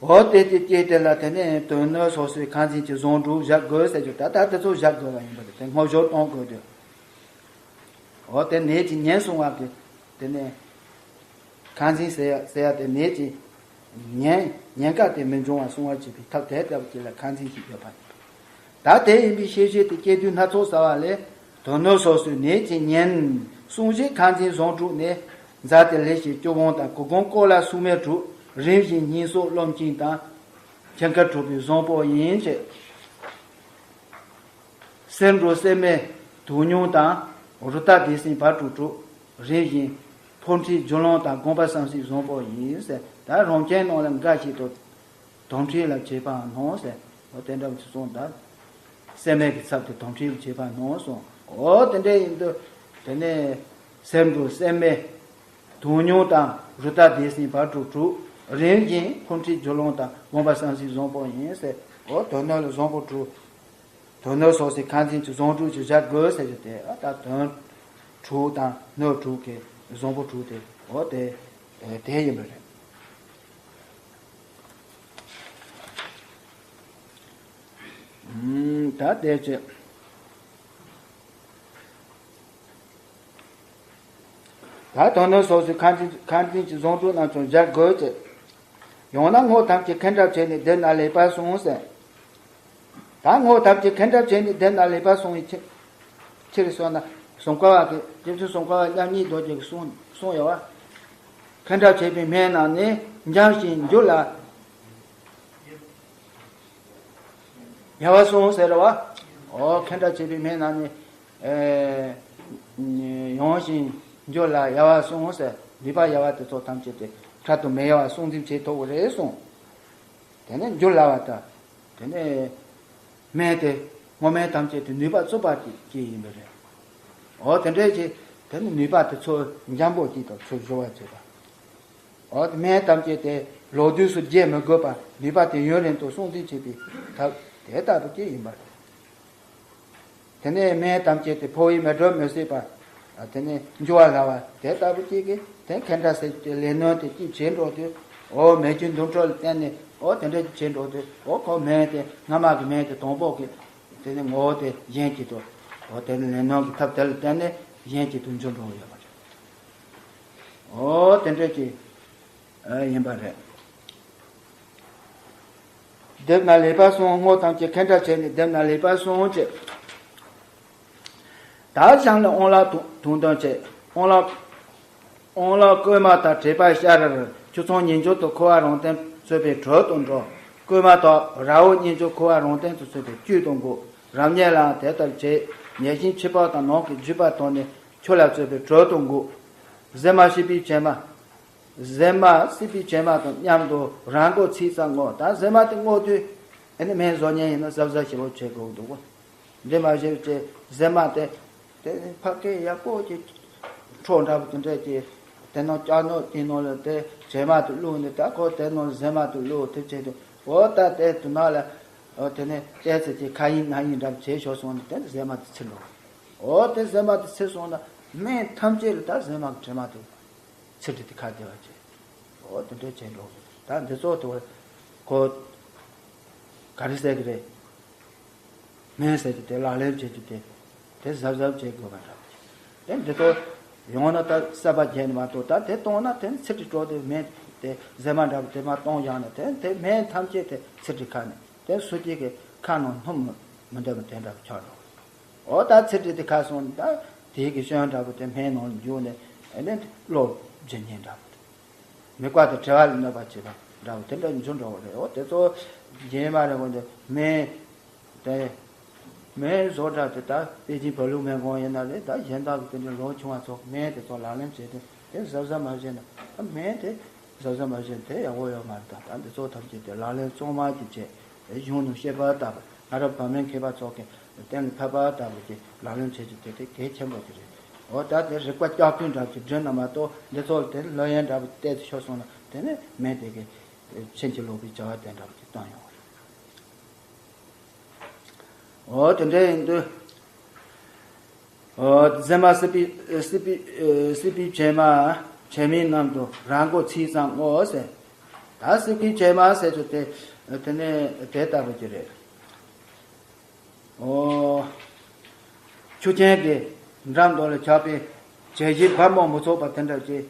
འོ་དེ་དེ་སྐྱེས་དེ་ལ་དེ་ནས་དོན་སྣོད་སོ་སོའི་ཁ་འཛིན་གྱི་བཟང་དྲུག་བཞག་དགོས་ཟེར་རྒྱུ་ད་ལྟ་དེ་ཚོ་བཞག་དགོས་པ་ཡིན་པ་རེད། དེ་སྔོ་བཞོ་གཏོང་དགོས་དུས། འོ་དེ་ནད་ཀྱི་ཉེན་སྲུང་བ་གི་དེ་ནས་ཁ་འཛིན་ཟེར་ཡ་ཟེར་ཡ་དེ་ནད་ཀྱི་ཉེན་ཉེན་ཁ་དེ་མི་འབྱུང་བ་སྲུང་བར་བྱེད་པའི་ཐབས་དེ་ལྟ་བུ་ཅིག་ལ་ཁ་འཛིན་ཞེས་བརྗོད་པ་ཡིན། ད་དེ་ཡིན་པའི་ཤེས་བྱེད་དེ་སྐྱེ་དུས་སྣ་ཚོགས་བསལ་བ་ལས། དོན་སྣོད་སོ་སོའི་ནད་ཀྱི་ཉེན་སྲུང་ཞེས་ཁ་འཛིན་བཟང་དྲུག་ནས། ཛ་ཏི་ལི་ཤི་སྐྱོ་གོང་དང་གུར་གུམ་ཀོ་ལ་སུ་མེ་དྲུག་རིམ་བཞིན་སྙིང་སོགས་རློམ་གཅིན་དང་། ཁྱད་མཁར་གྲུབ་པའི་བཟང་པོ་ཡིན་ཞེས། སེམས་འགྲོ་སེ་མེ་དུག་ཉུང་དང་། རུ་རྟ་བདེ་སྲིན་བ་དྲུག་དྲུག་རིམ་བཞིན་ཕོ་མཁྲིས་རྒྱུ་ལོང་དང་དགོངས་པ་བསམ་སྲིད་བཟང་པོ་ཡིན་ཟེར། ད་རང་ཁྱིམ་ནང་ལ་འགའ་ཞིག་ཏུ་དོམ་མཁྲིས་ལ་བྱེད་པའང་སྣང་ཟེར། འོ་དེ་འདྲ་བ་ཅིག་གསུངས་ད། སྲེད་མེད་ཀྱི་ཚབ་ཏུ་དམ་ཁྲིད་བྱེད་པ་གནང་གསུངས། འོ་དེ་འདྲ་ཡིན་དུས་དེ་ནས་སེར་འབྲུ་སྲེད་མེད་དོན་སྙིང་དང་རུ་ཏྲ་སྡེ་སྲིད་བར་དྲུག་དྲུག་རིམ་བཞིན་འཕོ་འཕྲོའི་རྒྱུ་ལམ་དང་དགོངས་པ་བསམ་གཟིགས་བཟང་པོ་ཡིན་ཟེར། འོ་དོན་སྣོད་ལ་བཟང་པོ་དྲུག་དོན་སྣོད་སོ་སོའི་ཁ་འཛིན་གྱི་བཟང་དྲུག་ཅིག་བཞག་དགོས་ཟེར་རྒྱུ་དེ་ཨ་ད་དོན་དྲུག་དང་སྣོད་དྲུག་གི་བཟང་པོ་དྲུག་དེ་འོ་དེ་དེ་ཡིན་པ་རེད། ད་དེ་ཅི། ད་དོན་སྣོད་སོ་སོའི་ཁ་འཛིན་ཁ་འཛིན་གྱི་བཟང་དྲུག་རྣམས་ཀྱང་སྦྱར་དགོས་ཀྱི། ཡང་ན་སྔགས་ཐམས་ཅད་ཁེངས་དྲེགས་བྱས་ནས་བསྡེབས་ན་ལེགས་པར་གསུངས་ཟེར། ད་སྔགས་ཐམས་ཅད་ཁེངས་དྲེགས་བྱས་ནས་བསྡེབས་ན་ལེགས་པར་གསུངས་པའི་ཕྱིར། ཕྱིར་སོང་ན་ཟུང་བཀའ་བ་གི་རྗེ་བཙུན་ཟུང་བཀའ་བ་མཉམ་ཉིད་རྡོ་རྗེ་གིས་གསུངས་གསུངས་ཡོད་བ། ཁེངས་དྲེགས་བྱས་པའི་སྨན་རྣམས་ནི་འཇམ་ཞིང་འཇུ་ལ་ཡལ་བར་གསུངས་ཟེར་བ། འོ་ཁེངས་དྲེགས་བྱས་པའི་སྨན་རྣམས་ནི་ཨེ་ཡང་ཞིང་འཇུ་ལ་ཡལ་བར་གསུངས་ཟེར། ནུས་པ་ཡལ་བ་དེ་ཚོ་ཐམས་ཅད་དེ་འཕྲལ་དུ་མི་ཡལ་བར་སྲུང་འཛིན་བྱེད་ཐུབ་ཀྱི་རེད་གསུངས། དེ་ནས་འཇུ་སླ་བ་དང་། དེ་ནས་སྨན་དེ་སྔོ་སྨན་ཐམས་ཅད་དེ་ནུས་པ་རྩུབ་པ་ཅིག་ཅིག་ཡིན་པ་རེད། འོ་དེ་འདྲའི་ཅིག་དེ་ནི་ནུས་པ་དེ་ཚུར་འཇམ་པོ་ཅིག་དང་ཚུར་གཞོལ་བ་བྱེད་པ། འོ་དེ་སྨན་ཐམས་ཅད་དེ་ལོག་དུས་སུ་བརྗེད་མི་དགོས་པ་ནུས་པ་དེ་ཡུན་རིང་དུ་སྲུང་འཛིན་བྱེད་པའི་ཐབས་དེ་ལྟ་བུ་ཅིག་ཡིན་པ་རེད། དེ་ནས་སྨན་ཐམས་ཅད་དེ་ཕོ་བའི་མེ་དྲོད་མི་སྲིད་པ། དེ་ནས་འཇུ་བ་སླ་བ་དེ་ལྟ་བུ་གཅིག་གིས་དེ་ཁེངས་དྲེགས་ཟེར་གྱི་ལས་སྣོན་དེ་གཅིག་བྱེད་འགྲོ་དུས། འོ་མེ་ཆུའི་འདུ་འཕྲོ་ལ་བརྟེན་ནས་འོ་དེ་འདྲ་བྱེད་འགྲོ་དུས། འོ་ཁོ་སྨན་དེ་སྔ་མ་གི་སྨན་དེ་དང་པོ་གི་དེ་ནས་ངོ་བོ་དེ་གཞན་གཅིག་ཏུ། འོ་དེ་ནས་ལས་སྣོན་གྱི་ཐབས་དེ་ལ་བརྟེན་ནས་གཞན་གཅིག་ཏུ་འགྱུར་འགྲོ་ཡོད་པ་རེད། འོ་དེ་འདྲ་གི་ཡིན་པ་རེད། བསྡེབས་ན་ལེགས་པར་གསུངས། སྔགས་ཐམས་ཅད་ཁེངས་དྲེགས་བྱས་ནས་བསྡེབས་ན་ལེགས་པར་གསུངས་ཀྱི། ད་གཞན་ལ་དབང་ལ་དུང་དུང་དོན་བྱེད། དབང་ལ་དབང་ལ་བསྐོལ་མ་དང་དྲེག་པ་ཤ་རུས་ཆུ་ཚང་ཉིས་འགྱུར་དུ་ཁུ་བ་རང་བརྟེན་བཙོས་པའི་དྲོད་དུ་འགྲོ། བསྐོལ་མ་དང་ར་བོ་ཉིས་འགྱུར་ཁུ་བ་རང་བརྟེན་དུ་བཙོས་པའི་བཅུད་དུ་འགོད། རབ་མཉེ་ལའང་དེ་ལྟར་བྱེད། མཉེ་ཞིང་ཕྱི་པགས་དང་ནང་གི་རྒྱུས་པ་དང་ནི་ཆུ་ལ་བཙོས་པའི་དྲོད་དུ་འགོད། གཟེ་མ་སྲིད་པའི་བྱེ་མ། གཟེ་མ་སྲིད་པའི་བྱེ་མ་དང་མཉམ་དུ་རང་མགོ་ཚིག་ཙམ་བསྔོ། ད་གཟེ་མ་དེ་བསྔོ་དུས་ཨ་ནི་སྨན་བཟོ་མཁན་ཡིན་ན་གཟབ་གཟབ་ཞེ་པོ་བྱེད་དགོས་འདུག་འདི་མ་བྱས་ཀྱི་གཟེ་མ་དེ་དེ་ཕ་སྐད་ཡག་པོ་ཅིག་འཕྲོ་འདྲ་པོ་དེ་འདྲས་ཀྱི་དེ་ནང་ལྕགས་སྣོད་དེ་ནང་ལ་དེ་བྱེ་མ་དེ་བླུགས་ནས། ད་ཁོ་དེ་ནང་གཟེ་མ་དེ་བླུགས་དེ་བྱས་དུས། འོ་ད་དེ་དུ་ནང་ལ་འོ་དེ་ནས་ཏོག་ཙམ་ཅིག་ཁ་ཡིན་སྣ་ཡིན་འདྲ་པོ་བྱས་ཤོར་སོང་ན་དེ་གཟེ་མ་དེ་ཚིག་འགྲོ། འོ་དེ་གཟེ་མ་དེ་ཚིག་སོང་ན་སྨན་ཐམས་ཅད་ལ་ད་གཟེ་མ་གི་དྲི་མ་དེ་ཚིག་འདྲ་དེ་ཁ་བདེ་བ་བྱེད། འོ་དེ་འདྲ་བྱས་འགྲོ། ད་འདི་ཚོ་དེ་ཁོ་ག་རེ་ཟེར་གི་རེད། སྨན་ཟེར་གྱི་དེ་ལག་ལེན་བྱེད་རྒྱུ་དེ་དེ་གཟབ་གཟབ་བྱེད་དགོས་པ་འདྲ་པོ་ཅིག་དེ་འདི་ཚོ་ཡོང་ན་ད་གསར་པ་བརྒྱབ་ནས་མ་གཏོགས། ད་དེ་གཏོང་ན་དེ་ཚིག་འདྲ་འགྲོ་དུས་སྨན་དེ་གཟེ་མ་འདྲ་པོ་དེ་མ་གཏོང་བཞག་ན་དེ་དེ་སྨན་ཐམས་ཅད་དེ་ཚིག་འདྲ་ཁ་ནས་དེ་སུ་གཅིག་གི་ཁ་ནང་སྣུམ་མི་འདོད་པ་དེ་འདྲ་པོ་ཆགས་འགྲོ། འོ་ད་ཚིག་འདྲ་དེ་ཁ་སོང་ད་དེ་གི་སྐྱོན་འདྲ་པོ་དེ་སྨན་ནང་ལ་འཇུག་ནས་ཨ་ནི་གློ་བྱེད་མཁན་འདྲ་པོ་དེ། མི་བཀའ་དང་བྲལ་བ་ལ་གནོད་པ་བྱེད་པ་འདྲ་པོ་དེ་འདྲ་འབྱུང་འགྲོ་བ་རེད། འོ་དེ་ཚོ་རྗེས་མ་རེད། འོ་འདི་སྨན་དེ་སྨན་བཟོ་འདྲ་དེ་ད་པེ་ཅིན་བོད་ལུགས་སྨན་ཁང་ཡིན་ན་རེད། ད་གཞན་དག་གི་དེ་འདྲ་ལོ་ཆུང་བ་ཚོ་སྨན་དེ་ཚོ་ལག་ལེན་བྱེད་དུས་དེ་གཟབ་གཟབ་མ་བྱས་ན། ད་སྨན་དེ་གཟབ་གཟབ་མ་བྱས་ན་དེ་ཡག་པོ་ཡོད་མ་རེད། ད་ད་འདི་ཚོ་ཐམས་ཅད་དེ་ལག་ལེན་གཙང་མ་ཅིག་བྱས། གཞུང་ནས་བཤད་པ་ལྟ་བུ། སྔ་རབས་བར་མའི་མཁས་པ་ཚོ་གིས་གཏན་ལ་ཕབ་པ་ལྟ་བུ་ཅིག་ལག་ལེན་བྱེད་རྒྱུ་དེ་དེ་གལ་ཆེན་པོ་ཅིག་རེད། འོ་ད་དེ་རིག་པ་སྐྱག་རྫུན་འདྲ་བོ་ཅིག་བསྒྲིལ་ན་མ་གཏོགས། འདི་ཚོ་ལ་དེ་ལོ་ཡན་འདྲ་བོ་བལྟས་ཏེ་ཤོར་སོང་ན་དེ་ནས་སྨན་དེ་གིས་ཕྱིན་ཅི་ལོག་པའི་བྱ་བ་དེ་འདྲ་བོ་ཅིག་བཏང་ཡོང་བ་རེད། འོ་དེ་འདྲ་ཡིན་དུས། འོ་གཟེ་མ་སྲིད་པའི་སྲིད་པའི་སྲིད་པའི་བྱེ་མ་བྱེ་མའི་ནང་དུ་རང་མགོ་ཚིག་ཙམ་བསྔོ་ཟེར། ད་སྲིད་པའི་བྱེ་མ་ཟེར་རྒྱུ་དེ་དེ་ནས་དེ་ལྟ་བུ་ཅིག་རེད། འོ། ཆུ་ཆེན་གྱི་འགྲམ་དུ་ལ་ཆགས་པའི་བྱེ་བཞི་བར་མ་མི་ཚུགས་པ་དེ་འདྲ་ཅིག་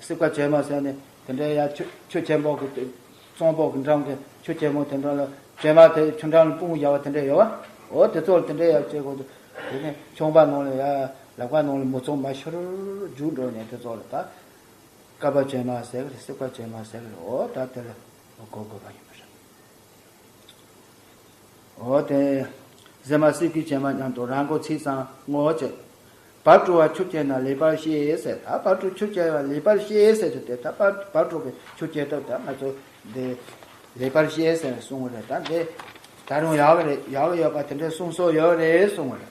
སྲིད་པ་བྱེ་མ་ཟེར་ནས་དེ་འདྲ་ཡ་ཆུ་ཆུ་ཆེན་པོ་གི་གཙང་པོ་གི་འགྲམ་གྱི་ཆུ་ཆེན་མོ་དེ་འདྲ་ལ་བྱེ་མ་དེ་ཆུ་འགྲམ་ལ་སྤུངས་བཞག་པ་དེ་འདྲ་ཡོད་བ། འོ་དེ་ཚོ་ལ་དེ་འདྲ་ཡ་བྱེད་དགོས་འདུག་དེ་ནས་ཆུང་པ་ནང་ལ་ཡ་ལག་པ་ནང་ལ་མི་ཚུགས་མ་ཤོར་རྒྱུག་འགྲོ་ནས་དེ་ཚོ་ལ་ད་བསྐལ་པ་བྱེ་མ་ཟེར་གི་རེད། སྲིད་པ་བྱེ་མ་ཟེར་གི་རེད། འོ་ད་དེ་ལ་གོ་དགོས་པ་ཡིན་པ་རེད། འོ་དེ། གཟེ་མ་སྲིད་པའི་བྱེ་མ་མཉམ་དུ་རང་མགོ་ཚིག་ཙམ་བསྔོ་བྱེད། བར་དྲུག་པ་ཆུ་བསྐྱེད་ན་ལེགས་པར་ཤེས་ཟེར། ད་བར་དྲུག་ཆུ་བསྐྱེད་པ་ལེགས་པར་ཤེས་ཟེར་རྒྱུ་དེ་ད་བར་བར་དྲུག་གི་ཆུ་བསྐྱེད་སྟབས་ད་ང་ཚོ་འདི་ལེགས་པར་ཤེས་ཟེར་གསུང་གི་རེད། ད་འདི་ ད་རུང་ཡག་གི་རེད། ཡག་གི་ཡོད་པ་དེ་འདྲ་གསུང་སྲོལ་ཡོད་རེད་གསུང་བ་རེད།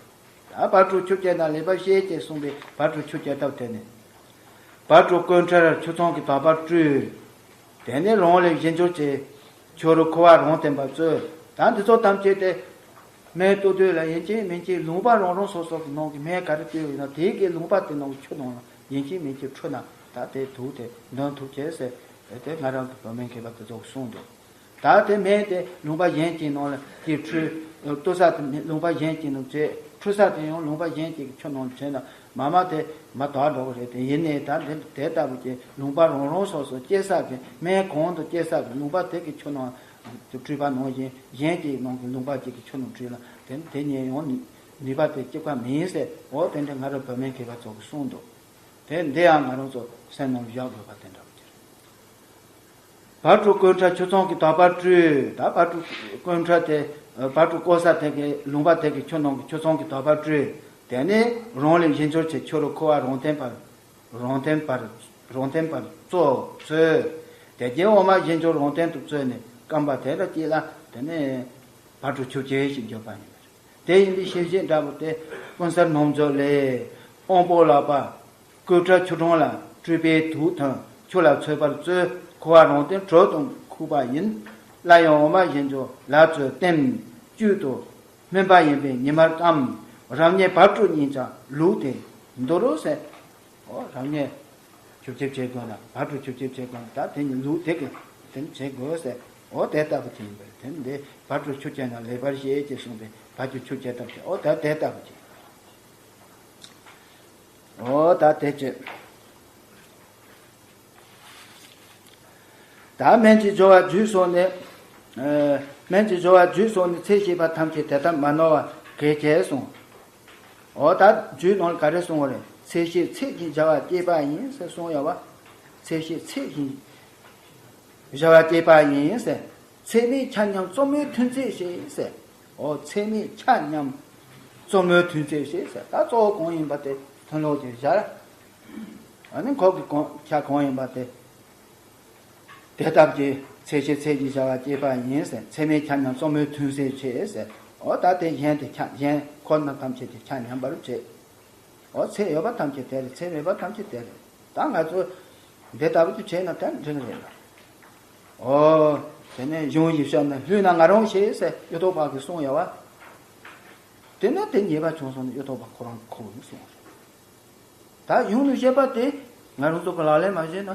ད་བར་དྲུག་ཆུ་སྐྱེས་ན་ལེགས་པར་བཤད་ཅེས་གསུངས་པའི་བར་དྲུག་ཆུ་སྐྱེས་སྟབས་དེ་ནི། བར་དྲུག་སྐུ་འཕྲལ་ཆུ་ཚང་གི་དག་པར་སྤྲུལ། དེ་ནས་རང་ལས་གཞན་འབྱོར་གྱི་ཆོ་རུ་འཁོར་བ་རང་བརྟེན་པར་སྩོལ། ད་འདི་ཚོ་ཐམས་ཅད་དེ། སྨན་བཏུ་དུས་ལ་ཡིན་གཅིག་མིན་གཅིག་ལུང་པ་རང་རང་སོ་སོ་གི་ནང་གི་སྨན་ག་རེ་བཏུས་ཡོད་ན་དེ་གི་ལུང་པ་དེ་ནང་གི་ཆུ་ནང་ལ་ཡིན་གཅིག་མིན་གཅིག་འཁྲུ་ན་ད་དེ་དུག་དེ་འདོན་ཐུབ་ཀྱི་ཟེར། དེ་ང་རང་གི་བོད་སྨན་མཁས་པ་དེ་ཚོ་གིས་གསུངས་འདུག་ད་དེ་སྨན་དེ་ལུང་པ་གཞན་གྱི་ནང་ལ་དེ་འཁྲུ། བཏུ་ས་དེ་ལུང་པ་གཞན་གྱི་ནང་བྱས། འཁྲུ་ས་དེ་ཡང་ལུང་པ་གཞན་གྱི་ཆུ་ནང་བྱས་ན་མ་མ་དེ་མ་དག་འགྲོ་གི་རེད། དེ་ཡིན་ནའི་ད་འདི་དེ་ལྟ་བུ་གྱི་ལུང་པ་རང་རང་སོ་སོ་སྐྱེ་ས་གི་སྨན་གང་དུ་སྐྱེ་ས་གི་ལུང་པ་དེ་གི་ཆུ་ནང་དུ་འཁྲུས་པ་ནང་བཞིན་གཞན་གྱི་ནང་གི་ལུང་པ་གཅིག་གི་ཆུ་ནང་འཁྲུས་ན་དེ་དེ་ཉིད་ཡང་ནུས་པ་དེ་གཅིག་པ་མིན་ཟེར། འོ་དེ་འདྲ་ང་རང་བོད་སྨན་མཁས་པ་ཚོ་གིས་གསུངས་འདུག་དེ་འདི་ཡང་ང་རང་ཚོ་སེམས་ནང་བཞག་དགོས་པ་དེ་འདྲ་བ་ཅིག་རེད། བར་དྲུག་སྐུ་འཕྲལ་ཆུ་ཚང་གི་དག་པར་སྤྲུལ། ད་བར་དྲུག་སྐུ་འཕྲལ་དེ། བར་དྲུག་བསྐོལ་ས་དེ་གི་ལུང་པ་དེ་གི་ཆུ་ནང་གི་ཆུ་ཚང་གི་དག་པར་སྤྲུལ། དེ་ནས་རང་ལས་གཞན་འབྱོར་གྱི་ཆོ་རུ་འཁོར་བ་རང་བརྟེན་པར། རང་བརྟེན་པར། རང་བརྟེན་པར་སྩོལ། སྩོལ། དེ་རྗེས་འོ་མ་གཞན་འབྱོར་རང་བརྟེན་དུ་སྩོལ་ནས་སྐམ་པ་དེ་ལ་སྐྱེས་ལ་དེ་ནས་བར་དྲུག་ཆུ་སྐྱེས་ཞེས་བརྗོད་པ་ཡིན། དེ་ཡིན་པའི་ཤེས་བྱེད་འདྲ་པོ་དེ་ཀུན་གསལ་རྣམ་འཇོག་ལས། དབང་པོ་ལག་པ། སྐུ་འཕྲལ་ཆུ་གྲང་ལ་སྤྲུལ་པའི་དུག་ཐོན་ཆུ་ལ་ཚོས་པར་སྩོལ། འཁོར་བ་རང་བརྟེན་དྲོད་དུ་ཁུག་པ་ཡིན། སླར་ཡང་འོ་མ་གཞན་འབྱོར་ལ་སྩོལ་བསྟེན། བཅུད་དུ་སྨིན་པ་ཡིན་པས་ཉི་མར་སྐམ། རབ་དངོས་བར་དྲུག་གཉིས་ཀྱང་ལུགས་དེ་འདུ་རོ་ཟེར། འོ་རབ་དངོས་ཆུ་སྐྱེས་བྱེད་དགོས་ན་བར་དྲུག་ཆུ་སྐྱེས་བྱེད་དགོས་ན་ད་དེ་ནི་ལུགས་དེ་གི་དེ་ནི་བྱེད་དགོས་ཟེར། འོ་དེ་ལྟ་བུ་དེ་ཡིན་པས་དེ་ནི་འདི་བར་དྲུག་ཆུ་སྐྱེས་ན་ལེགས་པར་བཤད་ཅེས་གསུངས་པའི་བར་དྲུག་ཆུ་སྐྱེས་ལྟ་བུ་དེ་འོ་ད་དེ་ལྟ་བུ་དེ། འོ་ད་དེ་བྱེད། ད་སྨན་གྱི་སྦྱོར་བ་བརྒྱུད་སོང་ནས། ཨ། སྨན་གྱི་སྦྱོར་བ་བརྒྱུད་སོང་ནས་ཚེ་ཤེས་པ་ཐམས་ཅད་དེ་ལྟར་མ་ནོར་བ་གལ་ཆེ་གསུངས། འོ་ད་རྒྱུད་ནང་ལ་ག་རེ་གསུངས་པ་རེད། ཚེ་ཤེས་ཚད་ཀྱིས་བྱ་བ་སྐྱེད་པ་ཡིན་ཟེར་གསུངས་ཡོད་པ། ཚེ་ཤེས་ཚད་ཀྱིས་བྱ་བ་སྐྱེད་པ་ཡིན་ཟེར། ཚད་མེད་ཆ་མཉམ་གཙོ་མོའི་ཐུན་ཚད་ཞེས་ཟེར། འོ་ཚད་མེད་ཆ་མཉམ་གཙོ་མོའི་ཐུན་ཚད་ཞེས་ཟེར། ད་གཙོ་བོ་གང་ཡིན་པ་དེ་ཐོན་ལོག་ཅིག་བཞག་ཨ་ནི་འཁོར་གྱི་གང་ཆ་གང་ཡིན་པ་དེ། དེ་ལྟར་གྱི་ཚེ་ཤེས་ཚད་ཀྱིས་བྱ་བ་སྐྱེད་པ་ཡིན་ཟེར། ཚད་མེད་ཆ་མཉམ་གཙོ་མོའི་ཐུན་ཚད་ཆེ་ཟེར། འོ་ད་དེ་གཞན་དེ་ཆ་གཞན་འཁོར་རྣམས་ཐམས་ཅད་དེ་ཆ་མཉམ་པར་བྱེད། འོ་ཚད་ཡོད་པ་ཐམས་ཅད་དེ་རེད། ཚད་མེད་པ་ཐམས་ཅད་དེ་རེད། ད་ང་ཚོ་འདི་ལྟ་བུ་དུ་བྱས་ན་དེ་འགྲིག་གི་རེད་ལ། འོ། དེ་ནས་གཞུང་ཡིག་ཤོག་ན་ལྷུང་ན་ང་རང་ཤེས་ཟེར་གཡུ་ཐོག་པ་གིས་གསུངས་ཡོད་པ། དེ་ནས་དེ་ཉེས་པ་བྱུང་སོང་ན་གཡུ་ཐོག་པ་ཁོ་རང་ཁོ་གིས་གསུངས་སོང་། ད་གཞུང་ནས་བཤད་པ་དེ་ང་རང་ཚོ་གི་ལག་ལེན་མ་བྱས་ན་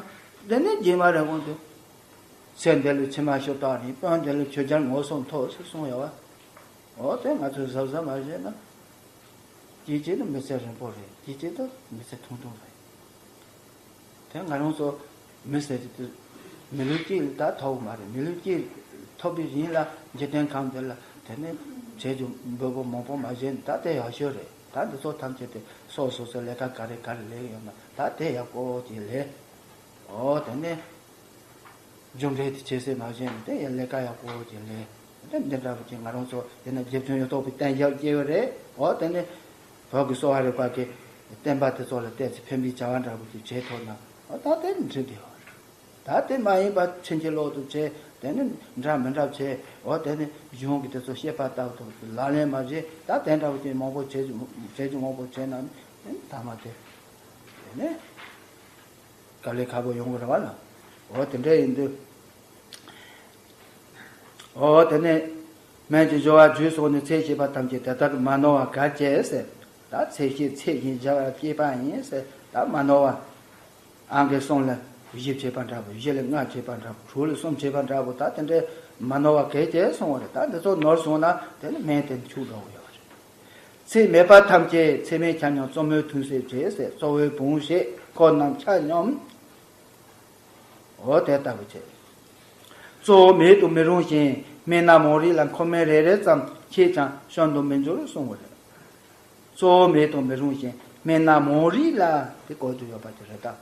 དེ་ནས་རྗེས་མ་རེ་དགོངས་ཏེ། ཚེ་འདི་ལ་ཕྱི་མ་ཞུ་དག་རིང་དཔོན་འདི་ལ་ཆོས་རྒྱལ་ངོ་སོ་མཐོ་ཟེར་གསུངས་ཡོད་པ། འོ་དེ་ང་ཚོས་གཟབ་གཟབ་མ་བྱས་ན། དེ་གཅིག་ཏུ་མི་ཚེ་རིང་པོ་རེད། དེ་གཅིག་ཏུ་མི་ཚེ་ཐུང་ཐུང་རེད། དེ་ང་རང་ཚོ་མི་ཟེར་དེ་མི་ལུས་གཅིག་ལ་ད་ཐོབ་མ་རེད། མི་ལུས་གཅིག་ཐོབ་པའི་རིང་ལ་འཇིག་རྟེན་ཁམས་འདི་ལ་དེ་ནས་བྱས་རྗེས་འབོལ་པོ་མང་པོ་མ་བྱས་ན་ད་དེ་ཡག་ཤོས་རེད། ད་འདི་ཚོ་ཐམས་ཅད་དེ་སོ་སོ་སོ་ལས་ཀ་ག་རེ་ག་རེ་ལས་ཡོད་ན་ད་དེ་ཡག་པོ་ཅིག་ལས། འོ་དེ་ནས། རྒྱུ་འབྲས་དེ་ཆེ་སེ་མ་བྱས་ནས་དེ་ཡང་ལས་ཀ་ཡག་པོ་ཅིག་ལས། དེ་འདི་འདྲ་བོ་ཅིག་ང་རང་ཚོ་དེ་ནས་རྗེ་བཙུན་གཡུ་ཐོག་པའི་བསྟན་བཞག་སྐྱེ་བོ་རེད། འོ་དེ་ནས་བོད་ཀྱི་གསོ་བ་རིག་པ་གི་བསྟན་པ་དེ་ཚོ་ལ་བལྟས་ཚེ་ཕན་པའི་བྱ་བ་འདྲ་བོ་ཅིག་བྱེད་ཐུབ་ན་འོ་ད་དེ་འགྲིག་བསྡད་ཡོད་རེད། ད་དེ་མ་ཡིན་པ་ཕྱིན་ཅི་ལོག་ཏུ་བྱས། དེ་ནས་འདྲ་མི་འདྲ་བྱས། འོ་དེ་ནས་གཞུང་གི་དེ་ཚོ་བཤད་པ་ལྟ་བུ་དང་ལག་ལེན་མ་བྱས། ད་དེ་འདྲ་བོ་ཅིག་མང་པོ་བྱེད་རྒྱུ་བྱེད་རྒྱུ་མང་པོ་བྱས་ན་ནི་ཐ་མ་དེ་དེ་ནས། དཀའ་ལས་ཁག་པོ་ཡོང་གི་རེད་བ་ལ། འོ་དེ་འདྲ་ཡིན་དུས། འོ་དེ་ནས་སྨན་གྱི་སྦྱོར་བ་བརྒྱུད་སོང་ནས་ཚེ་ཤེས་པ་ཐམས་ཅད་དེ་ལྟར་མ་ནོར་བ་གལ་ཆེ་ཟེར། ད་ཚེ་ཤེས་ཚད་བཞིན་བྱ་བ་སྐྱེད་པ་ཡིན་ཟེར། ད་མ་ནོར་བ། ཨང་ཀི་གསུམ་ལ་བཞི་བྱས་པ་འདྲ་པོ། བཞི་ལ་ལྔ་བྱས་པ་འདྲ་པོ། དྲུག་ལ་གསུམ་བྱས་པ་འདྲ་པོ། ད་དེ་འདྲ་མ་ནོར་བ་གལ་ཆེ་གསུངས་པ་རེད། ད་འདི་ཚོ་ནོར་སོང་ན་དེ་ནི་སྨན་དེ་འཆུག་འགྲོ་གི་ཡོད་རེད། ཚེ་མེད་པ་ཐམས་ཅད་ཚད་མེད་ཆ་མཉམ་གཙོ་མོའི་ཐུན་ཚད་བྱེད་ཟེར། གཙོ་བོའི་བུང་ཞེས་འཁོར་རྣམས་ཆ་མཉམ། འོ་དེ་ལྟ་བུ་བྱེད། གཙོ་བོ་མེད་དུ་མི་རུང་ཞིང་སྨན་སྣ་མང་རིགས་ལ་མཁོ་སྨན་རེ་རེ་ཙམ་ཁྱེད་ཀྱང་བྱིན་དུ་མི་འགྱུར་གསུངས་པ་རེད། གཙོ་བོ་མེད་དུ་མི་རུང་ཞིང་སྨན་སྣ་མང་རིགས་ལ་དེ་གོ་དུ་ཡོད་པ་དེ་རེད་ད།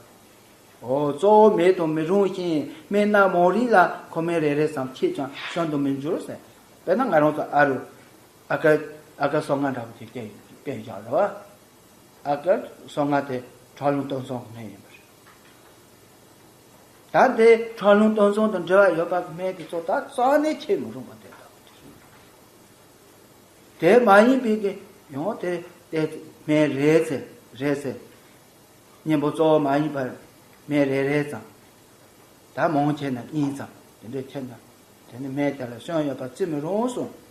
འོ་གཙོ་བོ་མེད་དུ་མི་རུང་ཞིང་སྨན་སྣ་མང་རིགས་ལ་མཁོ་སྨན་རེ་རེ་ཙམ་ཁྱེད་ཀྱང་བྱིན་དུ་མི་འགྱུར་ཟེར། དཔེར་ན་ང་རང་ཚོ་ཨ་རུ། ཨ་ཀར། ཨ་ཀར་སོ་ལྔ་འདྲ་པོ་ཅིག་བསྟན་བསྟན་བཞག་རེད་བ། ཨ་ཀར་སོ་ལྔ་དེ་ཁྲག་རླུང་སྟོང་ཚང་གི་སྨན་ཡིན་པ་རེད། ད་དེ་ཁྲག་རླུང་སྟོང་ཚང་དང་འབྲེལ་བ་ཡོད་པ་གི་སྨན་དེ་ཚོ་ད་རྩ་ནས་ཁྱེར་མི་རུང་བ་དེ་ལྟ་བུ་ཅིག་རེད། དེ་མ་ཡིན་པའི་གི་ཡང་དེ་དེ་སྨན་རེ་ཚེ་རེ་ཚེ་གཉེན་པོ་གཙོ་བོ་མ་ཡིན་པར་སྨན་རེ་རེ་ཙམ། ད་མང་ཆེ་ན་གཉིས་ཙམ་དེ་འདྲའི་ཁྱེར་ན་དེ་ནི་སྨན་དེ་ལ་སྐྱོན་ཡོད་པ་བརྩི་མི་རུང་གསུངས།